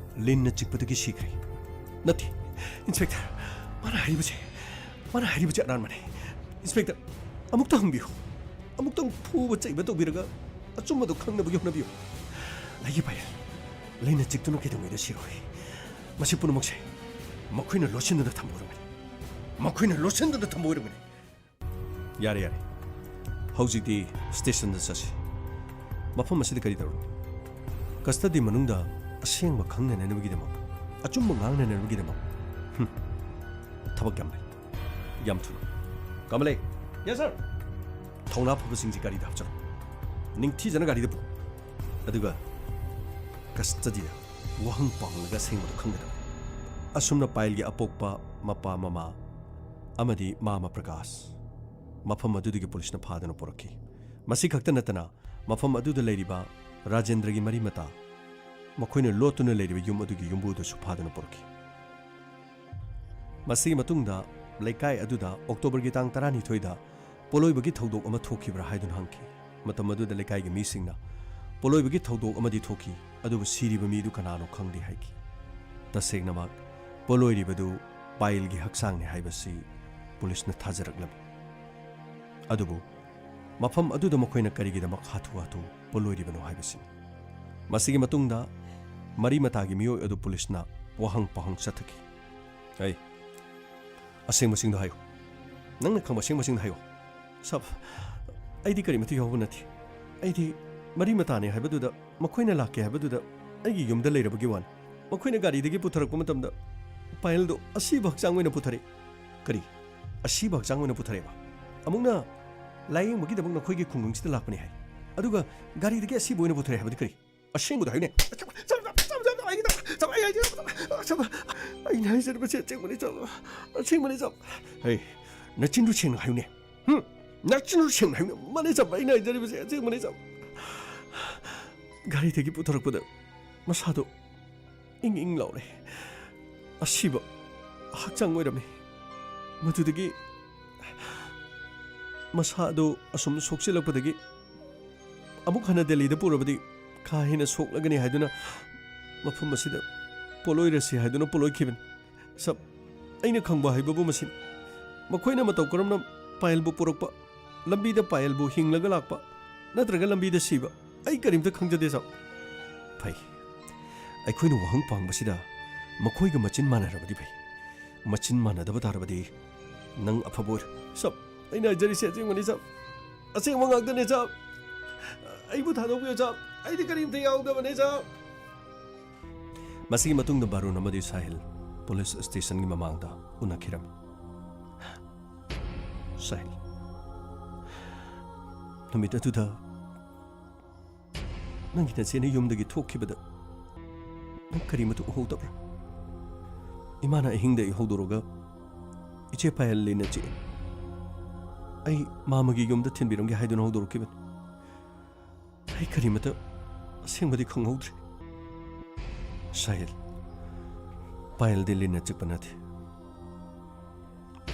ꯂꯤꯟꯅ ꯆꯤꯛꯄꯗꯒꯤ ꯁꯤꯈ꯭ꯔꯦ꯫" "ꯅꯠꯇꯦ, ꯏꯟꯁꯄꯦꯛꯇꯔ, ꯃꯥꯅ ꯍꯥꯏꯔꯤꯕꯁꯦ, ꯃꯥꯅ ꯍꯥꯏꯔꯤꯕꯁꯦ ꯑꯔꯥꯟꯕꯅꯤ꯫ ꯏꯟꯁꯄꯦꯛꯇꯔ, ꯑꯃꯨꯛꯇ ꯍꯪꯕꯤꯌꯨ꯫ ꯑꯃꯨꯛꯇꯪ ꯐꯨꯕ ꯆꯩꯕ ꯇꯧꯕꯤꯔꯒ ꯑꯆꯨꯝꯕꯗꯨ ꯈꯪꯅꯕꯒꯤ ꯍꯣꯠꯅꯕꯤꯌꯨ꯫ ꯑꯩꯒꯤ ꯄꯥꯌꯦꯜ ꯂꯤꯟꯅ ꯆꯤꯛꯇꯨꯅ ꯀꯩꯗꯧꯉꯩꯗ ꯁꯤꯔꯣꯏ꯫ ꯃꯁꯤ ꯄꯨꯝꯅꯃꯛꯁꯦ ꯃꯈꯣꯏꯅ ꯂꯣꯠꯁꯤꯟꯗꯨꯅ ꯊꯝꯕ ꯑꯣꯏꯔꯝꯒꯅꯤ꯫ ꯃꯈꯣꯏꯅ ꯂꯣꯠꯁꯤꯟꯗꯨꯅ ꯊꯝꯕ ꯑꯣꯏꯔꯝꯒꯅꯤ꯫" "ꯌꯥꯔꯦ, ꯌꯥꯔꯦ꯫ ꯍꯧꯖꯤꯛꯇꯤ ꯁ꯭ꯇꯦꯁꯟꯗ ꯆꯠꯁꯤ꯫ ꯃꯐꯝ ꯑꯁꯤꯗ ꯀꯔꯤ ꯇꯧꯔꯨꯅꯤ? ꯀꯁꯇꯗꯤ ꯃꯅꯨꯡꯗ ꯑꯁꯦꯡꯕ ꯈꯪꯅꯅꯕꯒꯤꯗꯃꯛ, ꯑꯆꯨꯝꯕ ꯉꯥꯡꯅꯅꯕꯒꯤꯗꯃꯛ꯫ ꯍꯨꯝ꯫ ꯊꯕꯛ ꯌꯥꯝ ꯂꯩ꯫ ꯌꯥꯝ ꯊꯨꯅ꯫ ꯀꯃꯂꯦ!" "Yes, sir!" "ꯊꯧꯅꯥ ꯐꯕꯁꯤꯡꯁꯤ ꯒꯥꯔꯤꯗ ꯍꯥꯞꯆꯔꯣ꯫ ꯅꯤꯡꯊꯤꯖꯅ ꯒꯥꯔꯤꯗ ꯄꯨꯔꯣ꯫ ꯑꯗꯨꯒ ꯀꯁꯇꯗꯤꯗ ꯋꯥꯍꯪ ꯄꯥꯎꯍꯪꯂꯒ ꯑꯁꯦꯡꯕꯗꯨ ꯈꯪꯒꯗꯕꯅꯤ꯫" ꯑꯁꯨꯝꯅ ꯄꯥꯌꯦꯜꯒꯤ ꯑꯄꯣꯛꯄ ꯃꯄꯥ ꯃꯃꯥ ꯑꯃꯗꯤ ꯃꯥꯃ ꯄ꯭ꯔꯀꯥꯁ ꯃꯐꯝ ꯑꯗꯨꯗꯒꯤ ꯄꯨꯂꯤꯁꯅ ꯐꯥꯗꯨꯅ ꯄꯨꯔꯛꯈꯤ꯫ ꯃꯁꯤ ꯈꯛꯇ ꯅꯠꯇꯅ ꯃꯐꯝ ꯑꯗꯨꯗ ꯂꯩꯔꯤꯕ ꯔꯥꯖꯦꯟꯗ꯭ꯔꯒꯤ ꯃꯔꯤ ꯃꯇꯥ, ꯃꯈꯣꯏꯅ ꯂꯣꯠꯇꯨꯅ ꯂꯩꯔꯤꯕ ꯌꯨꯝ ꯑꯗꯨꯒꯤ ꯌꯨꯝꯕꯨ ꯑꯗꯨꯁꯨ ꯐꯥꯗꯨꯅ ꯄꯨꯔꯛꯈꯤ꯫ ꯃꯁꯤꯒꯤ ꯃꯇꯨꯡꯗ ꯂꯩꯀꯥꯏ ꯑꯗꯨꯗ ꯑꯣꯛꯇꯣꯕꯔꯒꯤ ꯇꯥꯡ ꯇꯔꯥꯅꯤꯊꯣꯏꯗ ꯄꯣꯠꯂꯣꯏꯕꯒꯤ ꯊꯧꯗꯣꯛ ꯑꯃ ꯊꯣꯛꯈꯤꯕ꯭ꯔꯥ ꯍꯥꯏꯗꯨꯅ ꯍꯪꯈꯤ꯫ ꯃꯇꯝ ꯑꯗꯨꯗ ꯂꯩꯀꯥꯏꯒꯤ ꯃꯤꯁꯤꯡꯅ ꯄꯣꯠꯂꯣꯏꯕꯒꯤ ꯊꯧꯗꯣꯛ ꯑꯃꯗꯤ ꯊꯣꯛꯈꯤ, ꯑꯗꯨꯕꯨ ꯁꯤꯔꯤꯕ ꯃꯤꯗꯨ ꯀꯅꯥꯅꯣ ꯈꯪꯗꯦ ꯍꯥꯏꯈꯤ꯫ ꯇꯁꯦꯡꯅꯃꯛ ꯄꯣꯠꯂꯣꯏꯔꯤꯕꯗꯨ ꯄꯥꯌꯦꯜꯒꯤ ꯍꯛꯆꯥꯡꯅꯤ ꯍꯥꯏꯕꯁꯤ ꯄꯨꯂꯤꯁꯅ ꯊꯥꯖꯔꯛꯂꯝꯃꯤ꯫ ꯑꯗꯨꯕꯨ ꯃꯐꯝ ꯑꯗꯨꯗ ꯃꯈꯣꯏꯅ ꯀꯔꯤꯒꯤꯗꯃꯛ ꯍꯥꯊꯨ ꯍꯥꯊꯨ ꯄꯣꯠꯂꯣꯏꯔꯤꯕꯅꯣ ꯍꯥꯏꯕꯁꯤꯅꯤ꯫ ꯃꯁꯤꯒꯤ ꯃꯇꯨꯡꯗ ꯃꯔꯤ ꯃꯇꯥꯒꯤ ꯃꯤꯑꯣꯏ ꯑꯗꯨ ꯄꯨꯂꯤꯁꯅ ꯋꯥꯍꯪ ꯄꯥꯎꯍꯪ ꯆꯠꯊꯈꯤ꯫ "ꯑꯩ, ꯑꯁꯦꯡꯕꯁꯤꯡꯗꯣ ꯍꯥꯏꯌꯨ꯫ ꯅꯪꯅ ꯈꯪꯕ ꯑꯁꯦꯡꯕꯁꯤꯡꯗꯣ ꯍꯥꯏꯌꯨ꯫" "ꯁꯥꯕ, ꯑꯩꯗꯤ ꯀꯔꯤꯃꯠꯇ ꯌꯥꯎꯕ ꯅꯠꯇꯦ꯫ ꯑꯩꯗꯤ ꯃꯔꯤ ꯃꯇꯥꯅꯦ ꯍꯥꯏꯕꯗꯨꯗ, ꯃꯈꯣꯏꯅ ꯂꯥꯛꯀꯦ ꯍꯥꯏꯕꯗꯨꯗ ꯑꯩꯒꯤ ꯌꯨꯝꯗ ꯂꯩꯔꯕꯒꯤ ꯋꯥꯅꯤ꯫ ꯃꯈꯣꯏꯅ ꯒꯥꯔꯤꯗꯒꯤ ꯄꯨꯊꯔꯛꯄ ꯃꯇꯝꯗ ꯄꯥꯌꯦꯜꯗꯣ ꯑꯁꯤꯕ ꯍꯛꯆꯥꯡ ꯑꯣꯏꯅ ꯄꯨꯊꯔꯛꯏ꯫" "ꯀꯔꯤ? ꯑꯁꯤꯕ ꯍꯛꯆꯥꯡ ꯑꯣꯏꯅ ꯄꯨꯊꯔꯛꯑꯦꯕ? ꯑꯃꯨꯛꯅ ꯂꯥꯌꯦꯡꯕꯒꯤꯗꯃꯛ ꯅꯈꯣꯏꯒꯤ ꯈꯨꯡꯒꯪꯁꯤꯗ ꯂꯥꯛꯄꯅꯤ ꯍꯥꯏ, ꯑꯗꯨꯒ ꯒꯥꯔꯤꯗꯒꯤ ꯑꯁꯤꯕ ꯑꯣꯏꯅ ꯄꯨꯊꯔꯛꯑꯦ ꯍꯥꯏꯕꯗꯤ ꯀꯔꯤ? ꯑꯁꯦꯡꯕꯗꯣ ꯍꯥꯏꯌꯨꯅꯦ꯫" "ꯑꯩꯅ ꯍꯥꯏꯖꯔꯤꯕꯁꯦ ꯑꯁꯦꯡꯕꯅꯤ ꯆꯥꯕ, ꯑꯁꯦꯡꯕꯅꯤ ꯆꯥꯕ꯫" "ꯍꯩ, ꯅꯆꯤꯟꯗꯨ ꯁꯦꯡꯅ ꯍꯥꯏꯌꯨꯅꯦ꯫ ꯍꯨꯝ? ꯅꯆꯤꯟꯗꯨ ꯁꯦꯡꯅ ꯍꯥꯏꯌꯨꯅꯦ꯫ ꯃꯥꯅꯦ ꯆꯥꯕ, ꯑꯩꯅ ꯍꯥꯏꯖꯔꯤꯕꯁꯦ ꯑꯁꯦꯡꯕꯅꯤ ꯆꯥꯕ꯫ ꯒꯥꯔꯤꯗꯒꯤ ꯄꯨꯊꯔꯛꯄꯗ ꯃꯁꯥꯗꯣ ꯏꯪ ꯏꯪ ꯂꯥꯎꯔꯦ꯫ ꯑꯁꯤꯕ ꯍꯛꯆꯥꯡ ꯑꯣꯏꯔꯝꯃꯤ꯫ ꯃꯗꯨꯗꯒꯤ ꯃꯁꯥ ꯑꯗꯨ ꯑꯁꯨꯝ ꯁꯣꯛꯆꯤꯜꯂꯛꯄꯗꯒꯤ ꯑꯃꯨꯛ ꯍꯟꯅ ꯗꯦꯜꯂꯤꯗ ꯄꯨꯔꯕꯗꯤ ꯀꯥ ꯍꯦꯟꯅ ꯁꯣꯛꯂꯒꯅꯤ ꯍꯥꯏꯗꯨꯅ ꯃꯐꯝ ꯑꯁꯤꯗ ꯄꯣꯠꯂꯣꯏꯔꯁꯤ ꯍꯥꯏꯗꯨꯅ ꯄꯣꯠꯂꯣꯏꯈꯤꯕꯅꯤ꯫ ꯁꯥꯕ, ꯑꯩꯅ ꯈꯪꯕ ꯍꯥꯏꯕꯕꯨ ꯃꯁꯤꯅꯤ꯫ ꯃꯈꯣꯏꯅ ꯃꯇꯧ ꯀꯔꯝꯅ ꯄꯥꯌꯦꯜꯕꯨ ꯄꯨꯔꯛꯄ, ꯂꯝꯕꯤꯗ ꯄꯥꯌꯦꯜꯕꯨ ꯍꯤꯡꯂꯒ ꯂꯥꯛꯄ ꯅꯠꯇ꯭ꯔꯒ ꯂꯝꯕꯤꯗ ꯁꯤꯕ, ꯑꯩ ꯀꯔꯤꯝꯇ ꯈꯪꯖꯗꯦ ꯁꯥꯕ꯫" "ꯐꯩ, ꯑꯩꯈꯣꯏꯅ ꯋꯥꯍꯪ ꯄꯥꯡꯕꯁꯤꯗ ꯃꯈꯣꯏꯒ ꯃꯆꯤꯟ ꯃꯥꯟꯅꯔꯕꯗꯤ ꯐꯩ꯫ ꯃꯆꯤꯟ ꯃꯥꯟꯅꯗꯕ ꯇꯥꯔꯕꯗꯤ ꯅꯪ ꯑꯐꯕ ꯑꯣꯏꯔꯣꯏ꯫" "ꯁꯥꯕ, ꯑꯩꯅ ꯍꯥꯏꯖꯔꯤꯁꯦ ꯑꯁꯦꯡꯕꯅꯤ ꯁꯥꯕ꯫ ꯑꯁꯦꯡꯕ ꯉꯥꯛꯇꯅꯦ ꯁꯥꯕ꯫ ꯑꯩꯕꯨ ꯊꯥꯗꯣꯛꯄꯤꯌꯨ ꯁꯥꯕ꯫ ꯑꯩꯗꯤ ꯀꯔꯤꯝꯇ ꯌꯥꯎꯗꯕꯅꯦ ꯁꯥꯕ꯫" ꯃꯁꯤꯒꯤ ꯃꯇꯨꯡꯗ ꯕꯥꯔꯨꯟ ꯑꯃꯗꯤ ꯁꯥꯍꯤꯜ ꯄꯨꯂꯤꯁ ꯁ꯭ꯇꯦꯁꯟꯒꯤ ꯃꯃꯥꯡꯗ ꯎꯅꯈꯤꯔꯝꯃꯤ꯫ "ꯁꯥꯍꯤꯜ, ꯅꯨꯃꯤꯠ ꯑꯗꯨꯗ ꯅꯪꯒꯤ ꯅꯆꯦꯅ ꯌꯨꯝꯗꯒꯤ ꯊꯣꯛꯈꯤꯕꯗ ꯅꯪ ꯀꯔꯤꯃꯠꯇ ꯎꯍꯧꯗꯕ꯭ꯔꯥ? ꯏꯃꯥꯅ ꯑꯍꯤꯡꯗ ꯑꯩ ꯍꯧꯗꯣꯔꯒ ꯏꯆꯦ ꯄꯥꯌꯦꯜ ꯂꯤꯟꯅ ꯆꯤꯛꯑꯦ꯫ ꯑꯩ ꯃꯥꯃꯒꯤ ꯌꯨꯝꯗ ꯊꯤꯟꯕꯤꯔꯝꯒꯦ ꯍꯥꯏꯗꯨꯅ ꯍꯧꯗꯣꯔꯛꯈꯤꯕꯅꯤ꯫ ꯑꯩ ꯀꯔꯤꯃꯠꯇ ꯑꯁꯦꯡꯕꯗꯤ ꯈꯪꯍꯧꯗ꯭ꯔꯦ꯫" "ꯁꯥꯍꯤꯜ, ꯄꯥꯌꯦꯜꯗꯤ ꯂꯤꯟꯅ ꯆꯤꯛꯄ ꯅꯠꯇꯦ꯫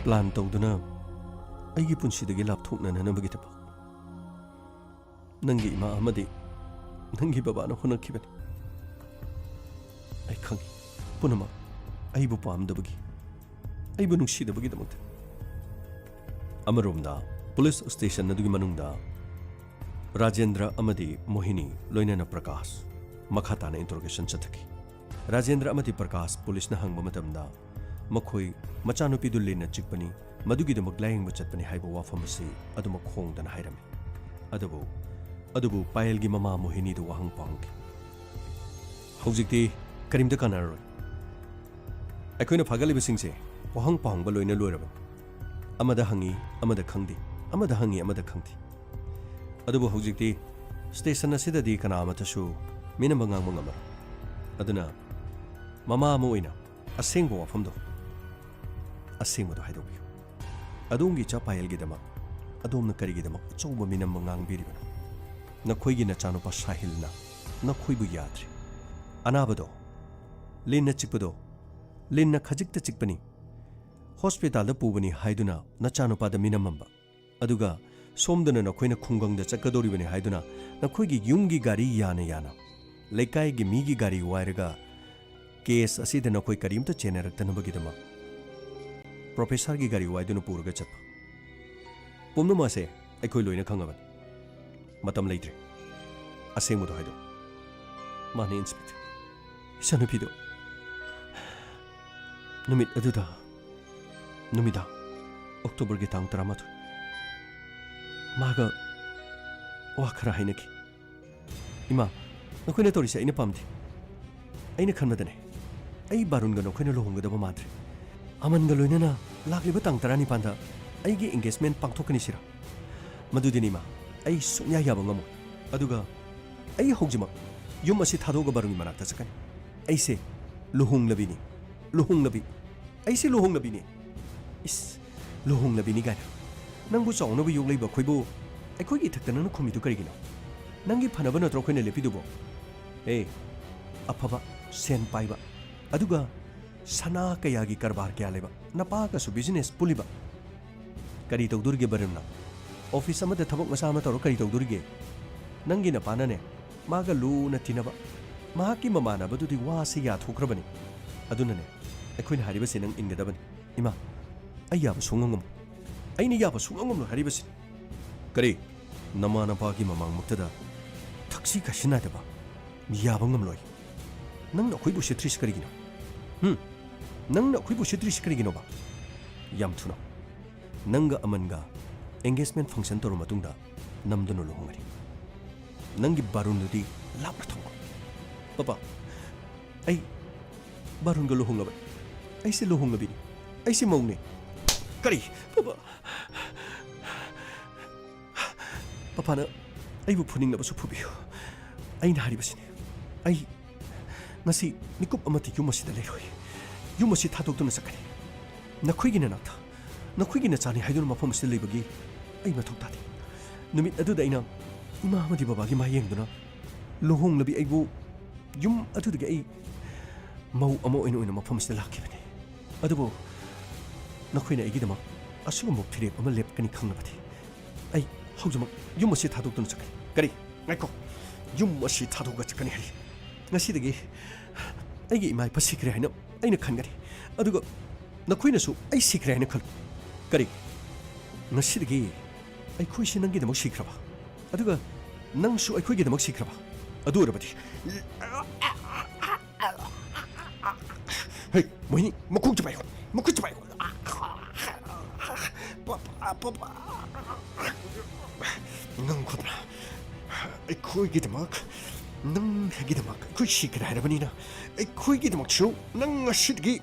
ꯄ꯭ꯂꯥꯟ ꯇꯧꯗꯨꯅ ꯑꯩꯒꯤ ꯄꯨꯟꯁꯤꯗꯒꯤ ꯂꯥꯞꯊꯣꯛꯅꯅꯅꯕꯒꯤꯗꯃꯛ ꯅꯪꯒꯤ ꯏꯃꯥ ꯑꯃꯗꯤ ꯅꯪꯒꯤ ꯕꯕꯥꯅ ꯍꯣꯠꯅꯈꯤꯕꯅꯤ꯫ ꯑꯩ ꯈꯪꯏ, ꯄꯨꯝꯅꯃꯛ ꯑꯩꯕꯨ ꯄꯥꯝꯗꯕꯒꯤ, ꯑꯩꯕꯨ ꯅꯨꯡꯁꯤꯗꯕꯒꯤꯗꯃꯛꯇ꯫ ꯑꯃꯔꯣꯝꯗ, ꯄꯨꯂꯤꯁ ꯁ꯭ꯇꯦꯁꯟ ꯑꯗꯨꯒꯤ ꯃꯅꯨꯡꯗ ꯔꯥꯖꯦꯟꯗ꯭ꯔ ꯑꯃꯗꯤ ꯃꯣꯍꯤꯅꯤ, ꯂꯣꯏꯅꯅ ꯄ꯭ꯔꯀꯥꯁ, ꯃꯈꯥ ꯇꯥꯅ ꯏꯟꯇꯔꯣꯒꯦꯁꯟ ꯆꯠꯊꯈꯤ꯫ ꯔꯥꯖꯦꯟꯗ꯭ꯔ ꯑꯃꯗꯤ ꯄ꯭ꯔꯀꯥꯁ ꯄꯨꯂꯤꯁꯅ ꯍꯪꯕ ꯃꯇꯝꯗ, ꯃꯈꯣꯏ ꯃꯆꯥꯅꯨꯄꯤꯗꯨ ꯂꯤꯟꯅ ꯆꯤꯛꯄꯅꯤ, ꯃꯗꯨꯒꯤꯗꯃꯛ ꯂꯥꯌꯦꯡꯕ ꯆꯠꯄꯅꯤ ꯍꯥꯏꯕ ꯋꯥꯐꯝ ꯑꯁꯤ ꯑꯗꯨꯃꯛ ꯈꯣꯡꯗꯅ ꯍꯥꯏꯔꯝꯃꯤ꯫ ꯑꯗꯨꯕꯨ, ꯑꯗꯨꯕꯨ ꯄꯥꯌꯦꯜꯒꯤ ꯃꯃꯥ ꯃꯣꯍꯤꯅꯤꯗꯨ ꯋꯥꯍꯪ ꯄꯥꯎꯍꯪꯈꯤ꯫ "ꯍꯧꯖꯤꯛꯇꯤ ꯀꯔꯤꯝꯇ ꯀꯥꯟꯅꯔꯔꯣꯏ꯫ ꯑꯩꯈꯣꯏꯅ ꯐꯥꯒꯠꯂꯤꯕꯁꯤꯡꯁꯦ ꯋꯥꯍꯪ ꯄꯥꯎꯍꯪꯕ ꯂꯣꯏꯅ ꯂꯣꯏꯔꯕꯅꯤ꯫ ꯑꯃꯗ ꯍꯪꯉꯤ, ꯑꯃꯗ ꯈꯪꯗꯦ, ꯑꯃꯗ ꯍꯪꯉꯤ, ꯑꯃꯗ ꯈꯪꯗꯦ꯫ ꯑꯗꯨꯕꯨ ꯍꯧꯖꯤꯛꯇꯤ ꯁ꯭ꯇꯦꯁꯟ ꯑꯁꯤꯗꯗꯤ ꯀꯅꯥ ꯑꯃꯠꯇꯁꯨ ꯃꯤꯅꯝꯕ ꯉꯥꯡꯕ ꯉꯝꯃꯔꯣꯏ꯫ ꯑꯗꯨꯅ ꯃꯃꯥ ꯑꯃ ꯑꯣꯏꯅ ꯑꯁꯦꯡꯕ ꯋꯥꯐꯝꯗꯣ, ꯑꯁꯦꯡꯕꯗꯣ ꯍꯥꯏꯗꯣꯛꯄꯤꯌꯨ꯫ ꯑꯗꯣꯝꯒꯤ ꯏꯆꯥ ꯄꯥꯌꯦꯜꯒꯤꯗꯃꯛ ꯑꯗꯣꯝꯅ ꯀꯔꯤꯒꯤꯗꯃꯛ ꯑꯆꯧꯕ ꯃꯤꯅꯝꯕ ꯉꯥꯡꯕꯤꯔꯤꯕꯅꯣ? ꯅꯈꯣꯏꯒꯤ ꯅꯆꯥꯅꯨꯄꯥ ꯁꯥꯍꯤꯜꯅ ꯅꯈꯣꯏꯕꯨ ꯌꯥꯗ꯭ꯔꯤ꯫ ꯑꯅꯥꯕꯗꯣ, ꯂꯤꯟꯅ ꯆꯤꯛꯄꯗꯣ, ꯂꯤꯟꯅ ꯈꯖꯤꯛꯇ ꯆꯤꯛꯄꯅꯤ, ꯍꯣꯁꯄꯤꯇꯥꯜꯗ ꯄꯨꯕꯅꯤ ꯍꯥꯏꯗꯨꯅ ꯅꯆꯥꯅꯨꯄꯥꯗ ꯃꯤꯅꯝꯃꯝꯕ꯫ ꯑꯗꯨꯒ ꯁꯣꯝꯗꯅ ꯅꯈꯣꯏꯅ ꯈꯨꯡꯒꯪꯗ ꯆꯠꯀꯗꯧꯔꯤꯕꯅꯤ ꯍꯥꯏꯗꯨꯅ ꯅꯈꯣꯏꯒꯤ ꯌꯨꯝꯒꯤ ꯒꯥꯔꯤ ꯌꯥꯅ ꯌꯥꯅ, ꯂꯩꯀꯥꯏꯒꯤ ꯃꯤꯒꯤ ꯒꯥꯔꯤ ꯋꯥꯏꯔꯒ, ꯀꯦꯁ ꯑꯁꯤꯗ ꯅꯈꯣꯏ ꯀꯔꯤꯝꯇ ꯆꯦꯟꯅꯔꯛꯇꯅꯕꯒꯤꯗꯃꯛ ꯄ꯭ꯔꯣꯐꯦꯁꯔꯒꯤ ꯒꯥꯔꯤ ꯋꯥꯏꯗꯨꯅ ꯄꯨꯔꯒ ꯆꯠꯄ꯫ ꯄꯨꯝꯅꯃꯛ ꯑꯁꯦ ꯑꯩꯈꯣꯏ ꯂꯣꯏꯅ ꯈꯪꯉꯕꯅꯤ꯫ ꯃꯇꯝ ꯂꯩꯇ꯭ꯔꯦ꯫ ꯑꯁꯦꯡꯕꯗꯣ ꯍꯥꯏꯗꯣꯛꯎ꯫" "ꯃꯥꯅꯦ, ꯏꯟꯁꯄꯦꯛꯇꯔ꯫ ꯏꯆꯥꯅꯨꯄꯤꯗꯣ ꯅꯨꯃꯤꯠ ꯑꯗꯨꯗ, ꯅꯨꯃꯤꯗꯥꯡ, ꯑꯣꯛꯇꯣꯕꯔꯒꯤ ꯇꯥꯡ ꯇꯔꯥꯃꯥꯊꯣꯏ, ꯃꯥꯒ ꯋꯥ ꯈꯔ ꯍꯥꯏꯅꯈꯤ꯫" "ꯏꯃꯥ, ꯅꯈꯣꯏꯅ ꯇꯧꯔꯤꯁꯦ ꯑꯩꯅ ꯄꯥꯝꯗꯦ꯫ ꯑꯩꯅ ꯈꯟꯕꯗꯅꯦ, ꯑꯩ ꯕꯥꯔꯨꯟꯒ ꯅꯈꯣꯏꯅ ꯂꯨꯍꯣꯡꯒꯗꯕ ꯃꯥꯟꯗ꯭ꯔꯦ꯫ ꯑꯃꯟꯒ ꯂꯣꯏꯅꯅ ꯂꯥꯛꯂꯤꯕ ꯇꯥꯡ ꯇꯔꯥꯅꯤꯄꯥꯟꯗ ꯑꯩꯒꯤ ꯑꯦꯡꯒꯦꯖꯃꯦꯟ ꯄꯥꯡꯊꯣꯛꯀꯅꯤ ꯁꯤꯔꯥ? ꯃꯗꯨꯗꯤꯅꯦ ꯏꯃꯥ, ꯑꯩ ꯁꯨꯡꯌꯥ ꯌꯥꯕ ꯉꯝꯃꯣꯏ꯫ ꯑꯗꯨꯒ ꯑꯩ ꯍꯧꯖꯤꯛꯃꯛ ꯌꯨꯝ ꯑꯁꯤ ꯊꯥꯗꯣꯛꯑꯒ ꯕꯥꯔꯨꯟꯒꯤ ꯃꯅꯥꯛꯇ ꯆꯠꯀꯅꯤ꯫ ꯑꯩꯁꯦ ꯂꯨꯍꯣꯡꯂꯕꯤꯅꯤ, ꯂꯨꯍꯣꯡꯂꯕꯤ꯫ ꯑꯩꯁꯦ ꯂꯨꯍꯣꯡꯂꯕꯤꯅꯤ꯫" "ꯏꯁ, ꯂꯨꯍꯣꯡꯂꯕꯤꯅꯤ ꯀꯥꯏꯅ꯫ ꯅꯪꯕꯨ ꯆꯥꯎꯅꯕ ꯌꯣꯛꯂꯛꯏꯕ ꯑꯩꯈꯣꯏꯕꯨ ꯑꯩꯈꯣꯏꯒꯤ ꯏꯊꯛꯇ ꯅꯪꯅ ꯈꯨꯝꯃꯤꯗꯨ ꯀꯔꯤꯒꯤꯅꯣ? ꯅꯪꯒꯤ ꯐꯅꯕ ꯅꯠꯇ꯭ꯔꯣ ꯑꯩꯈꯣꯏꯅ ꯂꯦꯞꯄꯤꯗꯨꯕꯣ? ꯑꯦ, ꯑꯐꯕ, ꯁꯦꯟ ꯄꯥꯏꯕ, ꯑꯗꯨꯒ ꯁꯅꯥ ꯀꯌꯥꯒꯤ ꯀꯔꯕꯥꯔ ꯀꯌꯥ ꯂꯩꯕ, ꯅꯄꯥꯒꯁꯨ ꯕꯤꯖꯤꯅꯦꯁ ꯄꯨꯜꯂꯤꯕ꯫ ꯀꯔꯤ ꯇꯧꯗꯣꯔꯤꯒꯦ ꯕꯥꯔꯨꯟꯅ? ꯑꯣꯐꯤꯁ ꯑꯃꯗ ꯊꯕꯛ ꯃꯆꯥ ꯑꯃ ꯇꯧꯔ ꯀꯔꯤ ꯇꯧꯗꯣꯔꯤꯒꯦ? ꯅꯪꯒꯤ ꯅꯄꯥꯅꯅꯦ, ꯃꯥꯒ ꯂꯨꯅ ꯇꯤꯟꯅꯕ, ꯃꯍꯥꯛꯀꯤ ꯃꯃꯥꯟꯅꯕꯗꯨꯗꯤ ꯋꯥꯁꯦ ꯌꯥꯊꯣꯛꯈ꯭ꯔꯕꯅꯤ꯫ ꯑꯗꯨꯅꯅꯦ, ꯑꯩꯈꯣꯏꯅ ꯍꯥꯏꯔꯤꯕꯁꯦ ꯅꯪ ꯏꯟꯒꯗꯕꯅꯤ꯫ ꯏꯃꯥ, ꯑꯩ ꯌꯥꯕ ꯁꯨꯡꯉꯝ ꯉꯝꯃꯣꯏ꯫ ꯑꯩꯅ ꯌꯥꯕ ꯁꯨꯡꯉꯝ ꯉꯝꯂꯣꯏ ꯍꯥꯏꯔꯤꯕꯁꯤꯅꯤ꯫ ꯀꯔꯤ? ꯅꯃꯥ ꯅꯄꯥꯒꯤ ꯃꯃꯥꯡꯃꯛꯇꯗ ꯊꯛꯁꯤ ꯈꯥꯁꯤ ꯅꯥꯏꯗꯕ? ꯌꯥꯕ ꯉꯝꯂꯣꯏ꯫ ꯅꯪꯅ ꯑꯩꯈꯣꯏꯕꯨ ꯎꯁꯤꯠꯇ꯭ꯔꯤꯁꯤ ꯀꯔꯤꯒꯤꯅꯣ? ꯍꯨꯝ? ꯅꯪꯅ ꯑꯩꯈꯣꯏꯕꯨ ꯎꯁꯤꯠꯇ꯭ꯔꯤꯁꯤ ꯀꯔꯤꯒꯤꯅꯣꯕ? ꯌꯥꯝ ꯊꯨꯅ꯫ ꯅꯪꯒ ꯑꯃꯟꯒ engagement function ꯇꯧꯔ ꯃꯇꯨꯡꯗ ꯅꯝꯗꯨꯅ ꯂꯨꯍꯣꯡꯉꯅꯤ꯫ ꯅꯪꯒꯤ ꯕꯥꯔꯨꯟꯗꯨꯗꯤ ꯂꯥꯞꯅ ꯊꯝꯈꯣ꯫ ꯄꯄꯥ, ꯑꯩ ꯕꯥꯔꯨꯟꯒ ꯂꯨꯍꯣꯡꯂꯕꯅꯤ꯫ ꯑꯩꯁꯦ ꯂꯨꯍꯣꯡꯂꯕꯤꯅꯤ꯫ ꯑꯩꯁꯦ ꯃꯧꯅꯦ꯫ ꯀꯔꯤ? ꯄꯄꯥ, ꯄꯄꯥꯅ ꯑꯩꯕꯨ ꯐꯨꯅꯤꯡꯂꯕꯁꯨ ꯐꯨꯕꯤꯌꯨ꯫ ꯑꯩꯅ ꯍꯥꯏꯔꯤꯕꯁꯤꯅꯤ꯫ ꯑꯩ ꯉꯁꯤ ꯃꯤꯀꯨꯞ ꯑꯃꯠꯇ ꯌꯨꯝ ꯑꯁꯤꯗ ꯂꯩꯔꯣꯏ꯫ ꯌꯨꯝ ꯑꯁꯤ ꯊꯥꯗꯣꯛꯇꯨꯅ ꯆꯠꯀꯅꯤ꯫ ꯅꯈꯣꯏꯒꯤ ꯅꯅꯥꯛꯇ, ꯅꯈꯣꯏꯒꯤ ꯅꯆꯥꯅꯤ ꯍꯥꯏꯗꯨꯅ ꯃꯐꯝ ꯑꯁꯤꯗ ꯂꯩꯕꯒꯤ ꯑꯩ ꯃꯊꯧ ꯇꯥꯗꯦ꯫ ꯅꯨꯃꯤꯠ ꯑꯗꯨꯗ ꯑꯩꯅ ꯏꯃꯥ ꯑꯃꯗꯤ ꯕꯕꯥꯒꯤ ꯃꯥꯏ ꯌꯦꯡꯗꯨꯅ ꯂꯨꯍꯣꯡꯂꯕꯤ ꯑꯩꯕꯨ ꯌꯨꯝ ꯑꯗꯨꯗꯒꯤ ꯑꯩ ꯃꯧ ꯑꯃ ꯑꯣꯏꯅ ꯑꯣꯏꯅ ꯃꯐꯝ ꯑꯁꯤꯗ ꯂꯥꯛꯈꯤꯕꯅꯤ꯫ ꯑꯗꯨꯕꯨ ꯅꯈꯣꯏꯅ ꯑꯩꯒꯤꯗꯃꯛ ꯑꯁꯤꯒꯨꯝꯕ ꯐꯤꯔꯦꯞ ꯑꯃ ꯂꯦꯞꯀꯅꯤ ꯈꯪꯂꯕꯗꯤ ꯑꯩ ꯍꯧꯖꯤꯛꯃꯛ ꯌꯨꯝ ꯑꯁꯤ ꯊꯥꯗꯣꯛꯇꯨꯅ ꯆꯠꯀꯅꯤ꯫ ꯀꯔꯤ? ꯉꯥꯏꯈꯣ꯫ ꯌꯨꯝ ꯑꯁꯤ ꯊꯥꯗꯣꯛꯑꯒ ꯆꯠꯀꯅꯤ ꯍꯥꯏꯔꯤ꯫ ꯉꯁꯤꯗꯒꯤ ꯑꯩꯒꯤ ꯏꯃꯥ ꯏꯄꯥ ꯁꯤꯈ꯭ꯔꯦ ꯍꯥꯏꯅ ꯑꯩꯅ ꯈꯟꯒꯅꯤ꯫ ꯑꯗꯨꯒ ꯅꯈꯣꯏꯅꯁꯨ ꯑꯩ ꯁꯤꯈ꯭ꯔꯦ ꯍꯥꯏꯅ ꯈꯜꯂꯨ꯫ ꯀꯔꯤ? ꯉꯁꯤꯗꯒꯤ ꯑꯩꯈꯣꯏꯁꯤ ꯅꯪꯒꯤꯗꯃꯛ ꯁꯤꯈ꯭ꯔꯕ? ꯑꯗꯨꯒ ꯅꯪꯁꯨ ꯑꯩꯈꯣꯏꯒꯤꯗꯃꯛ ꯁꯤꯈ꯭ꯔꯕ? ꯑꯗꯨ ꯑꯣꯏꯔꯕꯗꯤ, ꯍꯦ, ꯃꯣꯍꯤꯅꯤ, ꯃꯈꯣꯡꯁꯦ ꯄꯥꯏꯌꯨ, ꯃꯈꯨꯠꯁꯦ ꯄꯥꯏꯌꯨ꯫ Papa, papa. ꯅꯪ ꯈꯪꯕ꯭ꯔꯥ? ꯑꯩꯈꯣꯏꯒꯤꯗꯃꯛ, ꯅꯪꯒꯤꯗꯃꯛ ꯑꯩꯈꯣꯏ ꯁꯤꯈ꯭ꯔꯦ ꯍꯥꯏꯔꯕꯅꯤꯅ, ꯑꯩꯈꯣꯏꯒꯤꯗꯃꯛꯁꯨ ꯅꯪ ꯉꯁꯤꯗꯒꯤ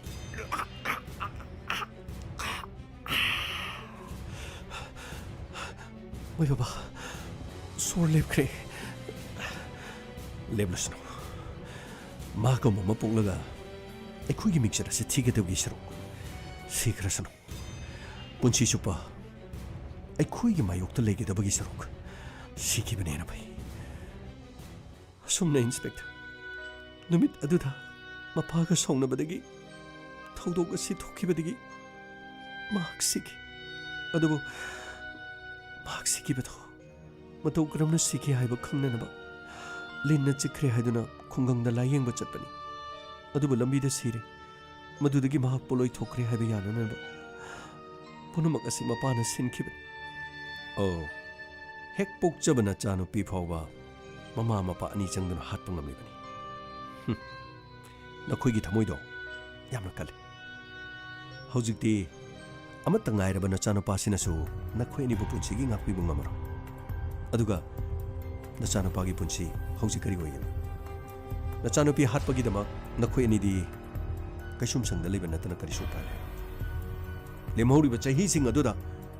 ꯃꯣꯏ ꯕꯕꯥ, ꯁꯣꯔ ꯂꯦꯞꯈ꯭ꯔꯦ꯫ ꯂꯦꯞꯂꯁꯅꯨ꯫ ꯃꯥ ꯀꯧꯕ ꯑꯃ ꯄꯣꯛꯂꯒ ꯑꯩꯈꯣꯏꯒꯤ ꯃꯤꯡꯆꯠ ꯑꯁꯤ ꯊꯤꯒꯗꯕꯒꯤ ꯁꯔꯨꯛ ꯁꯤꯈ꯭ꯔꯁꯅꯨ꯫ ꯄꯨꯟꯁꯤ ꯆꯨꯞꯄ ꯑꯩꯈꯣꯏꯒꯤ ꯃꯥꯌꯣꯛꯇ ꯂꯩꯒꯗꯕꯒꯤ ꯁꯔꯨꯛ ꯁꯤꯈꯤꯕꯅ ꯍꯦꯟꯅ ꯐꯩ꯫ ꯑꯁꯨꯝꯅ, ꯏꯟꯁꯄꯦꯛꯇꯔ, ꯅꯨꯃꯤꯠ ꯑꯗꯨꯗ ꯃꯄꯥꯒ ꯁꯥꯎꯅꯕꯗꯒꯤ ꯊꯧꯗꯣꯛ ꯑꯁꯤ ꯊꯣꯛꯈꯤꯕꯗꯒꯤ ꯃꯍꯥꯛ ꯁꯤꯈꯤ꯫ ꯑꯗꯨꯕꯨ ꯃꯍꯥꯛ ꯁꯤꯈꯤꯕꯗꯨ ꯃꯇꯧ ꯀꯔꯝꯅ ꯁꯤꯈꯤ ꯍꯥꯏꯕ ꯈꯪꯅꯅꯕ ꯂꯤꯟꯅ ꯆꯤꯛꯈ꯭ꯔꯦ ꯍꯥꯏꯗꯨꯅ ꯈꯨꯡꯒꯪꯗ ꯂꯥꯌꯦꯡꯕ ꯆꯠꯄꯅꯤ꯫ ꯑꯗꯨꯕꯨ ꯂꯝꯕꯤꯗ ꯁꯤꯔꯦ꯫ ꯃꯗꯨꯗꯒꯤ ꯃꯍꯥꯛ ꯄꯣꯂꯣꯏ ꯊꯣꯛꯈ꯭ꯔꯦ ꯍꯥꯏꯕ ꯌꯥꯅꯅꯕ ꯄꯨꯝꯅꯃꯛ ꯑꯁꯤ ꯃꯄꯥꯅ ꯁꯤꯟꯈꯤꯕꯅꯤ꯫ ꯑꯣ, ꯍꯦꯛ ꯄꯣꯛꯆꯕ ꯅꯆꯥꯅꯨꯄꯤ ꯐꯥꯎꯕ ꯃꯃꯥ ꯃꯄꯥ ꯑꯅꯤ ꯆꯪꯗꯨꯅ ꯍꯥꯠꯄ ꯉꯝꯂꯤꯕꯅꯤ꯫ ꯍꯨꯝ, ꯅꯈꯣꯏꯒꯤ ꯊꯃꯣꯏꯗꯣ ꯌꯥꯝꯅ ꯀꯜꯂꯤ꯫ ꯍꯧꯖꯤꯛꯇꯤ ꯑꯃꯠꯇ ꯉꯥꯏꯔꯕ ꯅꯆꯥꯅꯨꯄꯥꯁꯤꯅꯁꯨ ꯅꯈꯣꯏ ꯑꯅꯤꯕꯨ ꯄꯨꯟꯁꯤꯒꯤ ꯉꯥꯛꯄꯤꯕ ꯉꯝꯃꯔꯣꯏ꯫ ꯑꯗꯨꯒ ꯅꯆꯥꯅꯨꯄꯥꯒꯤ ꯄꯨꯟꯁꯤ ꯍꯧꯖꯤꯛ ꯀꯔꯤ ꯑꯣꯏꯒꯅꯤ? ꯅꯆꯥꯅꯨꯄꯤ ꯍꯥꯠꯄꯒꯤꯗꯃꯛ ꯅꯈꯣꯏ ꯑꯅꯤꯗꯤ ꯀꯩꯁꯨꯝꯁꯪꯗ ꯂꯩꯕ ꯅꯠꯇꯅ ꯀꯔꯤꯁꯨ ꯎꯄꯥꯏ ꯂꯩꯔꯣꯏ꯫ ꯂꯦꯝꯍꯧꯔꯤꯕ ꯆꯍꯤꯁꯤꯡ ꯑꯗꯨꯗ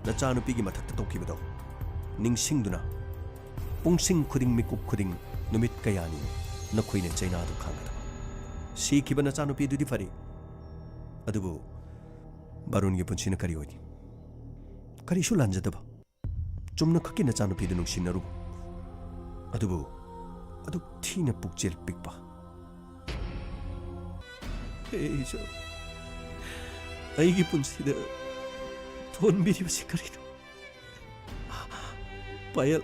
ꯅꯆꯥꯅꯨꯄꯤꯒꯤ ꯃꯊꯛꯇ ꯇꯧꯈꯤꯕꯗꯣ ꯅꯤꯡꯁꯤꯡꯗꯨꯅ ꯄꯨꯡꯁꯤꯡ ꯈꯨꯗꯤꯡ, ꯃꯤꯀꯨꯞ ꯈꯨꯗꯤꯡ, ꯅꯨꯃꯤꯠ ꯀꯌꯥꯅꯤ ꯅꯈꯣꯏꯅ ꯆꯩꯅꯥꯗꯨ ꯈꯥꯡꯒꯗꯕ꯫ ꯁꯤꯈꯤꯕ ꯅꯆꯥꯅꯨꯄꯤꯗꯨꯗꯤ ꯐꯔꯦ, ꯑꯗꯨꯕꯨ ꯕꯥꯔꯨꯟꯒꯤ ꯄꯨꯟꯁꯤꯅ ꯀꯔꯤ ꯑꯣꯏꯅꯤ? ꯀꯔꯤꯁꯨ ꯂꯥꯟꯖꯗꯕ, ꯆꯨꯝꯅꯈꯛꯀꯤ ꯅꯆꯥꯅꯨꯄꯤꯗꯨ ꯅꯨꯡꯁꯤꯅꯔꯨꯕ, ꯑꯗꯨꯕꯨ ꯑꯗꯨꯛ ꯊꯤꯅ ꯄꯨꯛꯆꯦꯜ ꯄꯤꯛꯄ꯫ ꯍꯦ ꯏꯁꯣꯔ, ꯑꯩꯒꯤ ꯄꯨꯟꯁꯤꯗ ꯊꯣꯟꯕꯤꯔꯤꯕꯁꯤ ꯀꯔꯤꯅꯣ? ꯄꯥꯌꯜ,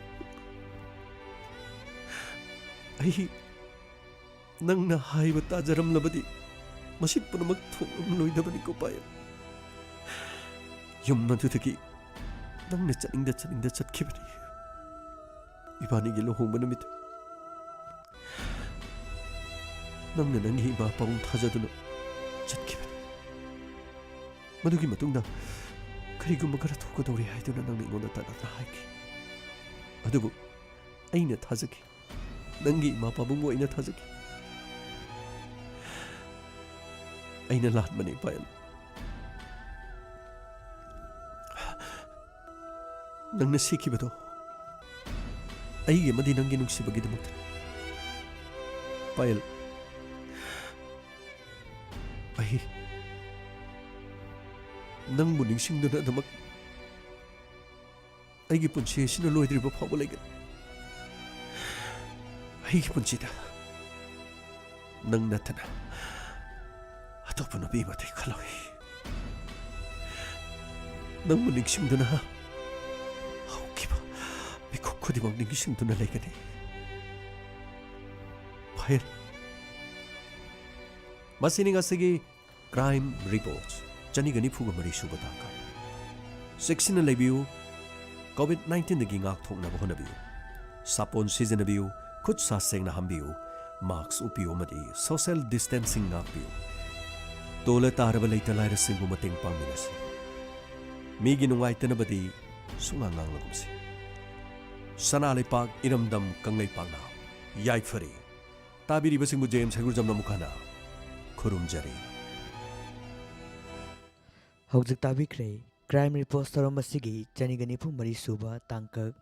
ꯑꯩ ꯅꯪꯅ ꯍꯥꯏꯕ ꯇꯥꯖꯔꯝꯂꯕꯗꯤ ꯃꯁꯤ ꯄꯨꯝꯅꯃꯛ ꯊꯣꯛꯂꯝꯂꯣꯏꯗꯕꯅꯤꯀꯣ ꯄꯥꯌꯜ꯫ ꯌꯨꯝ ꯑꯗꯨꯗꯒꯤ ꯅꯪꯅ ꯆꯠꯅꯤꯡꯗ ꯆꯠꯅꯤꯡꯗ ꯆꯠꯈꯤꯕꯅꯤ꯫ ꯏꯕꯥꯅꯤꯒꯤ ꯂꯨꯍꯣꯡꯕ ꯅꯨꯃꯤꯠ ꯅꯪꯅ ꯅꯪꯒꯤ ꯏꯃꯥ ꯄꯥꯕꯨꯡ ꯊꯥꯖꯗꯨꯅ ꯆꯠꯈꯤꯕꯅꯤ꯫ ꯃꯗꯨꯒꯤ ꯃꯇꯨꯡꯗ ꯀꯔꯤꯒꯨꯝꯕ ꯈꯔ ꯊꯣꯛꯀꯗꯧꯔꯦ ꯍꯥꯏꯗꯨꯅ ꯅꯪꯅ ꯑꯩꯉꯣꯟꯗ ꯇꯠꯅ ꯍꯥꯏꯈꯤ꯫ ꯑꯗꯨꯕꯨ ꯑꯩꯅ ꯊꯥꯖꯈꯤ꯫ ꯅꯪꯒꯤ ꯏꯃꯥ ꯄꯥꯕꯨꯡꯕꯨ ꯑꯩꯅ ꯊꯥꯖꯈꯤ꯫ ꯑꯩꯅ ꯂꯥꯟꯕꯅꯤ, ꯄꯥꯌꯜ꯫ ꯅꯪꯅ ꯁꯤꯈꯤꯕꯗꯣ ꯑꯩꯒꯤ ꯑꯃꯗꯤ ꯅꯪꯒꯤ ꯅꯨꯡꯁꯤꯕꯒꯤꯗꯃꯛꯇꯅꯤ꯫ ꯄꯥꯌꯜ, ꯑꯩ ꯅꯪꯕꯨ ꯅꯤꯡꯁꯤꯡꯗꯨꯅ ꯑꯗꯨꯃꯛ ꯑꯩꯒꯤ ꯄꯨꯟꯁꯤ ꯑꯁꯤꯅ ꯂꯣꯏꯗ꯭ꯔꯤꯕ ꯐꯥꯎꯕ ꯂꯩꯒꯅꯤ꯫ ꯑꯩꯒꯤ ꯄꯨꯟꯁꯤꯗ ꯅꯪ ꯅꯠꯇꯅ ꯑꯇꯣꯞꯄ ꯅꯨꯄꯤ ꯑꯃꯗꯤ ꯈꯜꯂꯣꯏ꯫ ꯅꯪꯕꯨ ꯅꯤꯡꯁꯤꯡꯗꯨꯅ ꯍꯧꯈꯤꯕ ꯃꯤꯀꯨꯞ ꯈꯨꯗꯤꯡꯃꯛ ꯅꯤꯡꯁꯤꯡꯗꯨꯅ ꯂꯩꯒꯅꯤ꯫ ꯐꯩ꯫ ꯃꯁꯤꯅꯤ ꯉꯁꯤꯒꯤ Crime Reports ꯆꯅꯤꯒ ꯅꯤꯐꯨꯒ ꯃꯔꯤ ꯁꯨꯕ ꯇꯥꯡꯀꯛ꯫ ꯆꯦꯛꯁꯤꯟꯅ ꯂꯩꯕꯤꯌꯨ꯫ COVID nineteenꯗꯒꯤ ꯉꯥꯛꯊꯣꯛꯅꯕ ꯍꯣꯠꯅꯕꯤꯌꯨ꯫ ꯁꯥꯄꯣꯟ ꯁꯤꯖꯤꯟꯅꯕꯤꯌꯨ, ꯈꯨꯠ ꯁꯥ ꯁꯦꯡꯅ ꯍꯥꯝꯕꯤꯌꯨ, mask ꯎꯞꯄꯤꯌꯨ ꯑꯃꯗꯤ social distancing ꯉꯥꯛꯄꯤꯌꯨ꯫ ꯇꯣꯜꯂ ꯇꯥꯔꯕ ꯂꯩꯇ ꯂꯥꯏꯔꯁꯤꯡꯕꯨ ꯃꯇꯦꯡ ꯄꯥꯡꯃꯤꯟꯅꯁꯤ꯫ ꯃꯤꯒꯤ ꯅꯨꯡꯉꯥꯏꯇꯅꯕꯗꯤ ꯁꯨꯡꯉꯥꯡ ꯉꯥꯡꯂꯒꯨꯝꯁꯤ꯫ ꯁꯅꯥ ꯂꯩꯄꯥꯛ ꯏꯔꯝꯗꯝ ꯀꯪꯂꯩꯄꯥꯛꯅ ꯌꯥꯏꯐꯔꯤ꯫ ꯇꯥꯕꯤꯔꯤꯕꯁꯤꯡꯕꯨ ꯖꯦꯝꯁ ꯍꯩꯒ꯭ꯔꯨꯖꯝꯅ ꯑꯃꯨꯛ ꯍꯟꯅ ꯈꯨꯔꯨꯝꯖꯔꯤ꯫ ꯍꯧꯖꯤꯛ ꯇꯥꯕꯤꯈ꯭ꯔꯦ Crime Reports ꯊꯧꯔꯝ ꯑꯁꯤꯒꯤ ꯆꯅꯤꯒ ꯅꯤꯐꯨ ꯃꯔꯤ ꯁꯨꯕ ꯇꯥꯡꯀꯛ꯫